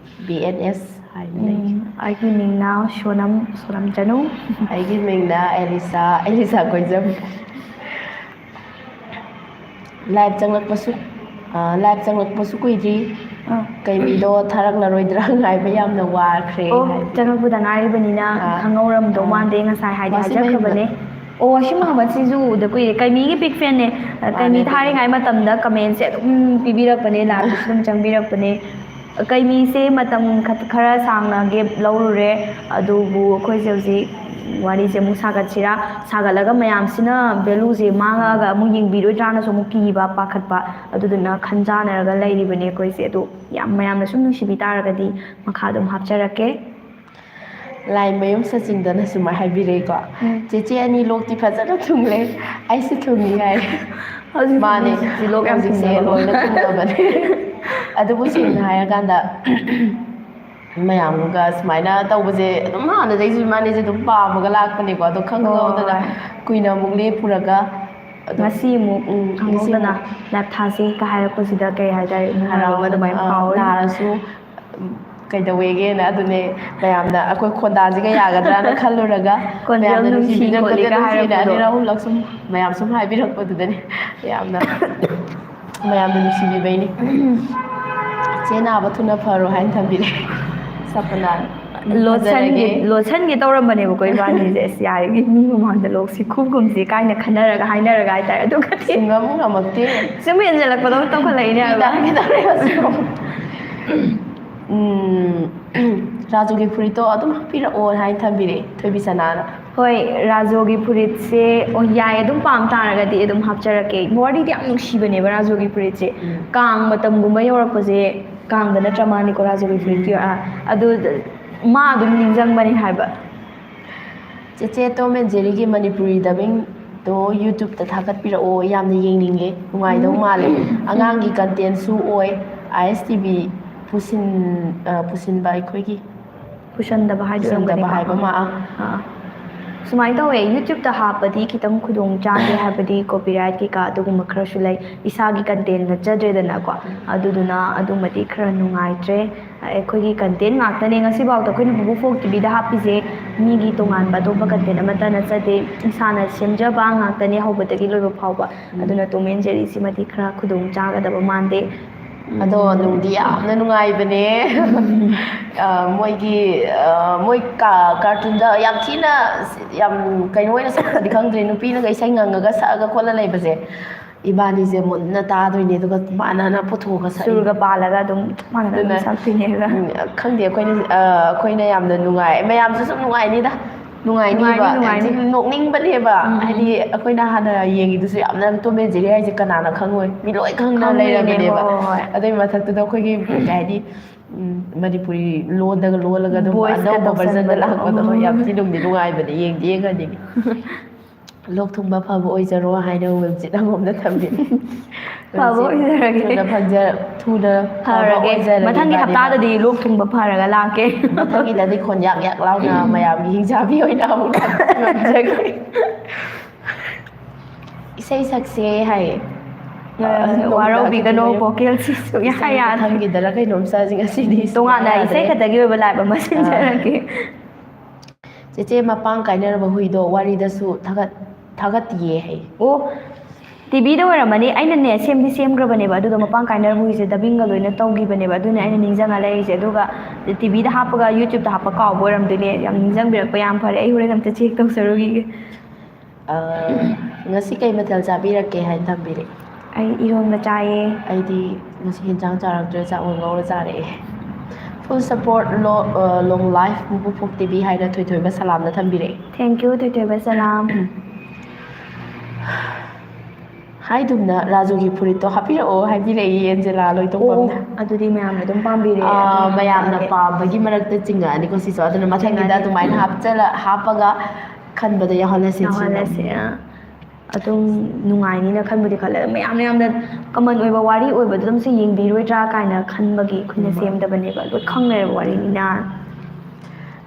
B N S ꯍꯥꯏꯅ ꯂꯩ꯫ ꯎꯝ, ꯑꯩꯒꯤ ꯃꯤꯡꯅ ꯁꯣꯅꯝ, ꯁꯣꯅꯝ ꯆꯅꯨ꯫ ꯑꯩꯒꯤ ꯃꯤꯡꯅ ꯑꯦꯂꯤꯁꯥ, ꯑꯦꯂꯤꯁꯥ ꯀꯣꯏꯖꯝ꯫ Live ꯆꯪꯂꯛꯄꯁꯨ, ꯑ, live ꯆꯪꯂꯛꯄꯁꯨ ꯀꯨꯏꯗ꯭ꯔꯤ꯫ ꯑꯥ꯫ ꯀꯩꯃꯤꯗꯣ ꯊꯥꯔꯛꯂꯔꯣꯏꯗ꯭ꯔꯥ ꯉꯥꯏꯕ ꯌꯥꯝꯅ ꯋꯥꯈ꯭ꯔꯦ ꯑꯣ, ꯍꯥꯏ꯫ ꯆꯪꯉꯛꯄꯗ ꯉꯥꯏꯔꯤꯕꯅꯤꯅ ꯑꯥ꯫ ꯈꯪꯍꯧꯔꯝꯗꯧ ꯑꯥ꯫ ꯋꯥꯁꯤꯡ ꯍꯥꯏꯖꯈ꯭ꯔꯕꯅꯦ꯫ ꯑꯣ, ꯋꯥꯁꯤꯡ ꯃꯍꯥꯕꯠꯁꯤꯁꯨ ꯎꯗ ꯀꯨꯏꯔꯦ꯫ ꯀꯩꯃꯤꯒꯤ big fanꯅꯦ꯫ ꯑ, ꯃꯥꯅꯦ, ꯀꯩꯃꯤ ꯑꯗꯨꯒꯤ ꯊꯥꯔꯤꯉꯩ ꯃꯇꯝꯗ commentꯁꯦ ꯑꯗꯨꯝ ꯄꯤꯕꯤꯔꯛꯄꯅꯦ, liveꯇꯁꯨ ꯑꯗꯨꯝ ꯆꯪꯕꯤꯔꯛꯄꯅꯦ꯫ ꯀꯩꯃꯤꯁꯦ ꯃꯇꯝ ꯈ-, ꯈꯔ ꯁꯥꯡꯅ gap ꯂꯧꯔꯨꯔꯦ, ꯑꯗꯨꯕꯨ ꯑꯩꯈꯣꯏꯁꯦ ꯍꯧꯖꯤꯛ ꯋꯥꯔꯤꯁꯦ ꯑꯃꯨꯛ ꯁꯥꯒꯠꯁꯤꯔꯥ, ꯁꯥꯒꯠꯂꯒ ꯃꯌꯥꯝꯁꯤꯅ valueꯁꯦ ꯃꯥꯡꯉꯛꯑꯒ ꯑꯃꯨꯛ ꯌꯦꯡꯕꯤꯔꯣꯏꯗ꯭ꯔꯥꯅꯁꯨ ꯑꯃꯨꯛ ꯀꯤꯕ, ꯄꯥꯈꯠꯄ, ꯑꯗꯨꯗꯨꯅ ꯈꯟꯖꯥꯟꯅꯔꯒ ꯂꯩꯔꯤꯕꯅꯦ ꯑꯩꯈꯣꯏꯁꯦ꯫ ꯑꯗꯣ ꯌꯥꯝ ꯃꯌꯥꯝꯅ ꯁꯨꯝ ꯅꯨꯡꯁꯤꯕꯤ ꯇꯥꯔꯒꯗꯤ ꯃꯈꯥ ꯑꯗꯨꯝ ꯍꯥꯞꯆꯔꯛꯀꯦ꯫ ꯂꯥꯏꯃꯌꯨꯝ ꯁꯆꯤꯟꯗꯅ ꯁꯨꯃꯥꯏꯅ ꯍꯥꯏꯕꯤꯔꯛꯏꯀꯣ, ꯎꯝ꯫ "ꯆꯦꯆꯦ ꯑꯅꯤ ꯂꯣꯛꯇꯤ ꯐꯖꯅ ꯊꯨꯡꯂꯦ, ꯑꯩꯁꯨ ꯊꯨꯡꯉꯤ" ꯍꯥꯏ꯫ ꯍꯧꯖꯤꯛ ꯃꯥꯅꯦ, ꯍꯧꯖꯤꯛ ꯂꯣꯛ ꯌꯥꯝ ꯍꯧꯖꯤꯛꯁꯦ ꯊꯨꯡꯅꯕ꯫ ꯂꯣꯏꯅ ꯊꯨꯡꯅꯕꯅꯦ꯫ ꯑꯗꯨꯕꯨ ꯁꯦꯡꯅ ꯍꯥꯏꯔꯀꯥꯟꯗ, ꯃꯌꯥꯝꯒ ꯁꯨꯃꯥꯏꯅ ꯇꯧꯕꯁꯦ ꯑꯗꯨꯝ ꯍꯥꯟꯅꯗꯩꯁꯨ ꯏꯃꯥꯅꯤꯁꯦ ꯑꯗꯨꯝ ꯄꯥꯝꯃꯒ ꯂꯥꯛꯄꯅꯦꯀꯣ꯫ ꯑꯗꯣ ꯈꯪꯍꯧꯗꯅ ꯍꯣꯏ꯫ ꯀꯨꯏꯅ ꯑꯃꯨꯛ ꯂꯦꯞꯄꯨꯔꯒ ꯑꯗꯨꯝ, ꯉꯁꯤ ꯑꯃꯨꯛ ꯎꯝ, ꯉꯁꯤ ꯈꯪꯍꯧꯗꯅ ꯑꯃꯨꯛ live ꯊꯥꯁꯤ ꯀ ꯍꯥꯏꯔꯛꯄꯁꯤꯗ ꯀꯩ ꯍꯥꯏꯇꯥꯔꯦ, ꯏꯃꯨꯡ ꯍꯔꯥꯎꯕ ꯍꯔꯥꯎꯕ, ꯑꯗꯨꯃꯥꯏꯅ ꯑ, ꯐꯥꯎꯋꯦ꯫ ꯅꯥꯔꯁꯨ, ꯎꯝ, ꯀꯩꯗꯧꯋꯦꯒꯦꯅ꯫ ꯑꯗꯨꯅꯦ, ꯃꯌꯥꯝꯅ ꯑꯩꯈꯣꯏ ꯈꯣꯟꯗꯥꯁꯤꯒ ꯌꯥꯒꯗ꯭ꯔꯥꯅ ꯈꯜꯂꯨꯔꯒ, ꯀꯣꯟꯖꯦꯜ ꯃꯌꯥꯝꯅ ꯅꯨꯡꯁꯤ ꯅꯨꯡꯁꯤꯕꯤꯅ ꯈꯣꯠꯂꯤꯒ ꯀꯣꯟꯖꯦꯜ ꯅꯨꯡꯁꯤꯅ ꯍꯥꯏꯔꯛꯄꯗꯣ꯫ ꯑꯅꯤꯔꯛ ꯑꯍꯨꯝꯂꯛ ꯁꯨꯝ ꯃꯌꯥꯝ ꯁꯨꯝ ꯍꯥꯏꯕꯤꯔꯛꯄꯗꯨꯗꯅꯦ ꯌꯥꯝꯅ ꯃꯌꯥꯝꯅ ꯅꯨꯡꯁꯤꯕꯤꯕꯩꯅꯤ꯫ "ꯆꯦ ꯅꯥꯕ ꯊꯨꯅ ꯐꯔꯣ" ꯍꯥꯏꯅ ꯊꯝꯕꯤꯔꯦ ꯁꯄꯅꯥꯅ꯫ ꯎꯝ, ꯂꯣꯠꯁꯟꯒꯦ ꯐꯖꯔꯒꯦ꯫ ꯂꯣꯠꯁꯟꯒꯦ ꯇꯧꯔꯝꯕꯅꯦꯕꯀꯣ ꯏꯕꯥꯅꯤꯁꯦ꯫ "ꯑꯁ, ꯌꯥꯔꯦ, ꯃꯤ ꯃꯃꯥꯡꯗ ꯂꯣꯛꯁꯤ ꯈꯨꯒꯨꯝꯁꯤ" ꯀꯥꯏꯅ ꯈꯟꯅꯔꯒ, ꯍꯥꯏꯅꯔꯒ ꯍꯥꯏꯇꯥꯔꯦ꯫ ꯑꯗꯨꯒꯗꯤ ꯁꯨꯡꯉꯝ ꯉꯝꯃꯛꯇꯦ꯫ ꯁꯨꯝ ꯍꯦꯟꯖꯜꯂꯛꯄꯗꯧꯅ ꯇꯧꯈꯠꯂꯛꯏꯅꯦ ꯍꯥꯏꯕ꯫ ꯇꯥꯔꯒꯦ ꯇꯧꯔꯦ ꯍꯧꯖꯤꯛ꯫ ꯎꯝ, "ꯔꯥꯖꯨꯒꯤ ꯐꯨꯔꯤꯠꯇꯣ ꯑꯗꯨꯝ ꯍꯥꯞꯄꯤꯔꯛꯑꯣ" ꯍꯥꯏꯅ ꯊꯝꯕꯤꯔꯛꯑꯦ ꯊꯣꯏꯕꯤꯁꯅꯥꯅ꯫ ꯍꯣꯏ, ꯔꯥꯖꯨꯒꯤ ꯐꯨꯔꯤꯠꯁꯦ, ꯑꯣ, ꯌꯥꯏ, ꯑꯗꯨꯝ ꯄꯥꯝ ꯇꯥꯔꯒꯗꯤ ꯑꯗꯨꯝ ꯍꯥꯞꯆꯔꯛꯀꯦ꯫ ꯋꯥꯔꯤꯗꯤ ꯌꯥꯝ ꯅꯨꯡꯁꯤꯕꯅꯦꯕ ꯔꯥꯖꯨꯒꯤ ꯐꯨꯔꯤꯠꯁꯦ꯫ ꯎꯝ꯫ ꯀꯥꯡ ꯃꯇꯝꯒꯨꯝꯕ ꯌꯧꯔꯛꯄꯁꯦ, ꯀꯥꯡꯗ ꯅꯠꯇ꯭ꯔ ꯃꯥꯅꯤꯀꯣ ꯔꯥꯖꯨꯒꯤ ꯐꯨꯔꯤꯠꯀꯤ, ꯎꯝ꯫ ꯑꯥ, ꯑꯗꯨ ꯃꯥ ꯑꯗꯨꯝ ꯅꯤꯡꯁꯤꯡꯕꯅꯦ ꯍꯥꯏꯕ꯫ ꯆꯦꯆꯦ, ꯇꯣꯝ ꯑꯦꯟ ꯖꯦꯔꯤꯒꯤ ꯃꯅꯤꯄꯨꯔꯤ ꯗꯕꯤꯡꯗꯣ YouTube-ꯇ ꯊꯥꯒꯠꯄꯤꯔꯛꯑꯣ, ꯌꯥꯝꯅ ꯌꯦꯡꯅꯤꯡꯉꯦ, ꯅꯨꯡꯉꯥꯏꯗꯧ ꯎꯝ꯫ ꯃꯥꯜꯂꯦ꯫ ꯑꯉꯥꯡꯒꯤ content-ꯁꯨ ꯑꯣꯏ, ꯑꯥꯏ ꯑꯦꯁ ꯇꯤ ꯚꯤ ꯄꯨꯁꯤꯟ-, ꯑ, ꯄꯨꯁꯤꯟꯕ ꯑꯩꯈꯣꯏꯒꯤ ꯄꯨꯁꯟꯗꯕ ꯍꯥꯏꯗꯣꯏ ꯄꯨꯁꯟꯗꯕ ꯑꯣꯏꯔꯝꯒꯅꯤꯀꯣ꯫ ꯍꯥꯏꯕ ꯑꯃ, ꯑꯥ꯫ ꯑꯥ꯫ ꯁꯨꯃꯥꯏꯅ ꯇꯧꯋꯦ, YouTube-ꯇ ꯍꯥꯞꯄꯗꯤ ꯈꯤꯇꯪ ꯈꯨꯗꯣꯡ ꯆꯥꯗꯦ, ꯍꯥꯏꯕꯗꯤ copyright ꯀꯩꯀꯥ ꯑꯗꯨꯒꯨꯝꯕ ꯈꯔꯁꯨ ꯂꯩ, ꯏꯁꯥꯒꯤ content ꯅꯠꯆꯗ꯭ꯔꯦꯗꯅꯀꯣ, ꯑꯗꯨꯗꯨꯅ ꯑꯗꯨꯃꯗꯤ ꯈꯔ ꯅꯨꯡꯉꯥꯏꯇ꯭ꯔꯦ꯫ ꯑꯩꯈꯣꯏꯒꯤ content ꯉꯥꯛꯇꯅꯦ ꯉꯁꯤꯐꯥꯎꯗ ꯑꯩꯈꯣꯏꯅ ꯄꯨꯕꯨ ꯐꯣꯛ ꯇꯤꯚꯤꯗ ꯍꯥꯞꯄꯤꯁꯦ, ꯃꯤꯒꯤ ꯇꯣꯉꯥꯟꯕ ꯑꯇꯣꯞꯄ content ꯑꯃꯠꯇ ꯅꯠꯆꯗꯦ, ꯏꯁꯥꯅ ꯁꯦꯝꯖꯕ ꯉꯥꯛꯇꯅꯦ ꯍꯧꯕꯗꯒꯤ ꯂꯣꯏꯕ ꯐꯥꯎꯕ꯫ ꯎꯝ꯫ ꯑꯗꯨꯅ ꯇꯣꯝ ꯑꯦꯟ ꯖꯦꯔꯤꯁꯤꯃꯗꯤ ꯈꯔ ꯈꯨꯗꯣꯡ ꯆꯥꯒꯗꯕ ꯃꯥꯟꯗꯦ꯫ ꯑꯗꯣ ꯅꯨꯡꯗꯤ ꯌꯥꯝꯅ ꯅꯨꯡꯉꯥꯏꯕꯅꯦ꯫ ꯑ, ꯃꯣꯏꯒꯤ, ꯑ, ꯃꯣꯏ ꯀꯥ-, cartoon-ꯗ ꯌꯥꯝ ꯊꯤꯅ ꯌꯥꯝ ꯀꯩꯅꯣ ꯑꯣꯏꯅ ꯁꯛꯄꯗꯤ ꯈꯪꯗ꯭ꯔꯦ, ꯅꯨꯄꯤꯅꯒ ꯏꯁꯩ ꯉꯪꯉꯒ ꯁꯛꯑꯒ ꯈꯣꯠꯂ ꯂꯩꯕꯁꯦ꯫ ꯏꯕꯥꯅꯤꯁꯦ ꯃꯨꯟꯅ ꯇꯥꯗꯣꯏꯅꯦ, ꯑꯗꯨꯒ ꯃꯥꯟꯅꯅ ꯄꯨꯊꯣꯛꯑꯒ ꯁꯛꯏ꯫ ꯁꯨꯔꯒ ꯄꯥꯜꯂꯒ ꯑꯗꯨꯝ ꯆꯞ ꯃꯥꯟꯅꯅ ꯑꯗꯨꯝ ꯑꯗꯨꯅ, ꯁꯛꯇꯣꯏꯅꯦ ꯑꯗꯨꯒ꯫ ꯎꯝ, ꯈꯪꯗꯦ, ꯑꯩꯈꯣꯏꯅ, ꯑ, ꯑꯩꯈꯣꯏꯅ ꯌꯥꯝꯅ ꯅꯨꯡꯉꯥꯏ, ꯃꯌꯥꯝꯁꯨ ꯁꯨꯝ ꯅꯨꯡꯉꯥꯏꯅꯤꯗ, ꯅꯨꯡꯉꯥꯏꯅꯤꯕ꯫ ꯅꯨꯡꯉꯥꯏꯅꯤ, ꯅꯨꯡꯉꯥꯏꯅꯤ꯫ ꯍꯥꯏꯗꯤ ꯅꯣꯛꯅꯤꯡꯕꯅꯦꯕ꯫ ꯎꯝ, ꯎꯝ꯫ ꯍꯥꯏꯗꯤ ꯑꯩꯈꯣꯏꯅ ꯍꯥꯟꯅ ꯌꯦꯡꯉꯤꯗꯨꯁꯨ ꯌꯥꯝꯅ ꯇꯣꯝ ꯑꯦꯟ ꯖꯦꯔꯤ ꯍꯥꯏꯁꯦ ꯀꯅꯥꯅ ꯈꯪꯉꯣꯏ? ꯃꯤ ꯂꯣꯏ ꯈꯪꯅ ꯈꯪꯗꯣꯏꯅꯦ, ꯂꯩꯔꯕꯅꯦꯕ꯫ ꯍꯣꯏ, ꯍꯣꯏ, ꯍꯣꯏ꯫ ꯑꯗꯨꯏ ꯃꯊꯛꯇꯨꯗ ꯑꯩꯈꯣꯏꯒꯤ, ꯀꯩ ꯍꯥꯏꯅꯤ, ꯎꯝ, ꯃꯅꯤꯄꯨꯔꯤ ꯂꯣꯟꯗꯒ ꯂꯣꯜꯂꯒ ꯑꯗꯨꯝ voice-ꯀ ꯑꯅꯧꯕ version-ꯗ ꯇꯧꯁꯟꯕꯗꯣ꯫ ꯂꯥꯛꯄꯗꯣ, ꯍꯣꯏ, ꯌꯥꯝ ꯎꯝ꯫ ꯊꯤ ꯅꯨꯡꯗꯤ ꯅꯨꯡꯉꯥꯏꯕꯅꯦ, ꯌꯦꯡꯗꯤ ꯌꯦꯡꯍꯟꯅꯤꯡꯉꯤ꯫ "ꯂꯣꯛ ꯊꯨꯡꯕ ꯐꯕ ꯑꯣꯏꯖꯔꯣ" ꯍꯥꯏꯅ ꯋꯤꯜꯆꯤꯠ ꯑꯉꯣꯝꯗ ꯊꯝꯕꯤꯔꯦ꯫ ꯐꯕ ꯍꯧꯖꯤꯛ ꯑꯣꯏꯖꯔꯒꯦ꯫ ꯊꯨꯅ ꯐꯖ-, ꯊꯨꯅ ꯐꯕ ꯐꯔꯒꯦ꯫ ꯑꯣꯏꯖꯔꯒꯦ ꯃꯊꯪꯒꯤ ꯏꯕꯥꯅꯤꯅ꯫ ꯍꯞꯇꯥꯗꯗꯤ ꯂꯣꯛ ꯊꯨꯡꯕ ꯐꯔꯒ ꯂꯥꯛꯀꯦ꯫ ꯃꯊꯪꯒꯤꯗꯗꯤ ꯈꯣꯟ ꯌꯥꯛ ꯌꯥꯛ ꯂꯥꯎꯅ ꯃꯌꯥꯝꯒꯤ ꯍꯤꯡꯆꯥꯕꯤ ꯑꯣꯏꯅ ꯑꯃꯨꯛ ꯉꯝꯖꯒꯦ꯫ "ꯏꯁꯩ ꯁꯛꯁꯦ" ꯍꯥꯏꯌꯦ꯫ ꯑ, ꯅꯣꯡ ꯋꯥꯔꯧꯕꯤꯒꯅꯣ ꯇꯥꯈꯤꯕꯅꯦ꯫ Vocalꯁꯤ ꯁꯨꯡꯌꯥ ꯏꯁꯩ ꯌꯥꯗ꯭ꯔꯦ꯫ ꯃꯊꯪꯒꯤꯗꯔ ꯀꯩꯅꯣꯝ ꯆꯥꯁꯤ ꯉꯁꯤꯗꯤ ꯇꯣꯉꯥꯟꯅ ꯁꯨꯡꯌꯥ ꯏꯁꯩ ꯌꯥꯗ꯭ꯔꯦ꯫ ꯈꯛꯇꯒꯤ ꯑꯣꯏꯕ live ꯑꯃ ꯑꯥ꯫ ꯁꯤꯟꯖꯔꯛꯀꯦ꯫ ꯆꯦꯆꯦ, ꯃꯄꯥꯡ ꯀꯥꯏꯅꯔꯕ ꯍꯨꯏꯗꯣ ꯋꯥꯔꯤꯗꯁꯨ ꯊꯥꯒꯠ-, ꯊꯥꯒꯠꯇꯤꯌꯦ ꯍꯥꯏ꯫ ꯑꯣ, TVꯗ ꯑꯣꯏꯔꯝꯃꯅꯤ꯫ ꯑꯩꯅꯅꯦ, ꯁꯦꯝꯗꯤ ꯁꯦꯝꯈ꯭ꯔꯕꯅꯦꯕ, ꯑꯗꯨꯗꯣ ꯃꯄꯥꯡ ꯀꯥꯏꯅꯔꯕ ꯍꯨꯏꯁꯦ dubbingꯒ ꯂꯣꯏꯅ ꯇꯧꯈꯤꯕꯅꯦꯕ, ꯑꯗꯨꯅ ꯑꯩꯅ ꯅꯤꯡꯁꯤꯡꯉ ꯂꯩꯔꯤꯁꯦ꯫ ꯑꯗꯨꯒ TVꯗ ꯍꯥꯞꯄꯒ YouTubeꯇ ꯍꯥꯞꯄ ꯀꯥꯎꯕ ꯑꯣꯏꯔꯝꯗꯣꯏꯅꯦ꯫ ꯌꯥꯝ ꯅꯤꯡꯁꯤꯡꯕꯤꯔꯛꯄ ꯌꯥꯝ ꯐꯔꯦ꯫ ꯑꯩ ꯍꯣꯔꯦꯟ ꯑꯝꯇ check ꯇꯧꯖꯔꯨꯈꯤꯒꯦ꯫ ꯑ, ꯉꯁꯤ ꯀꯩ ꯃꯊꯦꯜ ꯆꯥꯕꯤꯔꯛꯀꯦ ꯍꯥꯏꯅ ꯊꯝꯕꯤꯔꯦ? ꯑꯩ ꯏꯔꯣꯟꯕ ꯆꯥꯏꯌꯦ꯫ ꯑꯩꯗꯤ ꯉꯁꯤ ꯍꯦꯟꯖꯥꯡ ꯆꯥꯔꯛꯇ꯭ꯔꯦ, ꯆꯥꯛ ꯑꯣꯏꯅ ꯉꯧꯔ ꯆꯥꯔꯛꯑꯦ꯫ Full support, lo-, ꯑ, long life ꯃꯨꯛꯐꯨꯐꯨ TV ꯍꯥꯏꯅ ꯊꯣꯏꯊꯣꯏꯕ ꯁꯂꯥꯝꯅ ꯊꯝꯕꯤꯔꯛꯑꯦ꯫ Thank you, ꯊꯣꯏꯊꯣꯏꯕ ꯁꯂꯥꯝ꯫ ꯍꯥꯏꯗꯨꯝꯅ ꯔꯥꯖꯨꯒꯤ ꯐꯨꯔꯤꯠꯇꯣ ꯍꯥꯞꯄꯤꯔꯛꯑꯣ ꯍꯥꯏꯕꯤꯔꯛꯏ ꯑꯦꯟꯖꯦꯂꯥ ꯑꯣ, ꯂꯣꯏꯇꯣꯡꯕꯝꯅ꯫ ꯑꯗꯨꯗꯤ ꯃꯌꯥꯝꯅ ꯑꯗꯨꯝ ꯄꯥꯝꯕꯤꯔꯦ꯫ ꯑꯥ, ꯑꯗꯨꯝ ꯃꯌꯥꯝꯅ ꯍꯥꯞꯄꯦ꯫ ꯄꯥꯝꯕꯒꯤ ꯃꯔꯛꯇ ꯆꯤꯡꯉꯛꯑꯅꯤꯀꯣ ꯁꯤꯁꯨ꯫ ꯑꯗꯨꯅ ꯃꯊꯪꯒꯤꯗ ꯆꯤꯡꯉꯛꯑꯅꯤ꯫ ꯑꯗꯨꯃꯥꯏꯅ ꯍꯥꯞꯆꯜꯂ-, ꯍꯥꯞꯄꯒ ꯈꯟꯕꯗ ꯌꯥꯎꯍꯜꯂꯁꯦ ꯆꯤꯡꯉꯛꯑꯅꯤ꯫ ꯌꯥꯎꯍꯜꯂꯁꯦ, ꯑꯥ꯫ ꯑꯗꯨꯝ ꯅꯨꯡꯉꯥꯏꯅꯤꯅ ꯈꯟꯕꯨꯗꯤ ꯈꯜꯂꯦ꯫ ꯑꯗꯣ ꯃꯌꯥꯝ ꯃꯌꯥꯝꯅ common ꯑꯣꯏꯕ ꯋꯥꯔꯤ ꯑꯣꯏꯕꯗꯨ ꯑꯗꯨꯝ ꯁꯤ ꯌꯦꯡꯕꯤꯔꯣꯏꯗ꯭ꯔꯥ ꯀꯥꯏꯅ ꯈꯟꯕꯒꯤ ꯑꯩꯈꯣꯏꯅ ꯎꯝ꯫ ꯁꯦꯝꯗꯕꯅꯦꯕ꯫ ꯂꯣꯏ ꯈꯪꯅꯔꯕ ꯋꯥꯔꯤꯅꯤꯅ꯫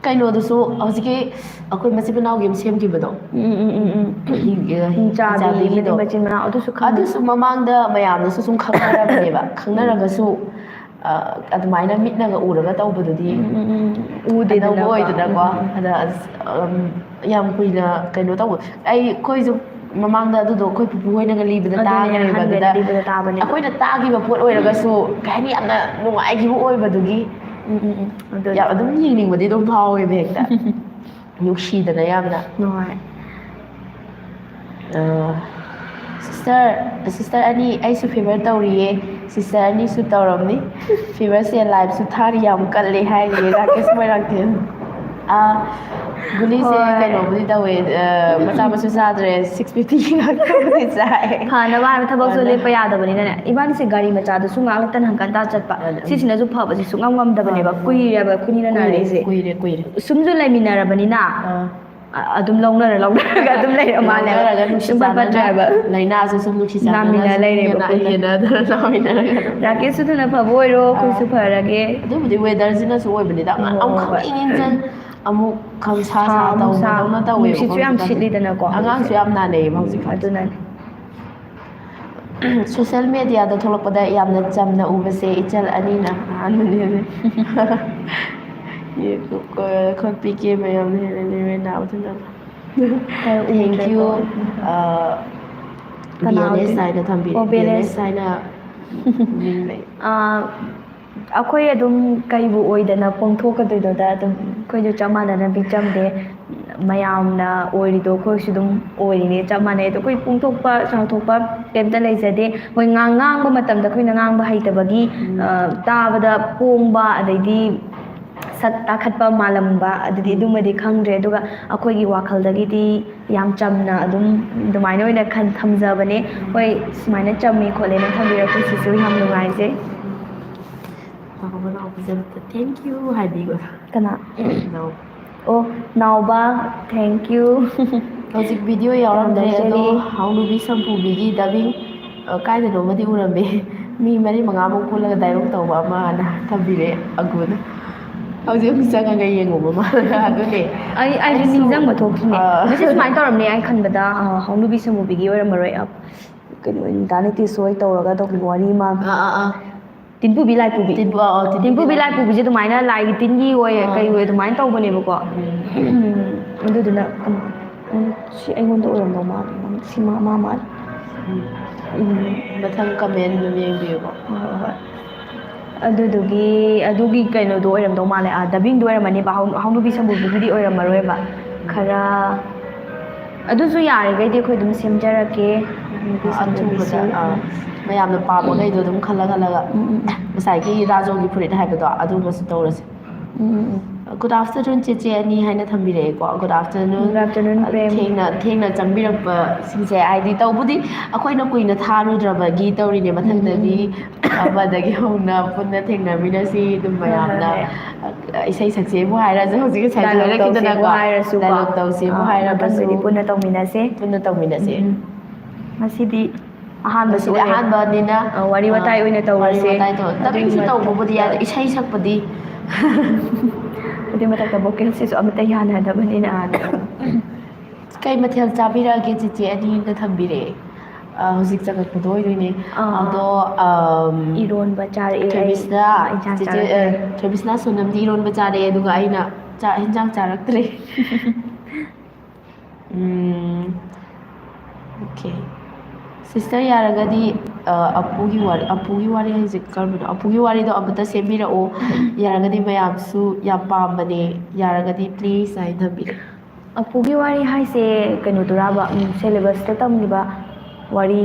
ꯀꯩꯅꯣꯗꯨꯁꯨ ꯍꯧꯖꯤꯛꯀꯤ ꯑꯩꯈꯣꯏ ꯃꯆꯤꯟ ꯃꯅꯥꯎꯒꯤ ꯑꯃ ꯁꯦꯝꯈꯤꯕꯗꯣ꯫ ꯎꯝ, ꯎꯝ, ꯎꯝ, ꯎꯝ꯫ ꯍꯤꯡ-, ꯑ, ꯍꯤꯡꯆꯥꯕꯤ, ꯍꯤꯡꯆꯥꯕꯤꯒꯤꯗꯣ꯫ ꯃꯆꯤꯟ ꯃꯅꯥꯎ, ꯑꯗꯨꯁꯨ ꯈꯪꯉꯦ꯫ ꯑꯗꯨꯁꯨ ꯃꯃꯥꯡꯗ ꯃꯌꯥꯝꯅꯁꯨ ꯁꯨꯝ ꯈꯪꯅꯔꯝꯕꯅꯦꯕ꯫ ꯎꯝ꯫ ꯈꯪꯅꯔꯒꯁꯨ, ꯑ, ꯑꯗꯨꯃꯥꯏꯅ ꯃꯤꯠꯅꯒ ꯎꯔꯒ ꯇꯧꯕꯗꯨꯗꯤ ꯎꯝ, ꯎꯝ, ꯎꯝ꯫ ꯎꯗꯦꯗꯅꯀꯣ꯫ ꯑꯅꯧꯕ ꯑꯣꯏꯗꯅꯀꯣ꯫ ꯎꯝ, ꯎꯝ꯫ ꯑꯗ, ꯑꯁ, ꯑꯝ, ꯌꯥꯝ ꯀꯨꯏꯅ ꯀꯩꯅꯣ ꯇꯧꯕ꯫ ꯑꯩ, ꯑꯩꯈꯣꯏꯁꯨ ꯃꯃꯥꯡꯗ ꯑꯗꯨꯗꯣ ꯑꯩꯈꯣꯏ ꯄꯨꯄꯨ ꯍꯣꯏꯅꯒ ꯂꯤꯕꯗ ꯑꯗꯨꯅꯦ, ꯇꯥꯈ꯭ꯔꯦꯕ꯫ ꯑꯍꯟꯈꯩꯅ ꯑꯗꯨꯗ ꯂꯤꯕꯗ ꯇꯥꯕꯅꯦꯕ꯫ ꯑꯩꯈꯣꯏꯅ ꯇꯥꯈꯤꯕ ꯄꯣꯠ ꯑꯣꯏꯔꯒꯁꯨ ꯀꯩ ꯍꯥꯏꯅꯤ, ꯌꯥꯝꯅ ꯅꯨꯡꯉꯥꯏꯈꯤꯕ ꯑꯣꯏꯕꯗꯨꯒꯤ ꯎꯝ, ꯎꯝ, ꯎꯝ꯫ ꯑꯗꯨꯅꯦ꯫ ꯌꯥꯝ ꯑꯗꯨꯝ ꯌꯦꯡꯅꯤꯡꯕꯗꯤ ꯑꯗꯨꯝ ꯐꯥꯎꯋꯦꯕ ꯍꯦꯛꯇ꯫ ꯅꯨꯡꯁꯤꯗꯅ ꯌꯥꯝꯅ꯫ ꯍꯣꯏ꯫ ꯑ, sister, sister ꯑꯅꯤ, ꯑꯩꯁꯨ fever ꯇꯧꯔꯤꯌꯦ꯫ Sister ꯑꯅꯤꯁꯨ ꯇꯧꯔꯝꯅꯤ꯫ Feverꯁꯦ liveꯁꯨ ꯊꯥꯔꯤ, ꯌꯥꯝ ꯀꯜꯂꯦ ꯍꯥꯏꯔꯤꯌꯦ ꯔꯥꯀꯦꯁ ꯃꯣꯏꯔꯥꯡꯊꯦꯝ꯫ ꯑ, ꯒꯨꯂꯤꯁꯦ ꯍꯣꯏ꯫ ꯀꯩꯅꯣꯕꯨꯗꯤ ꯇꯧꯋꯦ, ꯑ, ꯃꯆꯥ ꯃꯁꯨ ꯆꯥꯗ꯭ꯔꯦ, six fiftyꯒꯤ ꯉꯥꯛꯇꯕꯨꯗꯤ ꯆꯥꯏ꯫ ꯐꯅꯕ ꯍꯥꯏꯕ ꯊꯕꯛꯁꯨ ꯃꯥꯅꯦ꯫ ꯂꯦꯞꯄ ꯌꯥꯗꯕꯅꯤꯅꯅꯦ꯫ ꯏꯕꯥꯅꯤꯁꯦ ꯒꯥꯔꯤ ꯃꯆꯥꯗꯁꯨ ꯉꯥꯛꯇ ꯍꯟꯀꯠ ꯍꯟꯗꯥ ꯆꯠꯄ꯫ ꯃꯥꯅꯦ꯫ ꯁꯤꯁꯤꯅꯁꯨ ꯐꯕꯁꯦ ꯁꯨꯡꯉꯝ ꯉꯝꯗꯕꯅꯦꯕ꯫ ꯃꯥꯅꯦ, ꯃꯥꯅꯦ꯫ ꯀꯨꯏꯔꯦꯕ ꯑꯩꯈꯣꯏꯅꯤꯅ ꯀꯨꯏꯔꯦ, ꯅꯥꯔꯛꯏꯁꯦ꯫ ꯀꯨꯏꯔꯦ, ꯀꯨꯏꯔꯦ꯫ ꯁꯨꯝꯁꯨ ꯂꯩꯃꯤꯟꯅꯔꯕꯅꯤꯅ꯫ ꯑꯥ꯫ ꯑ-, ꯑꯗꯨꯝ ꯂꯧꯅꯔ ꯂꯧꯅꯔꯒ ꯑꯗꯨꯝ ꯂꯩꯔ ꯃꯥꯜꯂꯦꯕ꯫ ꯂꯧꯅꯔꯒ ꯅꯨꯡꯁꯤ ꯁꯨꯡꯐꯠ ꯆꯥꯟꯅꯅ, ꯐꯠꯇ꯭ꯔꯦꯕ꯫ ꯂꯥꯏꯅꯥꯁꯦ ꯁꯨꯝ ꯅꯨꯡꯁꯤ ꯅꯥꯃꯤꯟꯅ ꯆꯥꯟꯅꯅ ꯁꯨꯝ ꯂꯩꯔꯦꯕ ꯌꯦꯟꯅ-, ꯑꯩꯈꯣꯏꯅ꯫ ꯌꯦꯟꯅꯗꯅ ꯅꯥꯃꯤꯟꯅꯔꯒ ꯑꯗꯨꯝ ꯂꯩ꯫ ꯔꯥꯀꯦꯁꯁꯨ ꯊꯨꯅ ꯐꯕ ꯑꯣꯏꯔꯣ, ꯑꯩꯈꯣꯏꯁꯨ ꯑꯥ꯫ ꯐꯔꯒꯦ꯫ ꯑꯗꯨꯕꯨꯗꯤ weatherꯁꯤꯅꯁꯨ ꯑꯣꯏꯕꯅꯤꯗ꯫ ꯍꯣꯏ, ꯑꯃꯨꯛ ꯍꯣꯏ, ꯍꯣꯏ꯫ ꯈꯪꯏꯪ ꯏꯪꯖꯟ, ꯑꯃꯨꯛ ꯈꯪꯁꯥ ꯁꯥ ꯁꯥ ꯑꯃꯨꯛ ꯁꯥ, ꯇꯧꯕꯗꯧꯅ ꯇꯧꯋꯦꯕꯀꯣ ꯅꯨꯡꯁꯤꯠꯁꯨ ꯌꯥꯝ ꯍꯧꯖꯤꯛꯀꯥꯟꯁꯦ꯫ ꯁꯤꯠꯂꯤꯗꯅꯀꯣ꯫ ꯑꯉꯥꯡꯁꯨ ꯌꯥꯝ ꯅꯥꯅꯩꯌꯦꯕ ꯍꯧꯖꯤꯛꯀꯥꯟꯁꯦ꯫ ꯑꯗꯨꯅꯅꯦ꯫ ꯁꯣꯁꯦꯜ ꯃꯦꯗꯤꯌꯥꯗ ꯊꯣꯛꯂꯛꯄꯗ ꯌꯥꯝꯅ ꯆꯝꯅ ꯎꯕꯁꯦ ꯏꯆꯜ ꯑꯅꯤꯅ ꯑꯍꯥꯟꯕꯅꯦ꯫ ꯑꯩꯈꯣꯏ ꯄꯤ ꯀꯦ ꯃꯌꯥꯝꯅ ꯍꯦꯜꯂꯦ ꯂꯩꯔꯣꯏ ꯅꯥꯕꯗꯨꯅ꯫ ꯇꯦꯡꯀ꯭ꯌꯨ꯫ ꯕꯤ ꯑꯦꯜ ꯑꯦꯁ ꯍꯥꯏꯅ ꯊꯝꯕꯤꯔꯦ꯫ ꯑꯣ, ꯕꯤ ꯑꯦꯜ ꯑꯦꯁ ꯍꯥꯏꯅ ꯃꯤꯡ ꯂꯩ꯫ ꯑꯩꯈꯣꯏ ꯑꯗꯨꯝ ꯀꯩꯕꯨ ꯑꯣꯏꯗꯅ ꯄꯣꯡꯊꯣꯛꯀꯗꯣꯏꯅꯣꯗ, ꯑꯗꯨꯝ ꯑꯩꯈꯣꯏꯁꯨ ꯆꯞ ꯃꯥꯟꯅꯅ ꯄꯤꯛꯆꯝꯗꯦ꯫ ꯃꯌꯥꯝꯅ ꯑꯣꯏꯔꯤꯗꯣ ꯑꯩꯈꯣꯏꯁꯨ ꯑꯗꯨꯝ ꯑꯣꯏꯔꯤꯅꯦ, ꯆꯞ ꯃꯥꯟꯅꯩ꯫ ꯑꯗꯣ ꯑꯩꯈꯣꯏ ꯄꯣꯡꯊꯣꯛꯄ ꯆꯥꯎꯊꯣꯛꯄ ꯀꯩꯝꯇ ꯂꯩꯖꯗꯦ꯫ ꯍꯣꯏ, ꯉꯥꯡ-, ꯉꯥꯡꯕ ꯃꯇꯝꯗ ꯑꯩꯈꯣꯏꯅ ꯉꯥꯡꯕ ꯍꯩꯇꯕꯒꯤ, ꯎꯝ꯫ ꯑ, ꯇꯥꯕꯗ ꯄꯣꯡꯕ, ꯑꯗꯩꯗꯤ ꯁꯛ ꯇꯥꯈꯠꯄ ꯃꯥꯜꯂꯝꯕ, ꯑꯗꯨꯗꯤ ꯎꯝ꯫ ꯑꯗꯨꯃꯗꯤ ꯈꯪꯗ꯭ꯔꯦ꯫ ꯑꯗꯨꯒ ꯑꯩꯈꯣꯏꯒꯤ ꯋꯥꯈꯜꯗꯒꯤꯗꯤ ꯌꯥꯝ ꯆꯝꯅ ꯑꯗꯨꯝ ꯑꯗꯨꯃꯥꯏꯅ ꯑꯣꯏꯅ ꯈꯟ-, ꯊꯝꯖꯕꯅꯦ꯫ ꯎꯝ꯫ ꯍꯣꯏ, ꯁꯨꯃꯥꯏꯅ ꯆꯝꯃꯤ ꯈꯣꯠꯂꯦꯅ ꯊꯝꯕꯤꯔꯛꯄꯁꯤꯁꯨ ꯌꯥꯝ ꯅꯨꯡꯉꯥꯏꯖꯩ꯫ ꯅꯥꯎꯕ ꯅꯥꯎꯕꯤꯁꯦ ꯑꯝꯇ thank you ꯍꯥꯏꯕꯤꯌꯣ꯫ ꯀꯅꯥ? ꯅꯥꯎꯕ꯫ ꯑꯣ, ꯅꯥꯎꯕ, thank you꯫ ꯍꯧꯖꯤꯛ ꯚꯤꯗꯤꯑꯣ ꯌꯥꯎꯔꯝꯗ꯭ꯔꯦ, ꯑꯗꯣ ꯇꯧꯖꯔꯤ꯫ ꯍꯥꯎꯅꯨꯕꯤ ꯁꯝꯄꯨꯕꯤꯒꯤ dubbing, ꯑ, ꯀꯥꯏꯗꯅꯣꯃꯗꯤ ꯎꯔꯝꯃꯦ꯫ ꯃꯤ ꯃꯔꯤ ꯃꯉꯥꯃꯨꯛ ꯄꯨꯜꯂꯒ dialogue ꯇꯧꯕ ꯑꯃꯅ ꯊꯝꯕꯤꯔꯛꯑꯦ ꯑꯒꯨꯅ꯫ ꯍꯧꯖꯤꯛ ꯑꯃꯨꯛ ꯆꯪꯉꯒ ꯌꯦꯡꯉꯣꯕ ꯃꯥ꯫ ꯑꯗꯨꯅꯦ꯫ ꯑꯩ, ꯑꯩꯗꯤ ꯑꯩꯁꯨ ꯅꯤꯡꯁꯤꯡꯕ ꯊꯣꯛꯇ꯭ꯔꯤꯅꯦ꯫ ꯑ꯫ ꯃꯁꯤ ꯁꯨꯃꯥꯏꯅ ꯇꯧꯔꯝꯅꯦ, ꯑꯩ ꯈꯟꯕꯗ, ꯑ, ꯍꯥꯎꯅꯨꯕꯤ ꯁꯝꯄꯨꯕꯤꯒꯤ ꯑꯣꯏꯔꯝꯃꯔꯣꯏ꯫ ꯑ, ꯀꯩꯅꯣ, ꯗꯥ ꯅꯤꯇꯦꯁ ꯍꯣꯏ ꯇꯧꯔꯒ ꯇꯧꯈꯤꯕ ꯋꯥꯔꯤ ꯑꯃ꯫ ꯑꯥ, ꯑꯥ, ꯑꯥ꯫ ꯇꯤꯟꯄꯨꯕꯤ ꯂꯥꯏꯄꯨꯕꯤ꯫ ꯇꯤꯟꯄꯨ-, ꯑꯥ, ꯑꯥ, ꯇꯤꯟꯄꯨꯕꯤ ꯇꯤꯟꯄꯨꯕꯤ ꯂꯥꯏꯄꯨꯕꯤꯁꯦ ꯑꯗꯨꯃꯥꯏꯅ ꯂꯥꯏꯒꯤ ꯇꯤꯟꯒꯤ ꯑꯣꯏ, ꯑꯥ꯫ ꯀꯩ ꯑꯣꯏ ꯑꯗꯨꯃꯥꯏꯅ ꯇꯧꯕꯅꯦꯕꯀꯣ꯫ ꯎꯝ꯫ ꯎꯝ, ꯑꯗꯨꯗꯨꯅ, ꯎꯝ, ꯎꯝ, ꯁꯤ ꯑꯩꯉꯣꯟꯗ ꯑꯣꯏꯔꯝꯗꯧ ꯃꯥꯜꯂꯦ꯫ ꯎꯝ, ꯁꯤ ꯃꯥ, ꯃꯥ ꯃꯥꯜꯂꯦ꯫ ꯎꯝ꯫ ꯎꯝ꯫ ꯃꯊꯪ comment ꯑꯗꯨꯝ ꯌꯦꯡꯕꯤꯌꯨꯀꯣ꯫ ꯍꯣꯏ, ꯍꯣꯏ, ꯍꯣꯏ꯫ ꯑꯗꯨꯗꯨꯒꯤ, ꯑꯗꯨꯒꯤ ꯀꯩꯅꯣꯗꯣ ꯑꯣꯏꯔꯝꯗꯧ ꯃꯥꯜꯂꯦ꯫ ꯑꯥ, dubbingꯗꯣ ꯑꯣꯏꯔꯝꯃꯅꯦꯕ꯫ ꯍꯧ-, ꯍꯧꯅꯨꯕꯤ ꯁꯝꯕꯨꯕꯤꯒꯤꯗꯤ ꯑꯣꯏꯔꯝꯃꯔꯣꯏꯕ꯫ ꯎꯝ꯫ ꯈꯔ ꯑꯗꯨꯁꯨ ꯌꯥꯔꯤꯈꯩꯗꯤ ꯑꯩꯈꯣꯏ ꯑꯗꯨꯝ ꯁꯦꯝꯖꯔꯛꯀꯦ꯫ ꯍꯧꯅꯨꯕꯤ ꯑꯥ, ꯑꯊꯨꯕꯗ, ꯁꯝꯕꯨꯕꯤꯁꯨ꯫ ꯑꯥ, ꯎꯝ꯫ ꯃꯌꯥꯝꯅ ꯄꯥꯝꯕꯈꯩꯗꯣ ꯑꯗꯨꯝ ꯈꯜꯂ ꯈꯜꯂꯒ, ꯎꯝ, ꯎꯝ, ꯎꯝ꯫ ꯉꯁꯥꯏꯒꯤ ꯔꯥꯖꯣꯒꯤ ꯐꯨꯔꯤꯠ ꯍꯥꯏꯕꯗꯣ ꯑꯗꯨꯃꯁꯨ ꯇꯧꯔꯁꯦ꯫ ꯎꯝ, ꯎꯝ, ꯎꯝ꯫ Good afternoon ꯆꯦꯆꯦ ꯑꯅꯤ ꯍꯥꯏꯅ ꯊꯝꯕꯤꯔꯛꯑꯦꯀꯣ꯫ Good afternoon꯫ Good afternoon, ꯑ, ꯄ꯭ꯔꯦꯝ꯫ ꯊꯦꯡꯅ, ꯊꯦꯡꯅ ꯆꯪꯕꯤꯔꯛꯄꯁꯤꯡꯁꯦ, ꯍꯥꯏꯗꯤ ꯇꯧꯕꯨꯗꯤ ꯑꯩꯈꯣꯏꯅ ꯀꯨꯏꯅ ꯊꯥꯔꯨꯗ꯭ꯔꯕꯒꯤ ꯇꯧꯔꯤꯅꯦ꯫ ꯎꯝ, ꯎꯝ, ꯃꯊꯪꯗꯒꯤ ꯎꯝ꯫ ꯑꯃꯗꯒꯤ ꯍꯧꯅ ꯄꯨꯟꯅ ꯊꯦꯡꯅꯃꯤꯟꯅꯁꯤ꯫ ꯑꯗꯨꯝ ꯍꯣꯏ, ꯍꯣꯏ, ꯃꯌꯥꯝꯅ, ꯍꯣꯏ꯫ ꯑ, ꯏꯁꯩ ꯁꯛꯁꯦꯕꯨ ꯍꯥꯏꯔꯁꯨ, ꯍꯧꯖꯤꯛ ꯉꯁꯥꯏꯁꯨ dialogue ꯍꯥꯏꯔꯛꯈꯤꯗꯅꯀꯣ꯫ ꯇꯧꯁꯦꯕꯨ ꯍꯥꯏꯔꯁꯨꯀꯣ꯫ Dialogue ꯇꯧꯁꯦꯕꯨ ꯑꯥ, ꯍꯥꯏꯔꯕꯁꯨ ꯃꯊꯪꯗꯗꯤ ꯄꯨꯟꯅ ꯇꯧꯃꯤꯟꯅꯁꯦ꯫ ꯄꯨꯟꯅ ꯇꯧꯃꯤꯟꯅꯁꯦ꯫ ꯎꯝ, ꯎꯝ꯫ ꯉꯁꯤꯗꯤ ꯑꯍꯥꯟꯕꯁꯨ ꯉꯁꯤꯗꯤ ꯑꯣꯏꯔꯦ꯫ ꯑꯍꯥꯟꯕꯅꯤꯅ, ꯑ, ꯋꯥꯔꯤ ꯑ, ꯋꯥꯇꯥꯏ ꯑꯣꯏꯅ ꯋꯥꯔꯤ ꯇꯧꯔꯁꯦ꯫ ꯋꯥꯇꯥꯏ ꯇꯧ-, ꯑꯗꯨꯒꯤ dubbingꯁꯨ ꯇꯧꯕꯕꯨꯗꯤ ꯃꯊꯛꯇ ꯌꯥꯏ, ꯏꯁꯩ ꯁꯛꯄꯗꯤ꯫ ꯑꯗꯨꯒꯤ ꯃꯊꯛꯇ vocalꯁꯤꯁꯨ ꯑꯃꯠꯇ ꯌꯥꯅꯗꯕꯅꯤꯅ꯫ ꯃꯥꯅꯦ꯫ ꯀꯩ ꯃꯊꯦꯜ ꯆꯥꯕꯤꯔꯛꯑꯒꯦ ꯆꯤꯆꯦ ꯑꯅꯤꯅ ꯊꯝꯕꯤꯔꯛꯑꯦ? ꯑ, ꯍꯧꯖꯤꯛ ꯆꯪꯉꯛꯄꯗꯣ ꯑꯣꯏꯗꯣꯏꯅꯦ꯫ ꯑꯥ꯫ ꯑꯗꯣ, ꯑꯝ, ꯏꯔꯣꯟꯕ ꯆꯥꯔꯛꯑꯦ ꯑꯩ꯫ ꯊꯣꯏꯕꯤꯁꯅ, ꯏꯟꯁꯥꯡ ꯆꯦꯆꯦ, ꯆꯥꯔꯛꯇ꯭ꯔꯦ꯫ ꯑ, ꯊꯣꯏꯕꯤꯁꯅ ꯁꯣꯅꯝꯗꯤ ꯏꯔꯣꯟꯕ ꯆꯥꯔꯛꯑꯦ, ꯑꯗꯨꯒ ꯑꯩꯅ ꯆꯥꯛ, ꯍꯤꯟꯖꯥꯡ ꯆꯥꯔꯛꯇ꯭ꯔꯦ꯫ ꯎꯝ, okay꯫ Sister, ꯌꯥꯔꯒꯗꯤ, ꯑ, ꯑꯄꯨꯒꯤ ꯋꯥꯔꯤ, ꯑꯄꯨꯒꯤ ꯋꯥꯔꯤ ꯍꯥꯏꯁꯦ ꯀꯔꯝꯕꯅꯣ? ꯑꯄꯨꯒꯤ ꯋꯥꯔꯤꯗꯣ ꯑꯃꯨꯛꯇ ꯁꯦꯝꯕꯤꯔꯛꯑꯣ꯫ ꯌꯥꯔꯒꯗꯤ ꯃꯌꯥꯝꯁꯨ ꯌꯥꯝ ꯄꯥꯝꯕꯅꯦ꯫ ꯌꯥꯔꯒꯗꯤ please ꯍꯥꯏꯅ ꯊꯝꯕꯤꯔꯛꯑꯣ꯫ ꯑꯄꯨꯒꯤ ꯋꯥꯔꯤ ꯍꯥꯏꯁꯦ ꯀꯩꯅꯣꯗꯨꯔꯥꯕ, ꯎꯝ, syllabus ꯇ ꯇꯝꯈꯤꯕ ꯋꯥꯔꯤ?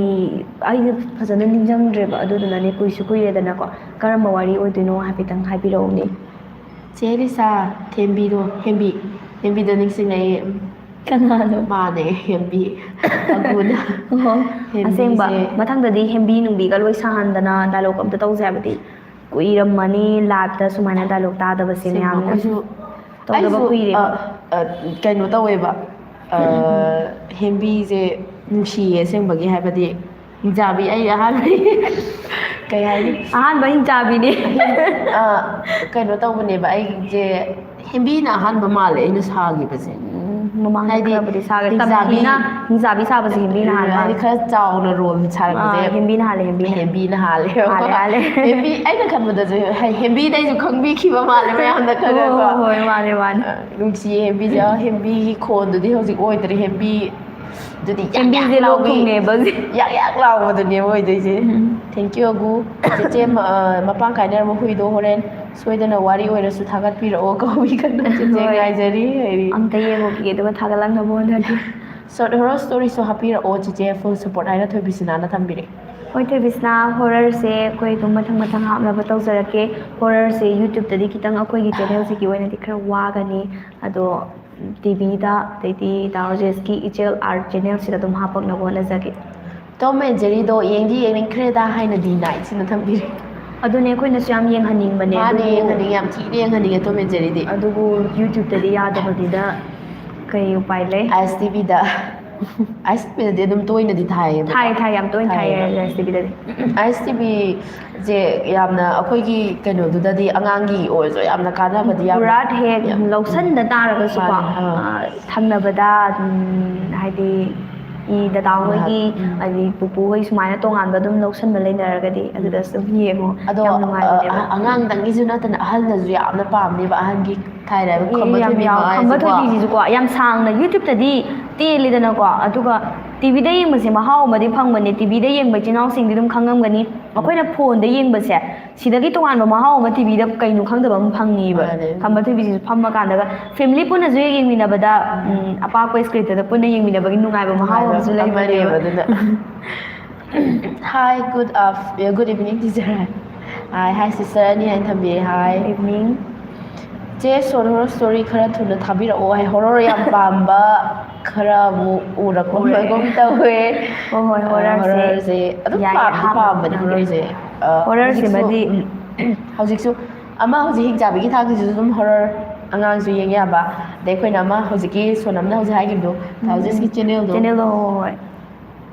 ꯑꯩꯁꯦ ꯐꯖꯅ ꯅꯤꯡꯁꯤꯡꯗ꯭ꯔꯦꯕ, ꯑꯗꯨꯗꯨꯅꯅꯦ, ꯀꯨꯏꯁꯨ ꯀꯨꯏꯔꯦꯗꯅꯀꯣ꯫ ꯀꯔꯝꯕ ꯋꯥꯔꯤ ꯑꯣꯏꯗꯣꯏꯅꯣ ꯍꯥꯏꯐꯦꯠꯇꯪ ꯍꯥꯏꯕꯤꯔꯛꯎꯅꯦ꯫ ꯆꯦ ꯂꯤꯁꯥ, ꯊꯦꯝꯕꯤꯗꯣ, ꯍꯦꯝꯕꯤ, ꯍꯦꯝꯕꯤꯗꯣ ꯅꯤꯡꯁꯤꯡꯉꯛꯑꯦ꯫ ꯎꯝ꯫ ꯀꯅꯥꯅꯣ? ꯃꯥꯅꯦ, ꯍꯦꯝꯕꯤ꯫ ꯑꯒꯨꯅ꯫ ꯑꯣꯍꯣ, ꯍꯦꯝꯕꯤꯁꯦ꯫ ꯑꯁꯦꯡꯕ꯫ ꯃꯊꯪꯗꯗꯤ ꯍꯦꯝꯕꯤ ꯅꯨꯡꯕꯤꯒ ꯂꯣꯏ ꯁꯥꯍꯟꯗꯅ dialogue ꯑꯝꯇ ꯇꯧꯁꯦ ꯍꯥꯏꯕꯗꯤ꯫ ꯀꯨꯏꯔꯝꯃꯅꯤ live ꯇ ꯁꯨꯃꯥꯏꯅ dialogue ꯇꯥꯗꯕꯁꯦ ꯑꯁꯦꯡꯕ, ꯃꯌꯥꯝꯅ꯫ ꯑꯩꯈꯣꯏꯁꯨ, ꯇꯧꯗꯕ ꯑꯩꯁꯨ, ꯀꯨꯏꯔꯦ꯫ ꯑ, ꯑ, ꯀꯩꯅꯣ ꯇꯧꯋꯦꯕ, ꯑ, ꯍꯦꯝꯕꯤꯁꯦ ꯅꯨꯡꯁꯤꯌꯦ ꯑꯁꯦꯡꯕꯒꯤ, ꯍꯥꯏꯕꯗꯤ ꯍꯤꯡꯆꯥꯕꯤ ꯑꯩ ꯑꯍꯥꯟꯕ ꯀꯩ ꯍꯥꯏꯅꯤ? ꯑꯍꯥꯟꯕ ꯍꯤꯡꯆꯥꯕꯤꯅꯦ꯫ ꯑ, ꯀꯩꯅꯣ ꯇꯧꯕꯅꯦꯕ, ꯑꯩꯁꯦ ꯍꯦꯝꯕꯤꯅ ꯑꯍꯥꯟꯕ ꯃꯥꯜꯂꯦ ꯑꯩꯅ ꯁꯥꯈꯤꯕꯁꯦ꯫ ꯎꯝ, ꯃꯃꯥꯡꯗ ꯍꯥꯏꯗꯤ ꯈꯔꯕꯨꯗꯤ ꯁꯥꯈ꯭ꯔꯦ꯫ ꯍꯤꯡꯆꯥꯕꯤ, ꯇꯝꯊꯤꯅ ꯍꯤꯡꯆꯥꯕꯤ ꯁꯥꯕꯁꯦ ꯍꯦꯝꯕꯤꯅ ꯍꯥꯟꯕ ꯍꯥꯏꯗꯤ ꯃꯥꯜꯂꯦ꯫ ꯈꯔ ꯆꯥꯎꯅ role ꯁꯥꯔꯛꯄꯁꯦ ꯑꯥ, ꯍꯦꯝꯕꯤꯅ ꯍꯥꯜꯂꯦ, ꯍꯦꯝꯕꯤꯅ꯫ ꯍꯦꯝꯕꯤꯅ ꯍꯥꯜꯂꯦ꯫ ꯍꯥꯜꯂꯦ, ꯍꯥꯜꯂꯦ꯫ ꯍꯦꯝꯕꯤ, ꯑꯩꯅ ꯈꯟꯕꯗꯁꯨ ꯍꯦ-, ꯍꯦꯝꯕꯤꯗ ꯑꯩꯁꯨ ꯈꯪꯕꯤꯈꯤꯕ ꯃꯥꯜꯂꯦ ꯃꯌꯥꯝꯅ ꯈꯔ ꯀꯣ꯫ ꯍꯣꯏ, ꯍꯣꯏ, ꯃꯥꯅꯦ, ꯃꯥꯅꯦ꯫ ꯑ, ꯅꯨꯡꯁꯤꯌꯦ ꯍꯦꯝꯕꯤꯁꯦ꯫ ꯑ, ꯍꯦꯝꯕꯤꯒꯤ ꯈꯣꯟꯗꯨꯗꯤ ꯍꯧꯖꯤꯛ ꯑꯣꯏꯗ꯭ꯔꯦ꯫ ꯍꯦꯝꯕꯤ ꯑꯗꯨꯗꯤ ꯌꯥꯛ ꯌꯥꯛ ꯍꯦꯝꯕꯤꯁꯦ ꯂꯣꯛ ꯂꯥꯎꯕꯤ, ꯊꯨꯡꯉꯦꯕ ꯍꯧꯖꯤꯛ꯫ ꯌꯥꯛ ꯌꯥꯛ ꯂꯥꯎꯕꯗꯨꯅꯦ ꯑꯣꯏꯗꯣꯏꯁꯦ꯫ ꯎꯝ꯫ Thank you, ꯑꯒꯨ꯫ ꯆꯦꯆꯦ, ꯃ-, ꯑ, ꯃꯄꯥꯡ ꯀꯥꯏꯅꯔꯕ ꯍꯨꯏꯗꯣ ꯍꯣꯔꯦꯟ ꯁꯣꯏꯗꯅ ꯋꯥꯔꯤ ꯑꯣꯏꯔꯁꯨ ꯊꯥꯒꯠꯄꯤꯔꯛꯑꯣ꯫ ꯀꯧꯏ ꯀꯟꯅ ꯆꯦꯆꯦ ꯍꯣꯏ꯫ ꯉꯥꯏꯖꯔꯤ ꯍꯥꯏꯔꯤ꯫ ꯑꯝꯇ ꯌꯦꯡꯉꯨꯈꯤꯒꯦ, ꯑꯗꯨꯒ ꯊꯥꯒꯠꯂꯛꯅꯕ ꯍꯣꯠꯅꯒꯦ꯫ Short horror story ꯁꯨ ꯍꯥꯞꯄꯤꯔꯛꯑꯣ ꯆꯦꯆꯦ, full support ꯍꯥꯏꯅ ꯊꯣꯏꯕꯤꯁꯅꯥꯅ ꯊꯝꯕꯤꯔꯛꯑꯦ꯫ ꯍꯣꯏ, ꯊꯣꯏꯕꯤꯁꯅꯥ, horror ꯁꯦ ꯑꯩꯈꯣꯏ ꯑꯗꯨꯝ ꯃꯊꯪ ꯃꯊꯪ ꯍꯥꯞꯅꯕ ꯇꯧꯖꯔꯛꯀꯦ꯫ Horror ꯁꯦ YouTube ꯇꯗꯤ ꯈꯤꯇꯪ ꯑꯩꯈꯣꯏꯒꯤ channel ꯁꯤꯒꯤ ꯑꯣꯏꯅꯗꯤ ꯈꯔ ꯋꯥꯒꯅꯤ, ꯑꯗꯣ T V ꯗ, ꯑꯗꯩꯗꯤ ꯗꯥ ꯔꯣꯖꯦꯁꯀꯤ ꯏꯆꯦꯜ Art channel ꯁꯤꯗ ꯑꯗꯨꯝ ꯍꯥꯞꯄꯛꯅꯕ ꯍꯣꯠꯅꯖꯒꯦ꯫ Tom and Jerry ꯗꯣ ꯌꯦꯡꯗꯤ ꯌꯦꯡꯅꯤꯡꯈ꯭ꯔꯦꯗ ꯍꯥꯏꯅꯗꯤ ꯅꯥꯏꯠꯁꯤꯅ ꯊꯝꯕꯤꯔꯦ꯫ ꯑꯗꯨꯅꯦ, ꯑꯩꯈꯣꯏꯅꯁꯨ ꯌꯥꯝ ꯌꯦꯡꯍꯟꯅꯤꯡꯕꯅꯦ, ꯃꯥꯅꯦ, ꯑꯗꯨꯕꯨ, ꯌꯦꯡꯍꯟꯅꯤꯡꯉꯦ, ꯌꯥꯝ ꯊꯤꯅ ꯌꯦꯡꯍꯟꯅꯤꯡꯉꯦ Tom and Jerry ꯗꯤ꯫ ꯑꯗꯨꯕꯨ YouTube ꯇꯗꯤ ꯌꯥꯗꯕꯅꯤꯅ ꯀꯩ ꯎꯄꯥꯏ ꯂꯩ? Ice T V ꯗ꯫ Ice T V ꯗꯗꯤ ꯑꯗꯨꯝ ꯇꯣꯏꯅꯗꯤ ꯊꯥꯏꯌꯦꯕꯀꯣ꯫ ꯊꯥꯏ, ꯊꯥꯏ, ꯌꯥꯝ ꯇꯣꯏꯅ ꯊꯥꯏꯌꯦ, ꯊꯥꯏꯌꯦꯕ꯫ Ice T V ꯗꯗꯤ꯫ Ice T V ꯁꯦ ꯌꯥꯝꯅ ꯑꯩꯈꯣꯏꯒꯤ ꯀꯩꯅꯣꯗꯨꯗꯗꯤ, ꯑꯉꯥꯡꯒꯤ ꯑꯣꯏꯔꯁꯨ ꯌꯥꯝꯅ ꯀꯥꯟꯅꯕꯗꯤ ꯌꯥꯝꯅ ꯄꯨꯔꯥ ꯍꯦꯛ ꯌꯥꯝ ꯂꯧꯁꯟꯗ ꯇꯥꯔꯒꯁꯨꯀꯣ, ꯃꯥꯅꯦ, ꯑꯥ꯫ ꯑ, ꯊꯪꯅꯕꯗ, ꯎꯝ, ꯍꯥꯏꯗꯤ, ꯏ ꯗꯗꯥ ꯍꯣꯏꯒꯤ, ꯎꯝ꯫ ꯑꯗꯩ ꯄꯨꯄꯨ ꯍꯣꯏ ꯁꯨꯃꯥꯏꯅ ꯇꯣꯉꯥꯟꯕ ꯑꯗꯨꯝ ꯂꯧꯁꯟꯕ ꯂꯩꯅꯔꯒꯗꯤ ꯑꯗꯨꯗꯁꯨ ꯑꯗꯨꯝ ꯌꯦꯡꯉꯣ꯫ ꯑꯗꯣ, ꯌꯥꯝ ꯅꯨꯡꯉꯥꯏꯕꯅꯦꯕ꯫ ꯑ, ꯑꯉꯥꯡꯗꯪꯒꯤꯁꯨ ꯅꯠꯇꯅ ꯑꯍꯜꯅꯁꯨ ꯌꯥꯝꯅ ꯄꯥꯝꯅꯦꯕ, ꯑꯍꯟꯒꯤ ꯊꯥꯏꯅ ꯍꯥꯏꯕ ꯈꯝꯕ ꯌꯥꯝ ꯊꯣꯏꯕꯤ ꯌꯥꯎ-, ꯃꯉꯥꯏ ꯈꯝꯕ ꯍꯥꯏꯁꯦꯀꯣ꯫ ꯊꯣꯏꯕꯤꯁꯤꯁꯨꯀꯣ ꯌꯥꯝ ꯁꯥꯡꯅ YouTube-ꯇꯗꯤ ꯇꯦꯜꯂꯤꯗꯅꯀꯣ, ꯑꯗꯨꯒ T V-ꯗ ꯌꯦꯡꯕꯁꯦ ꯃꯍꯥꯎ ꯑꯃꯗꯤ ꯐꯪꯕꯅꯦ꯫ T V-ꯗ ꯌꯦꯡꯕ ꯏꯆꯤꯟ ꯏꯅꯥꯎꯁꯤꯡꯗꯤ ꯑꯗꯨꯝ ꯈꯪꯉꯝꯒꯅꯤ꯫ ꯑꯩꯈꯣꯏꯅ phone-ꯗ ꯌꯦꯡꯕꯁꯦ, ꯁꯤꯗꯒꯤ ꯇꯣꯉꯥꯟꯕ ꯃꯍꯥꯎ ꯑꯃ T V-ꯗ ꯀꯩꯅꯣ ꯈꯪꯗꯕ ꯑꯃ ꯐꯪꯉꯤꯕ꯫ ꯃꯥꯅꯦ꯫ ꯈꯝꯕ ꯊꯣꯏꯕꯤꯁꯤꯁꯨ ꯐꯝꯃ ꯀꯥꯟꯗꯒ family ꯄꯨꯟꯅꯁꯨ ꯍꯦꯛ ꯌꯦꯡꯃꯤꯟꯅꯕꯗ, ꯎꯝ, ꯑꯄꯥꯛꯄ screen-ꯇꯨꯗ ꯄꯨꯟꯅ ꯌꯦꯡꯃꯤꯟꯅꯕꯒꯤ ꯅꯨꯡꯉꯥꯏꯕ ꯃꯍꯥꯎ ꯅꯨꯡꯉꯥꯏꯕ ꯑꯃꯁꯨ ꯂꯩꯕꯅꯦꯕ꯫ ꯑꯃꯅꯦꯕ ꯑꯗꯨꯅ꯫ Hi, good af-, good evening, teacher꯫ Hi, hi, sister ꯑꯅꯤ ꯍꯥꯏꯅ ꯊꯝꯕꯤꯔꯦ꯫ Hi꯫ Good evening꯫ ꯆꯦ, ꯁꯣꯔ horror story ꯈꯔ ꯊꯨꯅ ꯊꯥꯕꯤꯔꯛꯑꯣ ꯍꯥꯏ꯫ Horror ꯌꯥꯝ ꯄꯥꯝꯕ ꯈꯔ ꯑꯃꯨꯛ ꯎꯔꯛꯄ ꯎꯔꯦ꯫ ꯎꯕꯒꯨꯝ ꯇꯧꯋꯦ꯫ ꯍꯣꯏ, ꯍꯣꯏ, ꯑ, horror-ꯁꯦ horror-ꯁꯦ ꯑꯗꯨꯝ ꯌꯥꯏ, ꯄꯥꯝꯗꯤ ꯑꯍꯥꯟꯕ ꯄꯥꯝꯕꯅꯦ ꯅꯪꯒꯤ꯫ Horror-ꯁꯦ꯫ ꯑ, Horror-ꯁꯤꯃꯗꯤ, ꯍꯧꯖꯤꯛꯁꯨ, ꯎꯝ꯫ ꯍꯧꯖꯤꯛꯁꯨ ꯑꯃ ꯍꯧꯖꯤꯛ ꯍꯤꯡꯆꯥꯕꯤꯒꯤ ꯊꯥꯛꯁꯤꯁꯨ ꯑꯗꯨꯝ horror ꯑꯉꯥꯡꯁꯨ ꯌꯦꯡ ꯌꯥꯕ꯫ ꯑꯗꯩ ꯑꯩꯈꯣꯏꯅ ꯑꯃ ꯍꯧꯖꯤꯛꯀꯤ ꯁꯣꯅꯝꯅ ꯍꯧꯖꯤꯛ ꯍꯥꯏꯈꯤꯕꯗꯣ, ꯎꯝ, ꯊꯥꯎꯖꯟꯁꯀꯤ ꯎꯝ꯫ Channel-ꯗꯣ꯫ Channel-ꯗꯣ, ꯍꯣꯏ, ꯍꯣꯏ꯫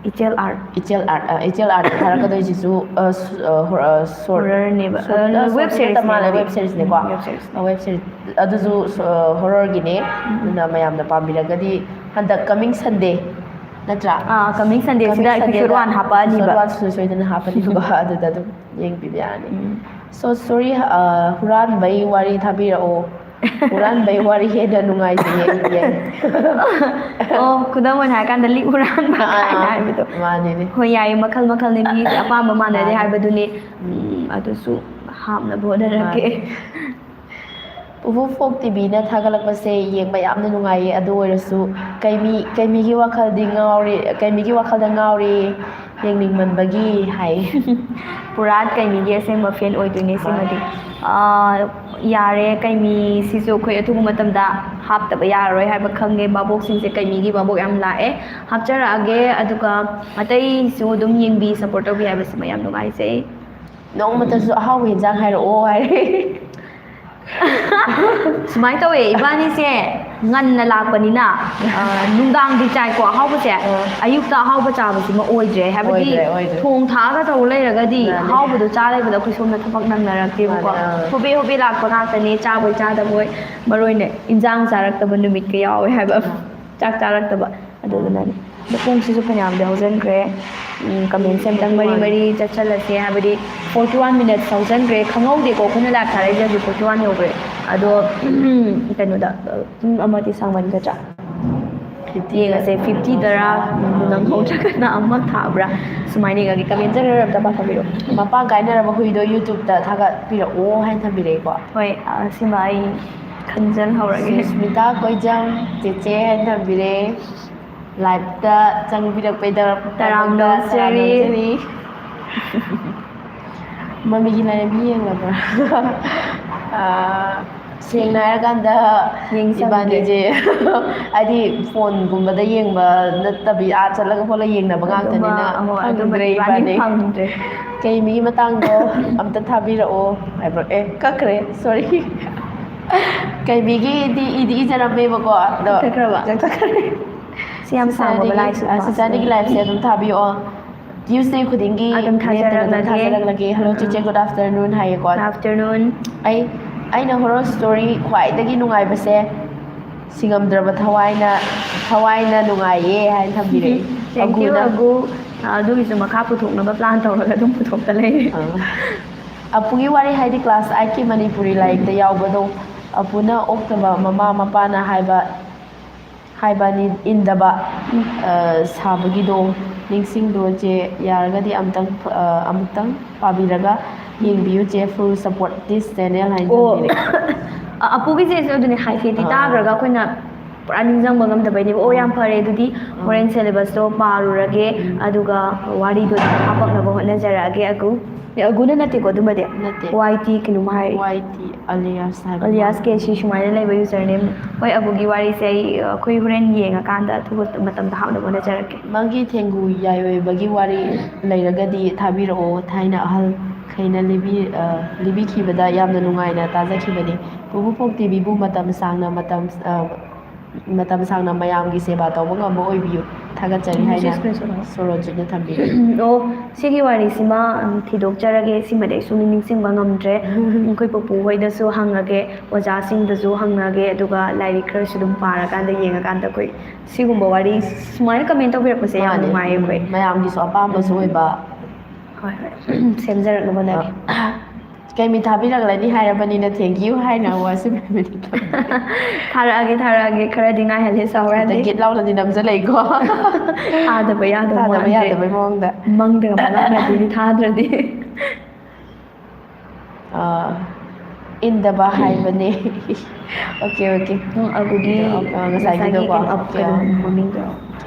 ꯏꯆꯦꯜ Art꯫ ꯏꯆꯦꯜ Art, ꯑ, ꯏꯆꯦꯜ Art ꯊꯥꯔꯛꯀꯗꯣꯏꯁꯤꯁꯨ, ꯑ, ꯁ-, ꯑ, hor-, ꯑ, short, Horror-ꯅꯦꯕ꯫ Short, ꯑ, ꯑ, short web series ꯅꯠꯇ ꯃꯥꯜꯂꯦ, ꯅꯦꯕ꯫ Web series-ꯅꯦꯀꯣ꯫ ꯎꯝ, web series-ꯅꯦ꯫ ꯑ, web series꯫ ꯑꯗꯨꯁꯨ, ꯑ, horror-ꯒꯤꯅꯦ꯫ ꯎꯝ, ꯎꯝ꯫ ꯑꯗꯨꯅ ꯃꯌꯥꯝꯅ ꯄꯥꯝꯕꯤꯔꯒꯗꯤ ꯍꯟꯗꯛ coming Sunday ꯅꯠꯇ꯭ꯔꯥ? ꯑꯥ, coming Sunday-ꯁꯤꯗ coming episode Sunday-ꯗ one ꯍꯥꯞꯄꯛꯑꯅꯤꯕ꯫ Episode one-ꯁꯨ ꯁꯣꯏꯗꯅ ꯍꯥꯞꯄꯅꯤ꯫ ꯑꯗꯨꯒ ꯑꯗꯨꯗ ꯑꯗꯨꯝ ꯌꯦꯡꯕꯤꯕ ꯌꯥꯔꯅꯤ꯫ ꯎꯝ꯫ Short story, ꯑ, ꯍꯨꯔꯥꯟꯕꯩ ꯋꯥꯔꯤ ꯊꯥꯕꯤꯔꯛꯑꯣ꯫ ꯍꯨꯔꯥꯟꯕꯩ ꯋꯥꯔꯤ ꯍꯦꯟꯅ ꯅꯨꯡꯉꯥꯏꯖꯩꯌꯦ ꯑꯩꯗꯤ꯫ ꯑꯣ, ꯈꯨꯗꯝ ꯑꯣꯏꯅ ꯍꯥꯏꯔꯀꯥꯟꯗ ꯂꯤꯛ ꯍꯨꯔꯥꯟꯕ ꯑꯥ, ꯀꯥꯏꯅ ꯍꯥꯏꯕꯗꯣ꯫ ꯃꯥꯅꯤꯅꯦ꯫ ꯍꯣꯏ, ꯌꯥꯏꯌꯦ, ꯃꯈꯜ ꯃꯈꯜꯅꯤ, ꯃꯤꯁꯦ ꯑꯄꯥꯝꯕ ꯃꯥꯟꯅꯗꯦ ꯃꯥꯅꯤ꯫ ꯍꯥꯏꯕꯗꯨꯅꯤ꯫ ꯎꯝ, ꯑꯗꯨꯁꯨ ꯍꯥꯞꯅꯕ ꯍꯣꯠꯅꯔꯛꯀꯦ꯫ ꯃꯥꯅꯤ꯫ ꯄꯨꯄꯨ Folk T V-ꯅ ꯊꯥꯒꯠꯂꯛꯄꯁꯦ ꯌꯦꯡꯕ ꯌꯥꯝꯅ ꯅꯨꯡꯉꯥꯏꯌꯦ, ꯑꯗꯨ ꯑꯣꯏꯔꯁꯨ ꯀꯩꯃꯤ, ꯀꯩꯃꯤꯒꯤ ꯋꯥꯈꯜꯗꯤ ꯉꯥꯎꯔꯤ, ꯀꯩꯃꯤꯒꯤ ꯋꯥꯈꯜꯗ ꯉꯥꯎꯔꯤ, ꯌꯦꯡꯅꯤꯡꯃꯟꯕꯒꯤ ꯍꯥꯏ꯫ ꯄꯨꯔꯥ ꯀꯩꯃꯤꯒꯤ ꯑꯁꯦꯡꯕ fan ꯑꯣꯏꯗꯣꯏꯅꯦ ꯁꯤꯃꯗꯤ꯫ ꯃꯥꯅꯤ꯫ ꯑꯥ, ꯌꯥꯔꯦ, ꯀꯩꯃꯤꯁꯤꯁꯨ ꯑꯩꯈꯣꯏ ꯑꯊꯨꯕ ꯃꯇꯝꯗ ꯍꯥꯞꯇꯕ ꯌꯥꯔꯔꯣꯏ ꯍꯥꯏꯕ ꯈꯪꯉꯦ꯫ ꯚꯥꯕꯣꯛꯁꯤꯡꯁꯦ ꯀꯩꯃꯤꯒꯤ ꯚꯥꯕꯣꯛ ꯌꯥꯝ ꯂꯥꯛꯑꯦ꯫ ꯍꯥꯞꯆꯔꯛꯑꯒꯦ, ꯑꯗꯨꯒ ꯑꯇꯩꯁꯨ ꯑꯗꯨꯝ ꯌꯦꯡꯕꯤ, support ꯇꯧꯕꯤ ꯍꯥꯏꯕꯁꯤꯃ ꯌꯥꯝ ꯅꯨꯡꯉꯥꯏꯖꯩ꯫ ꯅꯣꯡꯃꯇꯁꯨ ꯑꯍꯥꯎꯕ ꯍꯦꯟꯖꯥꯡ ꯍꯥꯏꯔꯛꯑꯣ ꯍꯥꯏꯔꯦ꯫ ꯁꯨꯃꯥꯏꯅ ꯇꯧꯋꯦ, ꯏꯕꯥꯅꯤꯁꯦ ꯉꯟꯅ ꯂꯥꯛꯄꯅꯤꯅ, ꯑ, ꯅꯨꯡꯗꯥꯡꯗꯤ ꯆꯥꯏꯀꯣ ꯑꯍꯥꯎꯕꯁꯦ, ꯑ꯫ ꯑꯌꯨꯛꯇ ꯑꯍꯥꯎꯕ ꯆꯥꯕꯁꯤꯃ ꯑꯣꯏꯗ꯭ꯔꯦ꯫ ꯍꯥꯏꯕꯗꯤ ꯑꯣꯏꯗ꯭ꯔꯦ, ꯑꯣꯏꯗ꯭ꯔꯦ꯫ ꯊꯣꯡ ꯊꯥꯛꯑꯒ ꯇꯧ ꯂꯩꯔꯒꯗꯤ ꯃꯥꯅꯦ꯫ ꯑꯍꯥꯎꯕꯗꯣ ꯆꯥ ꯂꯩꯕꯗ ꯑꯩꯈꯣꯏ ꯁꯣꯝꯗ ꯊꯕꯛ ꯅꯪꯅꯔꯛꯇꯦꯕꯀꯣ꯫ ꯃꯥꯅꯦ, ꯑ꯫ ꯍꯣꯕꯦ ꯍꯣꯕꯦ ꯂꯥꯛꯄ ꯉꯥꯛꯇꯅꯦ, ꯆꯥꯕꯣꯏ ꯆꯥꯗꯕꯣꯏ, ꯃꯔꯨ ꯑꯣꯏꯅ ꯏꯟꯖꯥꯡ ꯆꯥꯔꯛꯇꯕ ꯅꯨꯃꯤꯠꯀ ꯌꯥꯎꯋꯦ ꯍꯥꯏꯕ꯫ ꯑ꯫ ꯆꯥꯛ ꯆꯥꯔꯛꯇꯕ꯫ ꯑꯗꯨꯗꯨꯅꯅꯦ꯫ ꯑꯗꯣ ꯄꯨꯡꯁꯤꯁꯨ ꯐꯅꯌꯥꯝꯗꯤ ꯍꯧꯖꯤꯟꯈ꯭ꯔꯦ꯫ ꯎꯝ, comment ꯁꯦ ꯑꯝꯇꯪ ꯃꯔꯤ ꯃꯔꯤ ꯆꯠꯁꯜꯂꯁꯦ, ꯍꯥꯏꯕꯗꯤ forty one minutes ꯍꯧꯖꯤꯟꯈ꯭ꯔꯦ, ꯈꯪꯍꯧꯗꯦꯀꯣ꯫ ꯑꯩꯈꯣꯏꯅ live ꯊꯥꯔꯛꯏꯁꯦ ꯍꯧꯖꯤꯛ forty one ꯌꯧꯈ꯭ꯔꯦ꯫ ꯑꯗꯣ ꯀꯩꯅꯣꯗ ꯄꯨꯡ ꯑꯃꯗꯤ ꯁꯥꯡꯃꯟꯒꯗ꯭ꯔꯥ? ꯌꯦꯡꯉꯁꯦ, fifty ꯇꯔꯥ ꯅꯪꯍꯧꯗ꯭ꯔꯒꯅ ꯑꯃ ꯊꯥꯕ꯭ꯔꯥ? ꯁꯨꯃꯥꯏꯅ ꯌꯦꯡꯉꯒꯦ꯫ Comment ꯁꯦ ꯈꯔ ꯑꯝꯇ ꯄꯥꯊꯣꯛꯄꯤꯔꯛꯑꯣ꯫ ꯃꯄꯥꯟ ꯀꯥꯏꯅꯔꯕ ꯍꯨꯏꯗꯣ YouTube ꯇ ꯊꯥꯒꯠꯄꯤꯔꯛꯑꯣ ꯍꯥꯏꯅ ꯊꯝꯕꯤꯔꯛꯏꯀꯣ꯫ ꯍꯣꯏ, ꯑ, ꯁꯤꯃ ꯑꯩ ꯈꯪꯖꯤꯜꯍꯧꯔꯒꯦ꯫ ꯁꯨꯁꯃꯤꯇꯥ ꯀꯣꯏꯖꯝ ꯆꯦꯆꯦ ꯍꯥꯏꯅ ꯊꯝꯕꯤꯔꯦ꯫ Live ꯇ ꯆꯪꯕꯤꯔꯛꯄꯩꯗꯃꯛꯇ ꯇꯔꯥꯝꯅ ꯇꯔꯥꯝꯅ ꯑꯣꯛꯆꯔꯤ꯫ ꯑꯣꯛꯆꯔꯤ꯫ ꯃꯃꯤꯒꯤ ꯂꯥꯏꯔꯦꯝꯕꯤ ꯌꯦꯡꯂꯕ꯭ꯔꯥ? ꯑꯥ, ꯁꯦꯡꯅ ꯍꯥꯏꯔꯀꯥꯟꯗ ꯌꯦꯡꯁꯪꯗꯦ꯫ ꯏꯕꯥꯅꯤꯁꯦ ꯍꯥꯏꯗꯤ phone ꯒꯨꯝꯕꯗ ꯌꯦꯡꯕ ꯅꯠꯇꯕꯤ, ꯑꯥ ꯆꯠꯂꯒ ꯈꯣꯠꯂꯒ ꯌꯦꯡꯅꯕ ꯑꯗꯨꯃ, ꯉꯥꯛꯇꯅꯤꯅ ꯑꯍꯣꯏ, ꯑꯗꯨꯃ ꯐꯪꯗ꯭ꯔꯦ ꯏꯕꯥꯅꯤ ꯏꯕꯥꯅꯤ꯫ ꯐꯪꯗ꯭ꯔꯦ꯫ ꯀꯩ ꯃꯤꯒꯤ ꯃꯇꯥꯡꯗꯣ ꯑꯝꯇ ꯊꯥꯕꯤꯔꯛꯑꯣ ꯍꯥꯏꯕ꯫ ꯑꯦ, ꯀꯛꯈ꯭ꯔꯦ, sorry꯫ ꯀꯩ ꯃꯤꯒꯤꯗꯤ ꯏꯗꯤ ꯏꯖꯔꯝꯃꯦꯕꯀꯣ, ꯑꯗꯣ ꯀꯛꯊꯠꯈ꯭ꯔꯕ? ꯀꯛꯊꯠꯈ꯭ꯔꯦ꯫ ꯁꯤ ꯌꯥꯝ ꯁꯥꯡꯕ ꯁꯤꯁꯇꯔꯗꯒꯤ, ꯂꯥꯏꯁꯨ ꯑ, ꯄꯥꯁ ꯁꯤꯁꯇꯔꯗꯒꯤ ꯇꯧꯋꯦ꯫ Live ꯁꯦ ꯑꯗꯨꯝ ꯊꯥꯕꯤꯌꯣ꯫ Tuesday ꯈꯨꯗꯤꯡꯒꯤ ꯑꯗꯨꯝ ꯂꯦꯞꯇꯅ ꯑꯗꯨꯝ ꯊꯥꯖꯔꯛꯂꯒꯦ꯫ ꯊꯥꯖꯔꯛꯂꯒꯦ꯫ Hello, ꯎꯝ, ꯆꯦꯆꯦ, ꯎꯝ꯫ Good afternoon ꯍꯥꯏꯌꯦꯀꯣ꯫ Good afternoon꯫ ꯑꯩ, ꯑꯩꯅ horror story ꯈ꯭ꯋꯥꯏꯗꯒꯤ ꯅꯨꯡꯉꯥꯏꯕꯁꯦ, ꯁꯤꯡꯉꯝꯗ꯭ꯔꯕ ꯊꯋꯥꯏꯅ, ꯊꯋꯥꯏꯅ ꯅꯨꯡꯉꯥꯏꯌꯦ ꯍꯥꯏꯅ ꯊꯝꯕꯤꯔꯛꯑꯦ꯫ Thank you, ꯑꯒꯨꯅ꯫ ꯑꯒꯨ꯫ ꯑ, ꯑꯗꯨꯒꯤꯁꯨ ꯃꯈꯥ ꯄꯨꯊꯣꯛꯅꯕ plan ꯇꯧꯔꯒ ꯑꯗꯨꯝ ꯄꯨꯊꯣꯛꯇ ꯂꯩꯔꯦ꯫ ꯑ꯫ ꯑꯄꯨꯒꯤ ꯋꯥꯔꯤ ꯍꯥꯏꯗꯤ class eight ꯀꯤ ꯃꯅꯤꯄꯨꯔꯤ ꯂꯥꯏꯔꯤꯛꯇ ꯌꯥꯎꯕꯗꯣ, ꯑꯄꯨꯅ ꯑꯣꯛꯇꯕ ꯃꯃꯥ ꯃꯄꯥꯅ ꯍꯥꯏꯕ, ꯍꯥꯏꯕ ꯅꯤ-, ꯏꯟꯗꯕ, ꯎꯝ꯫ ꯑ, ꯁꯥꯕꯒꯤꯗꯣ ꯅꯤꯡꯁꯤꯡꯗ꯭ꯔꯣ ꯆꯦ? ꯌꯥꯔꯒꯗꯤ ꯑꯃꯨꯛꯇꯪ, ꯑ, ꯑꯃꯨꯛꯇꯪ ꯄꯥꯕꯤꯔꯒ ꯌꯦꯡꯕꯤꯌꯨ ꯆꯦ, full support this channel ꯍꯥꯏꯅ ꯑꯣ꯫ ꯊꯝꯕꯤꯔꯦ꯫ ꯑ-, ꯑꯄꯨꯒꯤꯁꯦ ꯑꯗꯨꯅꯦ, ꯍꯥꯏꯐꯦꯠꯇꯤ ꯑꯥ꯫ ꯇꯥꯈ꯭ꯔꯒ ꯑꯩꯈꯣꯏꯅ ꯄꯨꯔꯥ ꯅꯤꯡꯁꯤꯡꯕ ꯉꯝꯗꯕꯩꯅꯦꯕ꯫ ꯑꯣ, ꯌꯥꯝ ꯑꯥ꯫ ꯐꯔꯦ꯫ ꯑꯗꯨꯗꯤ ꯑꯥ꯫ ꯍꯣꯔꯦꯟ syllabus ꯇꯣ ꯄꯥꯔꯨꯔꯒꯦ, ꯎꯝ꯫ ꯑꯗꯨꯒ ꯋꯥꯔꯤꯗꯣ ꯍꯥꯄꯛꯅꯕ ꯍꯣꯠꯅꯖꯔꯛꯑꯒꯦ꯫ ꯑꯒꯨ, ꯑꯦ, ꯑꯒꯨꯅ ꯅꯠꯇꯦꯀꯣ ꯑꯗꯨꯃꯗꯤ? ꯅꯠꯇꯦ꯫ ꯋꯥꯏ ꯇꯤ ꯀꯩꯅꯣꯝ ꯍꯥꯏ꯫ ꯋꯥꯏ ꯇꯤ ꯑꯂꯤꯌꯥꯁ ꯍꯥꯏꯕ ꯑꯂꯤꯌꯥꯁ ꯃꯥꯜꯂꯦ꯫ ꯀꯦ ꯁꯤ ꯁꯨꯃꯥꯏꯅ ꯂꯩꯕ username꯫ ꯍꯣꯏ, ꯑꯒꯨꯒꯤ ꯋꯥꯔꯤꯁꯦ ꯑꯩ, ꯑꯩꯈꯣꯏ ꯍꯣꯔꯦꯟ ꯌꯦꯡꯉꯀꯥꯟꯗ ꯑꯊꯨꯕ ꯃꯇꯝꯗ ꯍꯥꯞꯅꯕ ꯍꯣꯠꯅꯖꯔꯛꯀꯦ꯫ ꯃꯥꯒꯤ ꯊꯦꯡꯒꯨ ꯌꯥꯏꯑꯣꯏꯕꯒꯤ ꯋꯥꯔꯤ ꯂꯩꯔꯒꯗꯤ ꯊꯥꯕꯤꯔꯛꯑꯣ꯫ ꯊꯥꯏꯅ ꯑꯍꯜꯈꯩꯅ ꯂꯤꯕꯤ-, ꯑ, ꯂꯤꯕꯤꯈꯤꯕꯗ ꯌꯥꯝꯅ ꯅꯨꯡꯉꯥꯏꯅ ꯇꯥꯖꯈꯤꯕꯅꯤ꯫ ꯄꯨꯕꯨ ꯐꯣꯛ ꯇꯤꯚꯤꯕꯨ ꯃꯇꯝ ꯁꯥꯡꯅ ꯃꯇꯝ, ꯑ, ꯃꯇꯝ ꯁꯥꯡꯅ ꯃꯌꯥꯝꯒꯤ ꯁꯦꯕꯥ ꯇꯧꯕ ꯉꯝꯕ ꯑꯣꯏꯕꯤꯌꯨ꯫ ꯊꯥꯒꯠꯆꯔꯤ ꯍꯥꯏꯅ ꯁꯣꯔꯣꯖꯤꯠꯅ ꯊꯝꯕꯤꯔꯤ꯫ ꯑꯣ, ꯁꯤꯒꯤ ꯋꯥꯔꯤꯁꯤꯃ, ꯎꯝ, ꯊꯤꯗꯣꯛꯆꯔꯒꯦ꯫ ꯁꯤꯃꯗꯤ ꯑꯩ ꯁꯨꯡꯅꯤꯡ ꯅꯤꯡꯁꯤꯡꯕ ꯉꯝꯗ꯭ꯔꯦ꯫ ꯑꯩꯈꯣꯏ ꯄꯨꯄꯨ ꯍꯣꯏꯗꯁꯨ ꯍꯪꯉꯒꯦ, ꯑꯣꯖꯥꯁꯤꯡꯗꯁꯨ ꯍꯪꯉꯒꯦ, ꯑꯗꯨꯒ ꯂꯥꯏꯔꯤꯛ ꯈꯔꯁꯨ ꯑꯗꯨꯝ ꯄꯥꯔꯀꯥꯟꯗ, ꯌꯦꯡꯉꯀꯥꯟꯗ ꯑꯩꯈꯣꯏ ꯁꯤꯒꯨꯝꯕ ꯋꯥꯔꯤ ꯁꯨꯃꯥꯏꯅ comment ꯇꯧꯕꯤꯔꯛꯄꯁꯦ ꯌꯥꯝ ꯅꯨꯡꯉꯥꯏꯌꯦ ꯑꯩꯈꯣꯏ꯫ ꯃꯥꯅꯦ꯫ ꯎꯝ, ꯃꯌꯥꯝꯒꯤꯁꯨ ꯑꯄꯥꯝꯕꯁꯨ ꯑꯣꯏꯕ꯫ ꯍꯣꯏ, ꯍꯣꯏ꯫ ꯁꯦꯝꯖꯔꯛꯅꯕ ꯍꯣꯠꯅꯒꯦ꯫ ꯑ, ꯀꯩꯃꯤ ꯊꯥꯕꯤꯔꯛꯂꯅꯤ ꯍꯥꯏꯔꯕꯅꯤꯅ thank you ꯍꯥꯏꯅ ꯋꯥꯁꯤ ꯊꯥꯔꯛꯑꯒꯦ, ꯊꯥꯔꯛꯑꯒꯦ꯫ ꯈꯔꯗꯤ ꯉꯥꯏꯍꯜꯂꯦ, ꯁꯥꯎꯔꯗꯤ꯫ ꯒꯤꯠ ꯂꯥꯎꯅꯗꯤ ꯅꯝꯖꯜꯂꯛꯏꯀꯣ꯫ ꯊꯥꯗꯕ ꯌꯥꯗꯕ ꯊꯥꯗꯕ ꯃꯥꯟꯗ꯭ꯔꯦ꯫ ꯌꯥꯗꯕꯩ ꯃꯑꯣꯡꯗ꯫ ꯃꯪꯗꯒ ꯃꯪꯉꯝꯃꯗꯤꯅꯦ ꯊꯥꯗ꯭ꯔꯗꯤ꯫ ꯑꯥ, ꯏꯟꯗꯕ ꯍꯥꯏꯕꯅꯦ꯫ Okay, okay꯫ ꯎꯝ, ꯑꯗꯨꯒꯤ ꯑꯗꯣ, ꯑ, ꯉꯁꯥꯏꯒꯤꯗꯣꯀꯣ꯫ ꯉꯁꯥꯏꯒꯤ ꯀꯩꯅꯣ, okay, ꯀꯩꯅꯣ ꯑꯥ꯫ ꯃꯃꯤꯡꯗꯣ꯫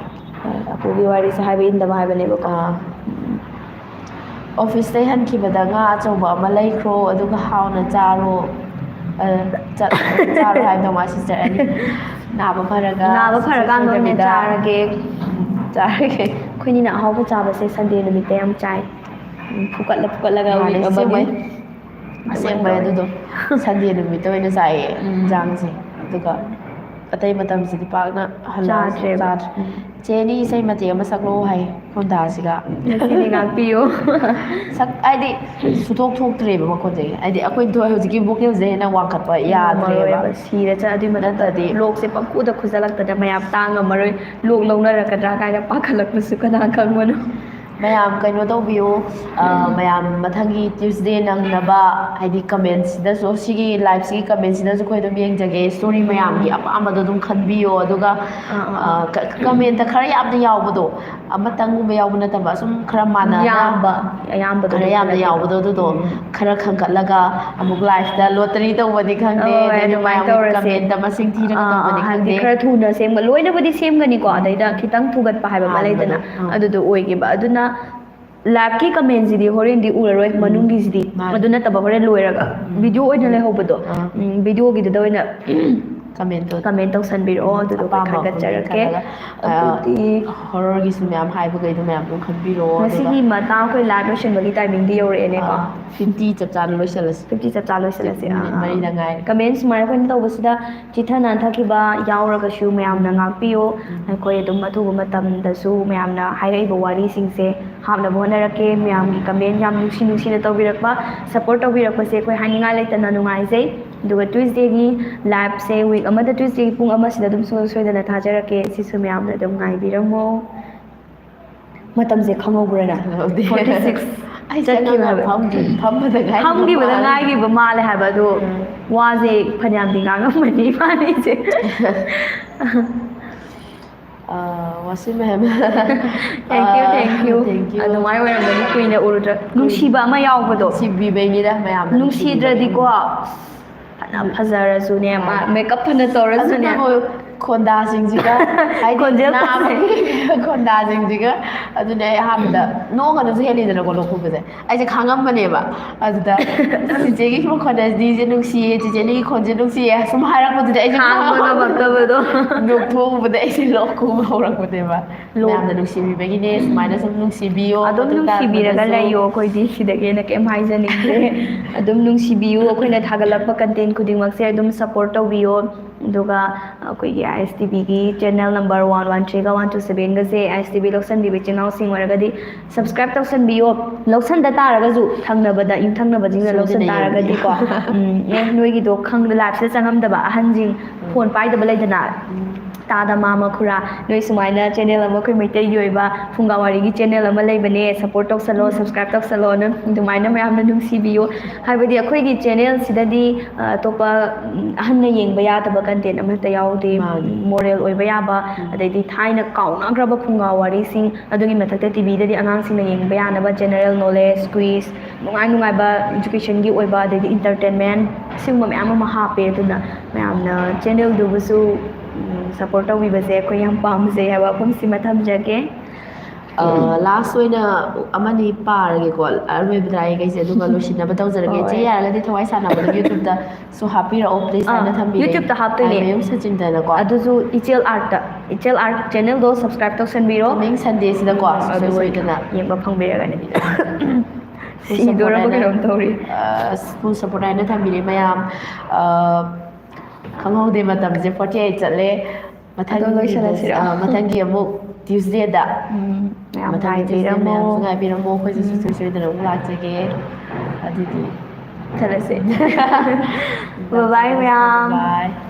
ꯑ, ꯑꯄꯨꯒꯤ ꯋꯥꯔꯤꯁꯦ ꯍꯥꯏꯕ ꯏꯟꯗꯕ ꯍꯥꯏꯕꯅꯦꯕꯀꯣ꯫ ꯑꯥ꯫ ꯎꯝ꯫ Officeꯇꯩ ꯍꯟꯈꯤꯕꯗ ꯉꯥ ꯑꯆꯧꯕ ꯑꯃ ꯂꯩꯈ꯭ꯔꯣ, ꯑꯗꯨꯒ ꯍꯥꯎꯅ ꯆꯥꯔꯣ꯫ ꯑ, ꯆꯠ-, ꯆꯥꯔꯣ ꯍꯥꯏꯕꯗꯣ ꯃꯥ sister ꯑꯅꯤ꯫ ꯅꯥꯕ ꯐꯔꯒ ꯅꯥꯕ ꯁꯨꯡꯁꯣꯏ ꯐꯔꯀꯥꯟꯗ ꯑꯣꯏꯅ ꯁꯣꯏꯗꯕꯤꯗ ꯆꯥꯔꯒꯦ꯫ ꯆꯥꯔꯒꯦ꯫ ꯑꯩꯈꯣꯏꯅꯤꯅ ꯑꯍꯥꯎꯕ ꯆꯥꯕꯁꯦ Sunday ꯅꯨꯃꯤꯠꯇ ꯌꯥꯝ ꯆꯥꯏ꯫ ꯎꯝ, ꯐꯨꯀꯠꯂ ꯐꯨꯀꯠꯂꯒ ꯃꯥꯅꯦ, week ꯑꯃꯅꯤ꯫ ꯑꯁꯦꯡꯕꯩ꯫ ꯑꯗꯨꯃꯥꯏꯅ ꯑꯁꯦꯡꯕꯩ ꯇꯧꯋꯦ꯫ ꯑꯗꯨꯗꯣ꯫ Sunday ꯅꯨꯃꯤꯠꯇ ꯑꯣꯏꯅ ꯆꯥꯏꯌꯦ, ꯎꯝ, ꯏꯟꯖꯥꯡꯁꯦ꯫ ꯑꯗꯨꯒ ꯑꯇꯩ ꯃꯇꯝꯁꯤꯗꯤ ꯄꯥꯛꯅ ꯍꯜꯂꯛꯑꯁꯨ ꯆꯥꯗ꯭ꯔꯦꯕ꯫ ꯆꯥꯗ꯭ꯔꯦ꯫ ꯎꯝ꯫ "ꯆꯦ, ꯑꯅꯤ ꯏꯁꯩ ꯃꯇꯦꯛ ꯑꯃ ꯁꯛꯂꯛꯑꯣ" ꯍꯥꯏ ꯈꯣꯟꯗꯥꯁꯤꯒ꯫ ꯉꯁꯤꯗꯤ ꯉꯥꯛꯄꯤꯌꯨ꯫ ꯁꯛ-, ꯍꯥꯏꯗꯤ ꯁꯨꯊꯣꯛ ꯊꯣꯛꯇ꯭ꯔꯦꯕ ꯃꯈꯣꯟꯁꯦ꯫ ꯍꯥꯏꯗꯤ ꯑꯩꯈꯣꯏ ꯊꯣꯛ-, ꯍꯧꯖꯤꯛꯀꯤ vocalꯁꯦ ꯍꯦꯟꯅ ꯋꯥꯡꯈꯠꯄ ꯌꯥꯗ꯭ꯔꯦꯕ꯫ ꯉꯝꯃꯔꯣꯏꯕ, ꯁꯤꯔ ꯆꯠ-, ꯑꯗꯨꯏ ꯃꯊꯛꯇ ꯅꯠꯇ꯭ꯔꯗꯤ lockꯁꯦ ꯄꯪꯈꯨꯗ ꯈꯨꯖꯜꯂꯛꯇꯅ ꯃꯌꯥꯝ ꯇꯥ ꯉꯝꯃꯔꯣꯏ꯫ Lock ꯂꯧꯅꯔꯛꯀꯗ꯭ꯔꯥ ꯀꯥꯏꯅ ꯄꯥꯈꯠꯂꯛꯄꯁꯨ ꯀꯅꯥ ꯈꯪꯕꯅꯣ꯫ ꯃꯌꯥꯝ ꯀꯩꯅꯣ ꯇꯧꯕꯤꯌꯨ, ꯑ, ꯃꯌꯥꯝ ꯃꯊꯪꯒꯤ Tuesday ꯅꯪꯅꯕ, ꯍꯥꯏꯗꯤ commentꯁꯤꯗꯁꯨ, ꯁꯤꯒꯤ liveꯁꯤꯒꯤ commentꯁꯤꯗꯁꯨ ꯑꯩꯈꯣꯏ ꯑꯗꯨꯝ ꯌꯦꯡꯖꯒꯦ꯫ Story ꯃꯌꯥꯝꯒꯤ ꯑꯄꯥꯝꯕꯗꯣ ꯑꯗꯨꯝ ꯈꯟꯕꯤꯌꯣ꯫ ꯑꯗꯨꯒ, ꯑꯥ, ꯑꯥ, ꯑꯥ꯫ ꯑ, ꯀ-, commentꯇ ꯈꯔ ꯌꯥꯝꯅ ꯌꯥꯎꯕꯗꯣ, ꯑꯃꯇꯪꯒꯨꯝꯕ ꯌꯥꯎꯕ ꯅꯠꯇꯕ, ꯁꯨꯝ ꯈꯔ ꯃꯥꯟꯅꯅ ꯌꯥꯝꯕ, ꯑꯌꯥꯝꯕꯗꯣ ꯈꯔ ꯑꯗꯨꯝ ꯌꯥꯝꯅ ꯈꯜꯂꯛꯀꯦꯕ꯫ ꯌꯥꯎꯕꯗꯣ ꯑꯗꯨꯗꯣ ꯎꯝ꯫ ꯈꯔ ꯈꯟꯒꯠꯂꯒ ꯑꯃꯨꯛ liveꯇ lottery ꯇꯧꯕꯅꯤ ꯈꯪꯗꯦ, ꯍꯣꯏ, ꯍꯣꯏ, ꯑꯗꯩꯗꯤ ꯑꯗꯨꯃꯥꯏꯅ ꯃꯌꯥꯝꯒꯤ ꯇꯧꯔꯁꯦ꯫ Commentꯇ ꯃꯁꯤꯡ ꯊꯤꯔꯒ ꯑꯥ, ꯑꯥ, ꯇꯧꯕꯅꯤ ꯍꯥꯏꯕꯗꯤ ꯈꯪꯗꯦ꯫ ꯈꯔ ꯊꯨꯅ ꯁꯦꯝꯕ, ꯂꯣꯏꯅꯕꯨꯗꯤ ꯁꯦꯝꯒꯅꯤꯀꯣ, ꯎꯝ꯫ ꯑꯗꯩꯗ ꯈꯤꯇꯪ ꯊꯨꯒꯠꯄ ꯍꯥꯏꯕ ꯑꯃ ꯍꯥꯟꯕꯗꯣ, ꯂꯩꯗꯅ, ꯑꯥ꯫ ꯑꯗꯨꯗꯣ ꯑꯣꯏꯒꯦꯕ꯫ ꯑꯗꯨꯅ liveꯀꯤ commentꯁꯤꯗꯤ ꯍꯣꯔꯦꯟꯗꯤ ꯎꯔꯔꯣꯏ, ꯎꯝ, ꯃꯅꯨꯡꯒꯤꯁꯤꯗꯤ꯫ ꯃꯥꯅꯤ꯫ ꯑꯗꯨ ꯅꯠꯇꯕ ꯍꯣꯔꯦꯟ ꯂꯣꯏꯔꯒ, ꯎꯝ꯫ Video ꯑꯣꯏꯅ ꯂꯩꯍꯧꯕꯗꯣ, ꯑꯥ꯫ ꯎꯝ, videoꯒꯤꯗꯨꯗ ꯑꯣꯏꯅ Comment ꯇꯣ ꯀꯃꯦꯟ ꯇꯧꯁꯟꯕꯤꯔꯛꯑꯣ, ꯑꯗꯨꯗꯨꯒ ꯑꯄꯥꯝꯕ ꯈꯟꯒꯠꯆꯔꯛꯀꯦ꯫ comment ꯈꯜꯂꯒ, ꯑ, ꯑꯗꯨꯗꯤ horror ꯒꯤꯁꯨ ꯃꯌꯥꯝ ꯍꯥꯏꯕꯈꯩꯗꯣ ꯃꯌꯥꯝ ꯑꯗꯨꯝ ꯈꯟꯕꯤꯔꯛꯑꯣ꯫ ꯑꯗꯨꯒ ꯉꯁꯤꯒꯤ ꯃꯇꯥꯡ ꯑꯩꯈꯣꯏ live ꯂꯣꯏꯁꯤꯟꯕꯒꯤ timing ꯗꯤ ꯌꯧꯔꯛꯑꯦꯅꯦꯀꯣ꯫ ꯐꯤꯐꯇꯤ ꯆꯞ ꯆꯥꯅ ꯂꯣꯏꯁꯤꯜꯂꯁꯤ꯫ ꯐꯤꯐꯇꯤ ꯆꯞ ꯆꯥ ꯂꯣꯏꯁꯤꯜꯂꯁꯤ꯫ ꯃꯤꯅꯤꯠ ꯑꯥ, ꯑꯥ꯫ ꯃꯔꯤꯗ ꯉꯥꯏꯔꯦ꯫ Comment ꯁꯨꯃꯥꯏꯅ ꯑꯩꯈꯣꯏꯅ ꯇꯧꯕꯁꯤꯗ ꯆꯤꯊ ꯅꯥꯟꯊꯈꯤꯕ ꯌꯥꯎꯔꯒꯁꯨ ꯃꯌꯥꯝꯅ ꯉꯥꯛꯄꯤꯌꯨ꯫ ꯎꯝ꯫ ꯑꯩꯈꯣꯏ ꯑꯗꯨꯝ ꯑꯊꯨꯕ ꯃꯇꯝꯗꯁꯨ ꯃꯌꯥꯝꯅ ꯍꯥꯏꯔꯛꯏꯕ ꯋꯥꯔꯤꯁꯤꯡꯁꯦ ꯍꯥꯞꯅꯕ ꯍꯣꯠꯅꯔꯛꯀꯦ꯫ ꯃꯌꯥꯝꯒꯤ comment ꯌꯥꯝ ꯅꯨꯡꯁꯤ ꯅꯨꯡꯁꯤꯅ ꯇꯧꯕꯤꯔꯛꯄ, support ꯇꯧꯕꯤꯔꯛꯄꯁꯦ ꯑꯩꯈꯣꯏ ꯍꯥꯏꯅꯤꯡꯉꯥꯏ ꯂꯩꯇꯅ ꯅꯨꯡꯉꯥꯏꯖꯩ꯫ ꯑꯗꯨꯒ Tuesday ꯒꯤ live ꯁꯦ week ꯑꯃꯗ Tuesday ꯒꯤ ꯄꯨꯡ ꯑꯃꯁꯤꯗ ꯑꯗꯨꯝ ꯁꯨꯡꯁꯣꯏ ꯁꯣꯏꯗꯅ ꯊꯥꯖꯔꯛꯀꯦ꯫ ꯁꯤꯁꯨ ꯃꯌꯥꯝꯅ ꯑꯗꯨꯝ ꯉꯥꯏꯕꯤꯔꯝꯃꯣ꯫ ꯃꯇꯝꯁꯦ ꯈꯪꯍꯧꯕ꯭ꯔꯅ? ꯈꯪꯍꯧꯗꯦ꯫ Forty six ꯑꯩꯁꯦ ꯆꯠꯈꯤꯕ ꯑꯉꯥꯡ ꯍꯥꯏꯕ꯫ ꯐꯝ-, ꯐꯝꯕꯗ ꯉꯥꯏꯔꯤꯕ ꯐꯝꯈꯤꯕꯗ ꯃꯥꯜꯂꯦ꯫ ꯉꯥꯏꯈꯤꯕ ꯃꯥꯜꯂꯦ ꯍꯥꯏꯕ ꯑꯗꯣ꯫ ꯎꯝ꯫ ꯋꯥꯁꯦ ꯐꯅꯌꯥꯝꯗꯤ ꯉꯥꯡꯉꯝꯃꯅꯤ ꯏꯕꯥꯅꯤꯁꯦ꯫ ꯑ, ꯋꯥꯁꯤ ꯃꯌꯥꯝ꯫ Thank you, ꯑ, thank you꯫ thank you꯫ ꯑꯗꯨꯃꯥꯏꯅ ꯑꯣꯏꯔꯝꯒꯅꯤ, ꯀꯨꯏꯅ ꯎꯔꯨꯗ꯭ꯔꯥ꯫ ꯅꯨꯡꯁꯤꯕ ꯑꯃ ꯌꯥꯎꯕꯗꯣ꯫ ꯅꯨꯡꯁꯤꯕꯤꯕꯩꯅꯤꯗ ꯃꯌꯥꯝꯅ ꯅꯨꯡꯁꯤꯗ꯭ꯔꯗꯤꯀꯣ, ꯅꯨꯡꯁꯤꯕꯤꯕꯩꯅꯤ꯫ ꯐꯅ ꯐꯖꯔꯁꯨꯅꯦ, ꯃꯥ makeup ꯐꯅ ꯇꯧꯔꯁꯨꯅꯦ꯫ ꯑꯗꯨꯅꯕꯨ ꯈꯣꯟꯗꯥꯁꯤꯡꯁꯤꯒ, ꯍꯥꯏꯗꯤ ꯈꯣꯟꯖꯦꯜ ꯅꯥꯕꯒꯤ ꯈꯣꯟꯗꯥꯁꯤꯡꯁꯤꯒ, ꯑꯗꯨꯅꯦ ꯑꯩ ꯑꯍꯥꯟꯕꯗ ꯅꯣꯡꯒꯅꯁꯨ ꯍꯦꯜꯂꯤꯗꯅꯀꯣ ꯂꯣꯛ ꯈꯨꯕꯁꯦ꯫ ꯑꯩꯁꯦ ꯈꯥꯡꯉꯝꯕꯅꯦꯕ꯫ ꯑꯗꯨꯗ "ꯆꯤꯆꯦꯒꯤ ꯃꯈꯣꯟ ꯑꯁꯤꯗꯤ ꯅꯨꯡꯁꯤꯌꯦ, ꯆꯤꯆꯦ ꯅꯪꯒꯤ ꯈꯣꯟꯁꯦ ꯅꯨꯡꯁꯤꯌꯦ", ꯁꯨꯝ ꯍꯥꯏꯔꯛꯄꯗꯨꯗ ꯑꯩꯁꯦ ꯈꯥꯡꯕ ꯉꯝꯃꯛꯇꯕꯗꯣ꯫ ꯅꯣꯛꯊꯣꯛꯎꯕꯗ ꯑꯩꯁꯦ ꯂꯣꯛ ꯈꯨꯕ ꯍꯧꯔꯛꯄꯅꯦꯕ꯫ ꯂꯣꯛ ꯃꯌꯥꯝꯅ ꯅꯨꯡꯁꯤꯕꯤꯕꯒꯤꯅꯦ, ꯁꯨꯃꯥꯏꯅ ꯁꯨꯝ ꯅꯨꯡꯁꯤꯕꯤꯌꯣ꯫ ꯑꯗꯨꯝ ꯃꯇꯨꯡ ꯅꯨꯡꯁꯤꯕꯤꯔꯒ ꯇꯥꯔꯛꯄꯗꯁꯨ ꯂꯩꯌꯣ꯫ ꯑꯩꯈꯣꯏꯗꯤ ꯁꯤꯗꯒꯤ ꯍꯦꯟꯅ ꯀꯩꯝ ꯍꯥꯏꯖꯅꯤꯡꯗꯦ꯫ ꯑꯗꯨꯝ ꯅꯨꯡꯁꯤꯕꯤꯌꯨ꯫ ꯑꯩꯈꯣꯏꯅ ꯊꯥꯒꯠꯂꯛꯄ content ꯈꯨꯗꯤꯡꯃꯛꯁꯦ ꯑꯗꯨꯝ support ꯇꯧꯕꯤꯌꯣ꯫ ꯑꯗꯨꯒ ꯑꯩꯈꯣꯏꯒꯤ ISTV ꯒꯤ channel number one one three ꯒ one two seven ꯒꯁꯦ, ISTV ꯂꯧꯁꯟꯕꯤꯕ ꯏꯆꯤꯟ ꯏꯅꯥꯎꯁꯤꯡ ꯑꯣꯏꯔꯒꯗꯤ subscribe ꯇꯧꯁꯟꯕꯤꯌꯣ꯫ ꯂꯧꯁꯟꯗ ꯇꯥꯔꯒꯁꯨ ꯊꯪꯅꯕꯗ, ꯌꯨꯝꯊꯪꯅꯕꯁꯤꯡꯅ ꯂꯧꯁꯟ ꯁꯣꯏꯗꯅ ꯌꯦꯡꯕꯤꯌꯨ꯫ ꯇꯥꯔꯒꯗꯤꯀꯣ, ꯎꯝ, ꯑꯦ, ꯅꯣꯏꯒꯤꯗꯣ ꯈꯪꯗ, live ꯁꯤꯗ ꯆꯪꯉꯝꯗꯕ ꯑꯍꯟꯁꯤꯡ, phone ꯄꯥꯏꯗꯕ ꯂꯩꯗꯅ, ꯎꯝ꯫ ꯇꯥꯗ ꯃꯥꯃ ꯈꯨꯔꯥ, ꯅꯣꯏ ꯁꯨꯃꯥꯏꯅ channel ꯑꯃ ꯑꯩꯈꯣꯏ ꯃꯩꯇꯩꯒꯤ ꯑꯣꯏꯕ ꯐꯨꯡꯒꯥ ꯋꯥꯔꯤꯒꯤ channel ꯑꯃ ꯂꯩꯕꯅꯦ, support ꯇꯧꯁꯜꯂꯣ, subscribe ꯇꯧꯁꯜꯂꯣ, ꯑꯗꯨꯝ ꯑꯗꯨꯃꯥꯏꯅ ꯃꯌꯥꯝꯅ ꯅꯨꯡꯁꯤꯕꯤꯌꯨ꯫ ꯍꯥꯏꯕꯗꯤ ꯑꯩꯈꯣꯏꯒꯤ channel ꯁꯤꯗꯗꯤ, ꯑ, ꯑꯇꯣꯞꯄ, ꯎꯝ, ꯑꯍꯟꯅ ꯌꯦꯡꯕ ꯌꯥꯗꯕ content ꯑꯃꯠꯇ ꯌꯥꯎꯗꯦ꯫ ꯃꯥꯅꯤ꯫ Moral ꯑꯣꯏꯕ ꯌꯥꯕ, ꯎꯝ꯫ ꯑꯗꯩꯗꯤ ꯊꯥꯏꯅ ꯀꯥꯎꯅꯈ꯭ꯔꯕ ꯐꯨꯡꯒꯥ ꯋꯥꯔꯤꯁꯤꯡ, ꯑꯗꯨꯒꯤ ꯃꯊꯛꯇ TV ꯗꯗꯤ ꯑꯉꯥꯡꯁꯤꯡꯅ ꯌꯦꯡꯕ ꯌꯥꯅꯕ general knowledge, quiz, ꯅꯨꯡꯉꯥꯏ ꯅꯨꯡꯉꯥꯏꯕ education ꯒꯤ ꯑꯣꯏꯕ, ꯑꯗꯩꯗꯤ entertainment, ꯑꯁꯤꯒꯨꯝꯕ ꯃꯌꯥꯝ ꯑꯃ ꯍꯥꯞꯄꯦ꯫ ꯑꯗꯨꯅ ꯃꯌꯥꯝꯅ channel ꯗꯨꯕꯨꯁꯨ, ꯎꯝ, support ꯇꯧꯕꯤꯕꯁꯦ ꯑꯩꯈꯣꯏ ꯌꯥꯝ ꯄꯥꯝꯖꯩ ꯍꯥꯏꯕ ꯋꯥꯐꯝꯁꯤꯃ ꯊꯝꯖꯒꯦ꯫ ꯂꯥꯁ ꯑꯣꯏꯅ ꯑꯃꯅꯤ ꯄꯥꯔꯒꯦꯀꯣ, ꯑꯔꯣꯏꯕꯗ ꯑꯩꯈꯩꯁꯦ, ꯑꯗꯨꯒ ꯂꯣꯏꯁꯤꯟꯅꯕ ꯇꯧꯖꯔꯒꯦ꯫ ꯏꯆꯦ, ꯌꯥꯔꯒꯗꯤ ꯊꯋꯥꯏ ꯁꯥꯟꯅꯕꯗ YouTube-ꯇ ꯁꯨ ꯍꯥꯞꯄꯤꯔꯛꯑꯣ, please, ꯍꯥꯏꯅ ꯊꯝꯕꯤꯔꯦ꯫ YouTube-ꯇ ꯍꯥꯞꯇꯣꯏꯅꯦ꯫ ꯃꯌꯨꯝ ꯁꯆꯤꯟꯗꯅꯀꯣ꯫ ꯑꯗꯨꯁꯨ ꯏꯆꯦꯜ ꯑꯥꯔꯠꯇ, ꯏꯆꯦꯜ ꯑꯥꯔꯠ ꯆꯦꯅꯦꯜꯗꯣ subscribe ꯇꯧꯁꯟꯕꯤꯔꯣ꯫ Coming Sunday-ꯁꯤꯗꯀꯣ, ꯁꯨꯡꯁꯣꯏ ꯑꯗꯨꯒ ꯁꯣꯏꯗꯅ ꯌꯦꯡꯕ ꯐꯪꯕꯤꯔꯒꯅꯤ꯫ ꯁꯤꯗꯣꯔꯕ ꯀꯩꯅꯣꯝ ꯇꯧꯔꯤ꯫ Full support ꯍꯥꯏꯅ ꯊꯝꯕꯤꯔꯦ ꯃꯌꯥꯝ꯫ ꯑ, ꯈꯪꯍꯧꯗꯦ, ꯃꯇꯝꯁꯦ forty eight ꯆꯠꯂꯦ꯫ ꯃꯊꯪꯒꯤ ꯑꯗꯣ ꯂꯣꯏꯁꯜꯂꯁꯤꯔꯣ? ꯑ, ꯃꯊꯪꯒꯤ ꯑꯃꯨꯛ Tuesday-ꯗ ꯎꯝ, ꯃꯌꯥꯝ ꯃꯊꯪꯒꯤ Tuesday ꯉꯥꯏꯕꯤꯔꯝꯃꯣ꯫ ꯃꯌꯥꯝꯁꯨ ꯉꯥꯏꯕꯤꯔꯝꯃꯣ, ꯑꯩꯈꯣꯏꯁꯨ ꯎꯝ꯫ ꯁꯨꯡꯁꯣꯏ ꯁꯣꯏꯗꯅ ꯑꯃꯨꯛ ꯂꯥꯛꯆꯒꯦ꯫ ꯑꯗꯨꯗꯤ ꯆꯠꯂꯁꯦ꯫ Bye bye ꯃꯌꯥꯝ꯫ Bye.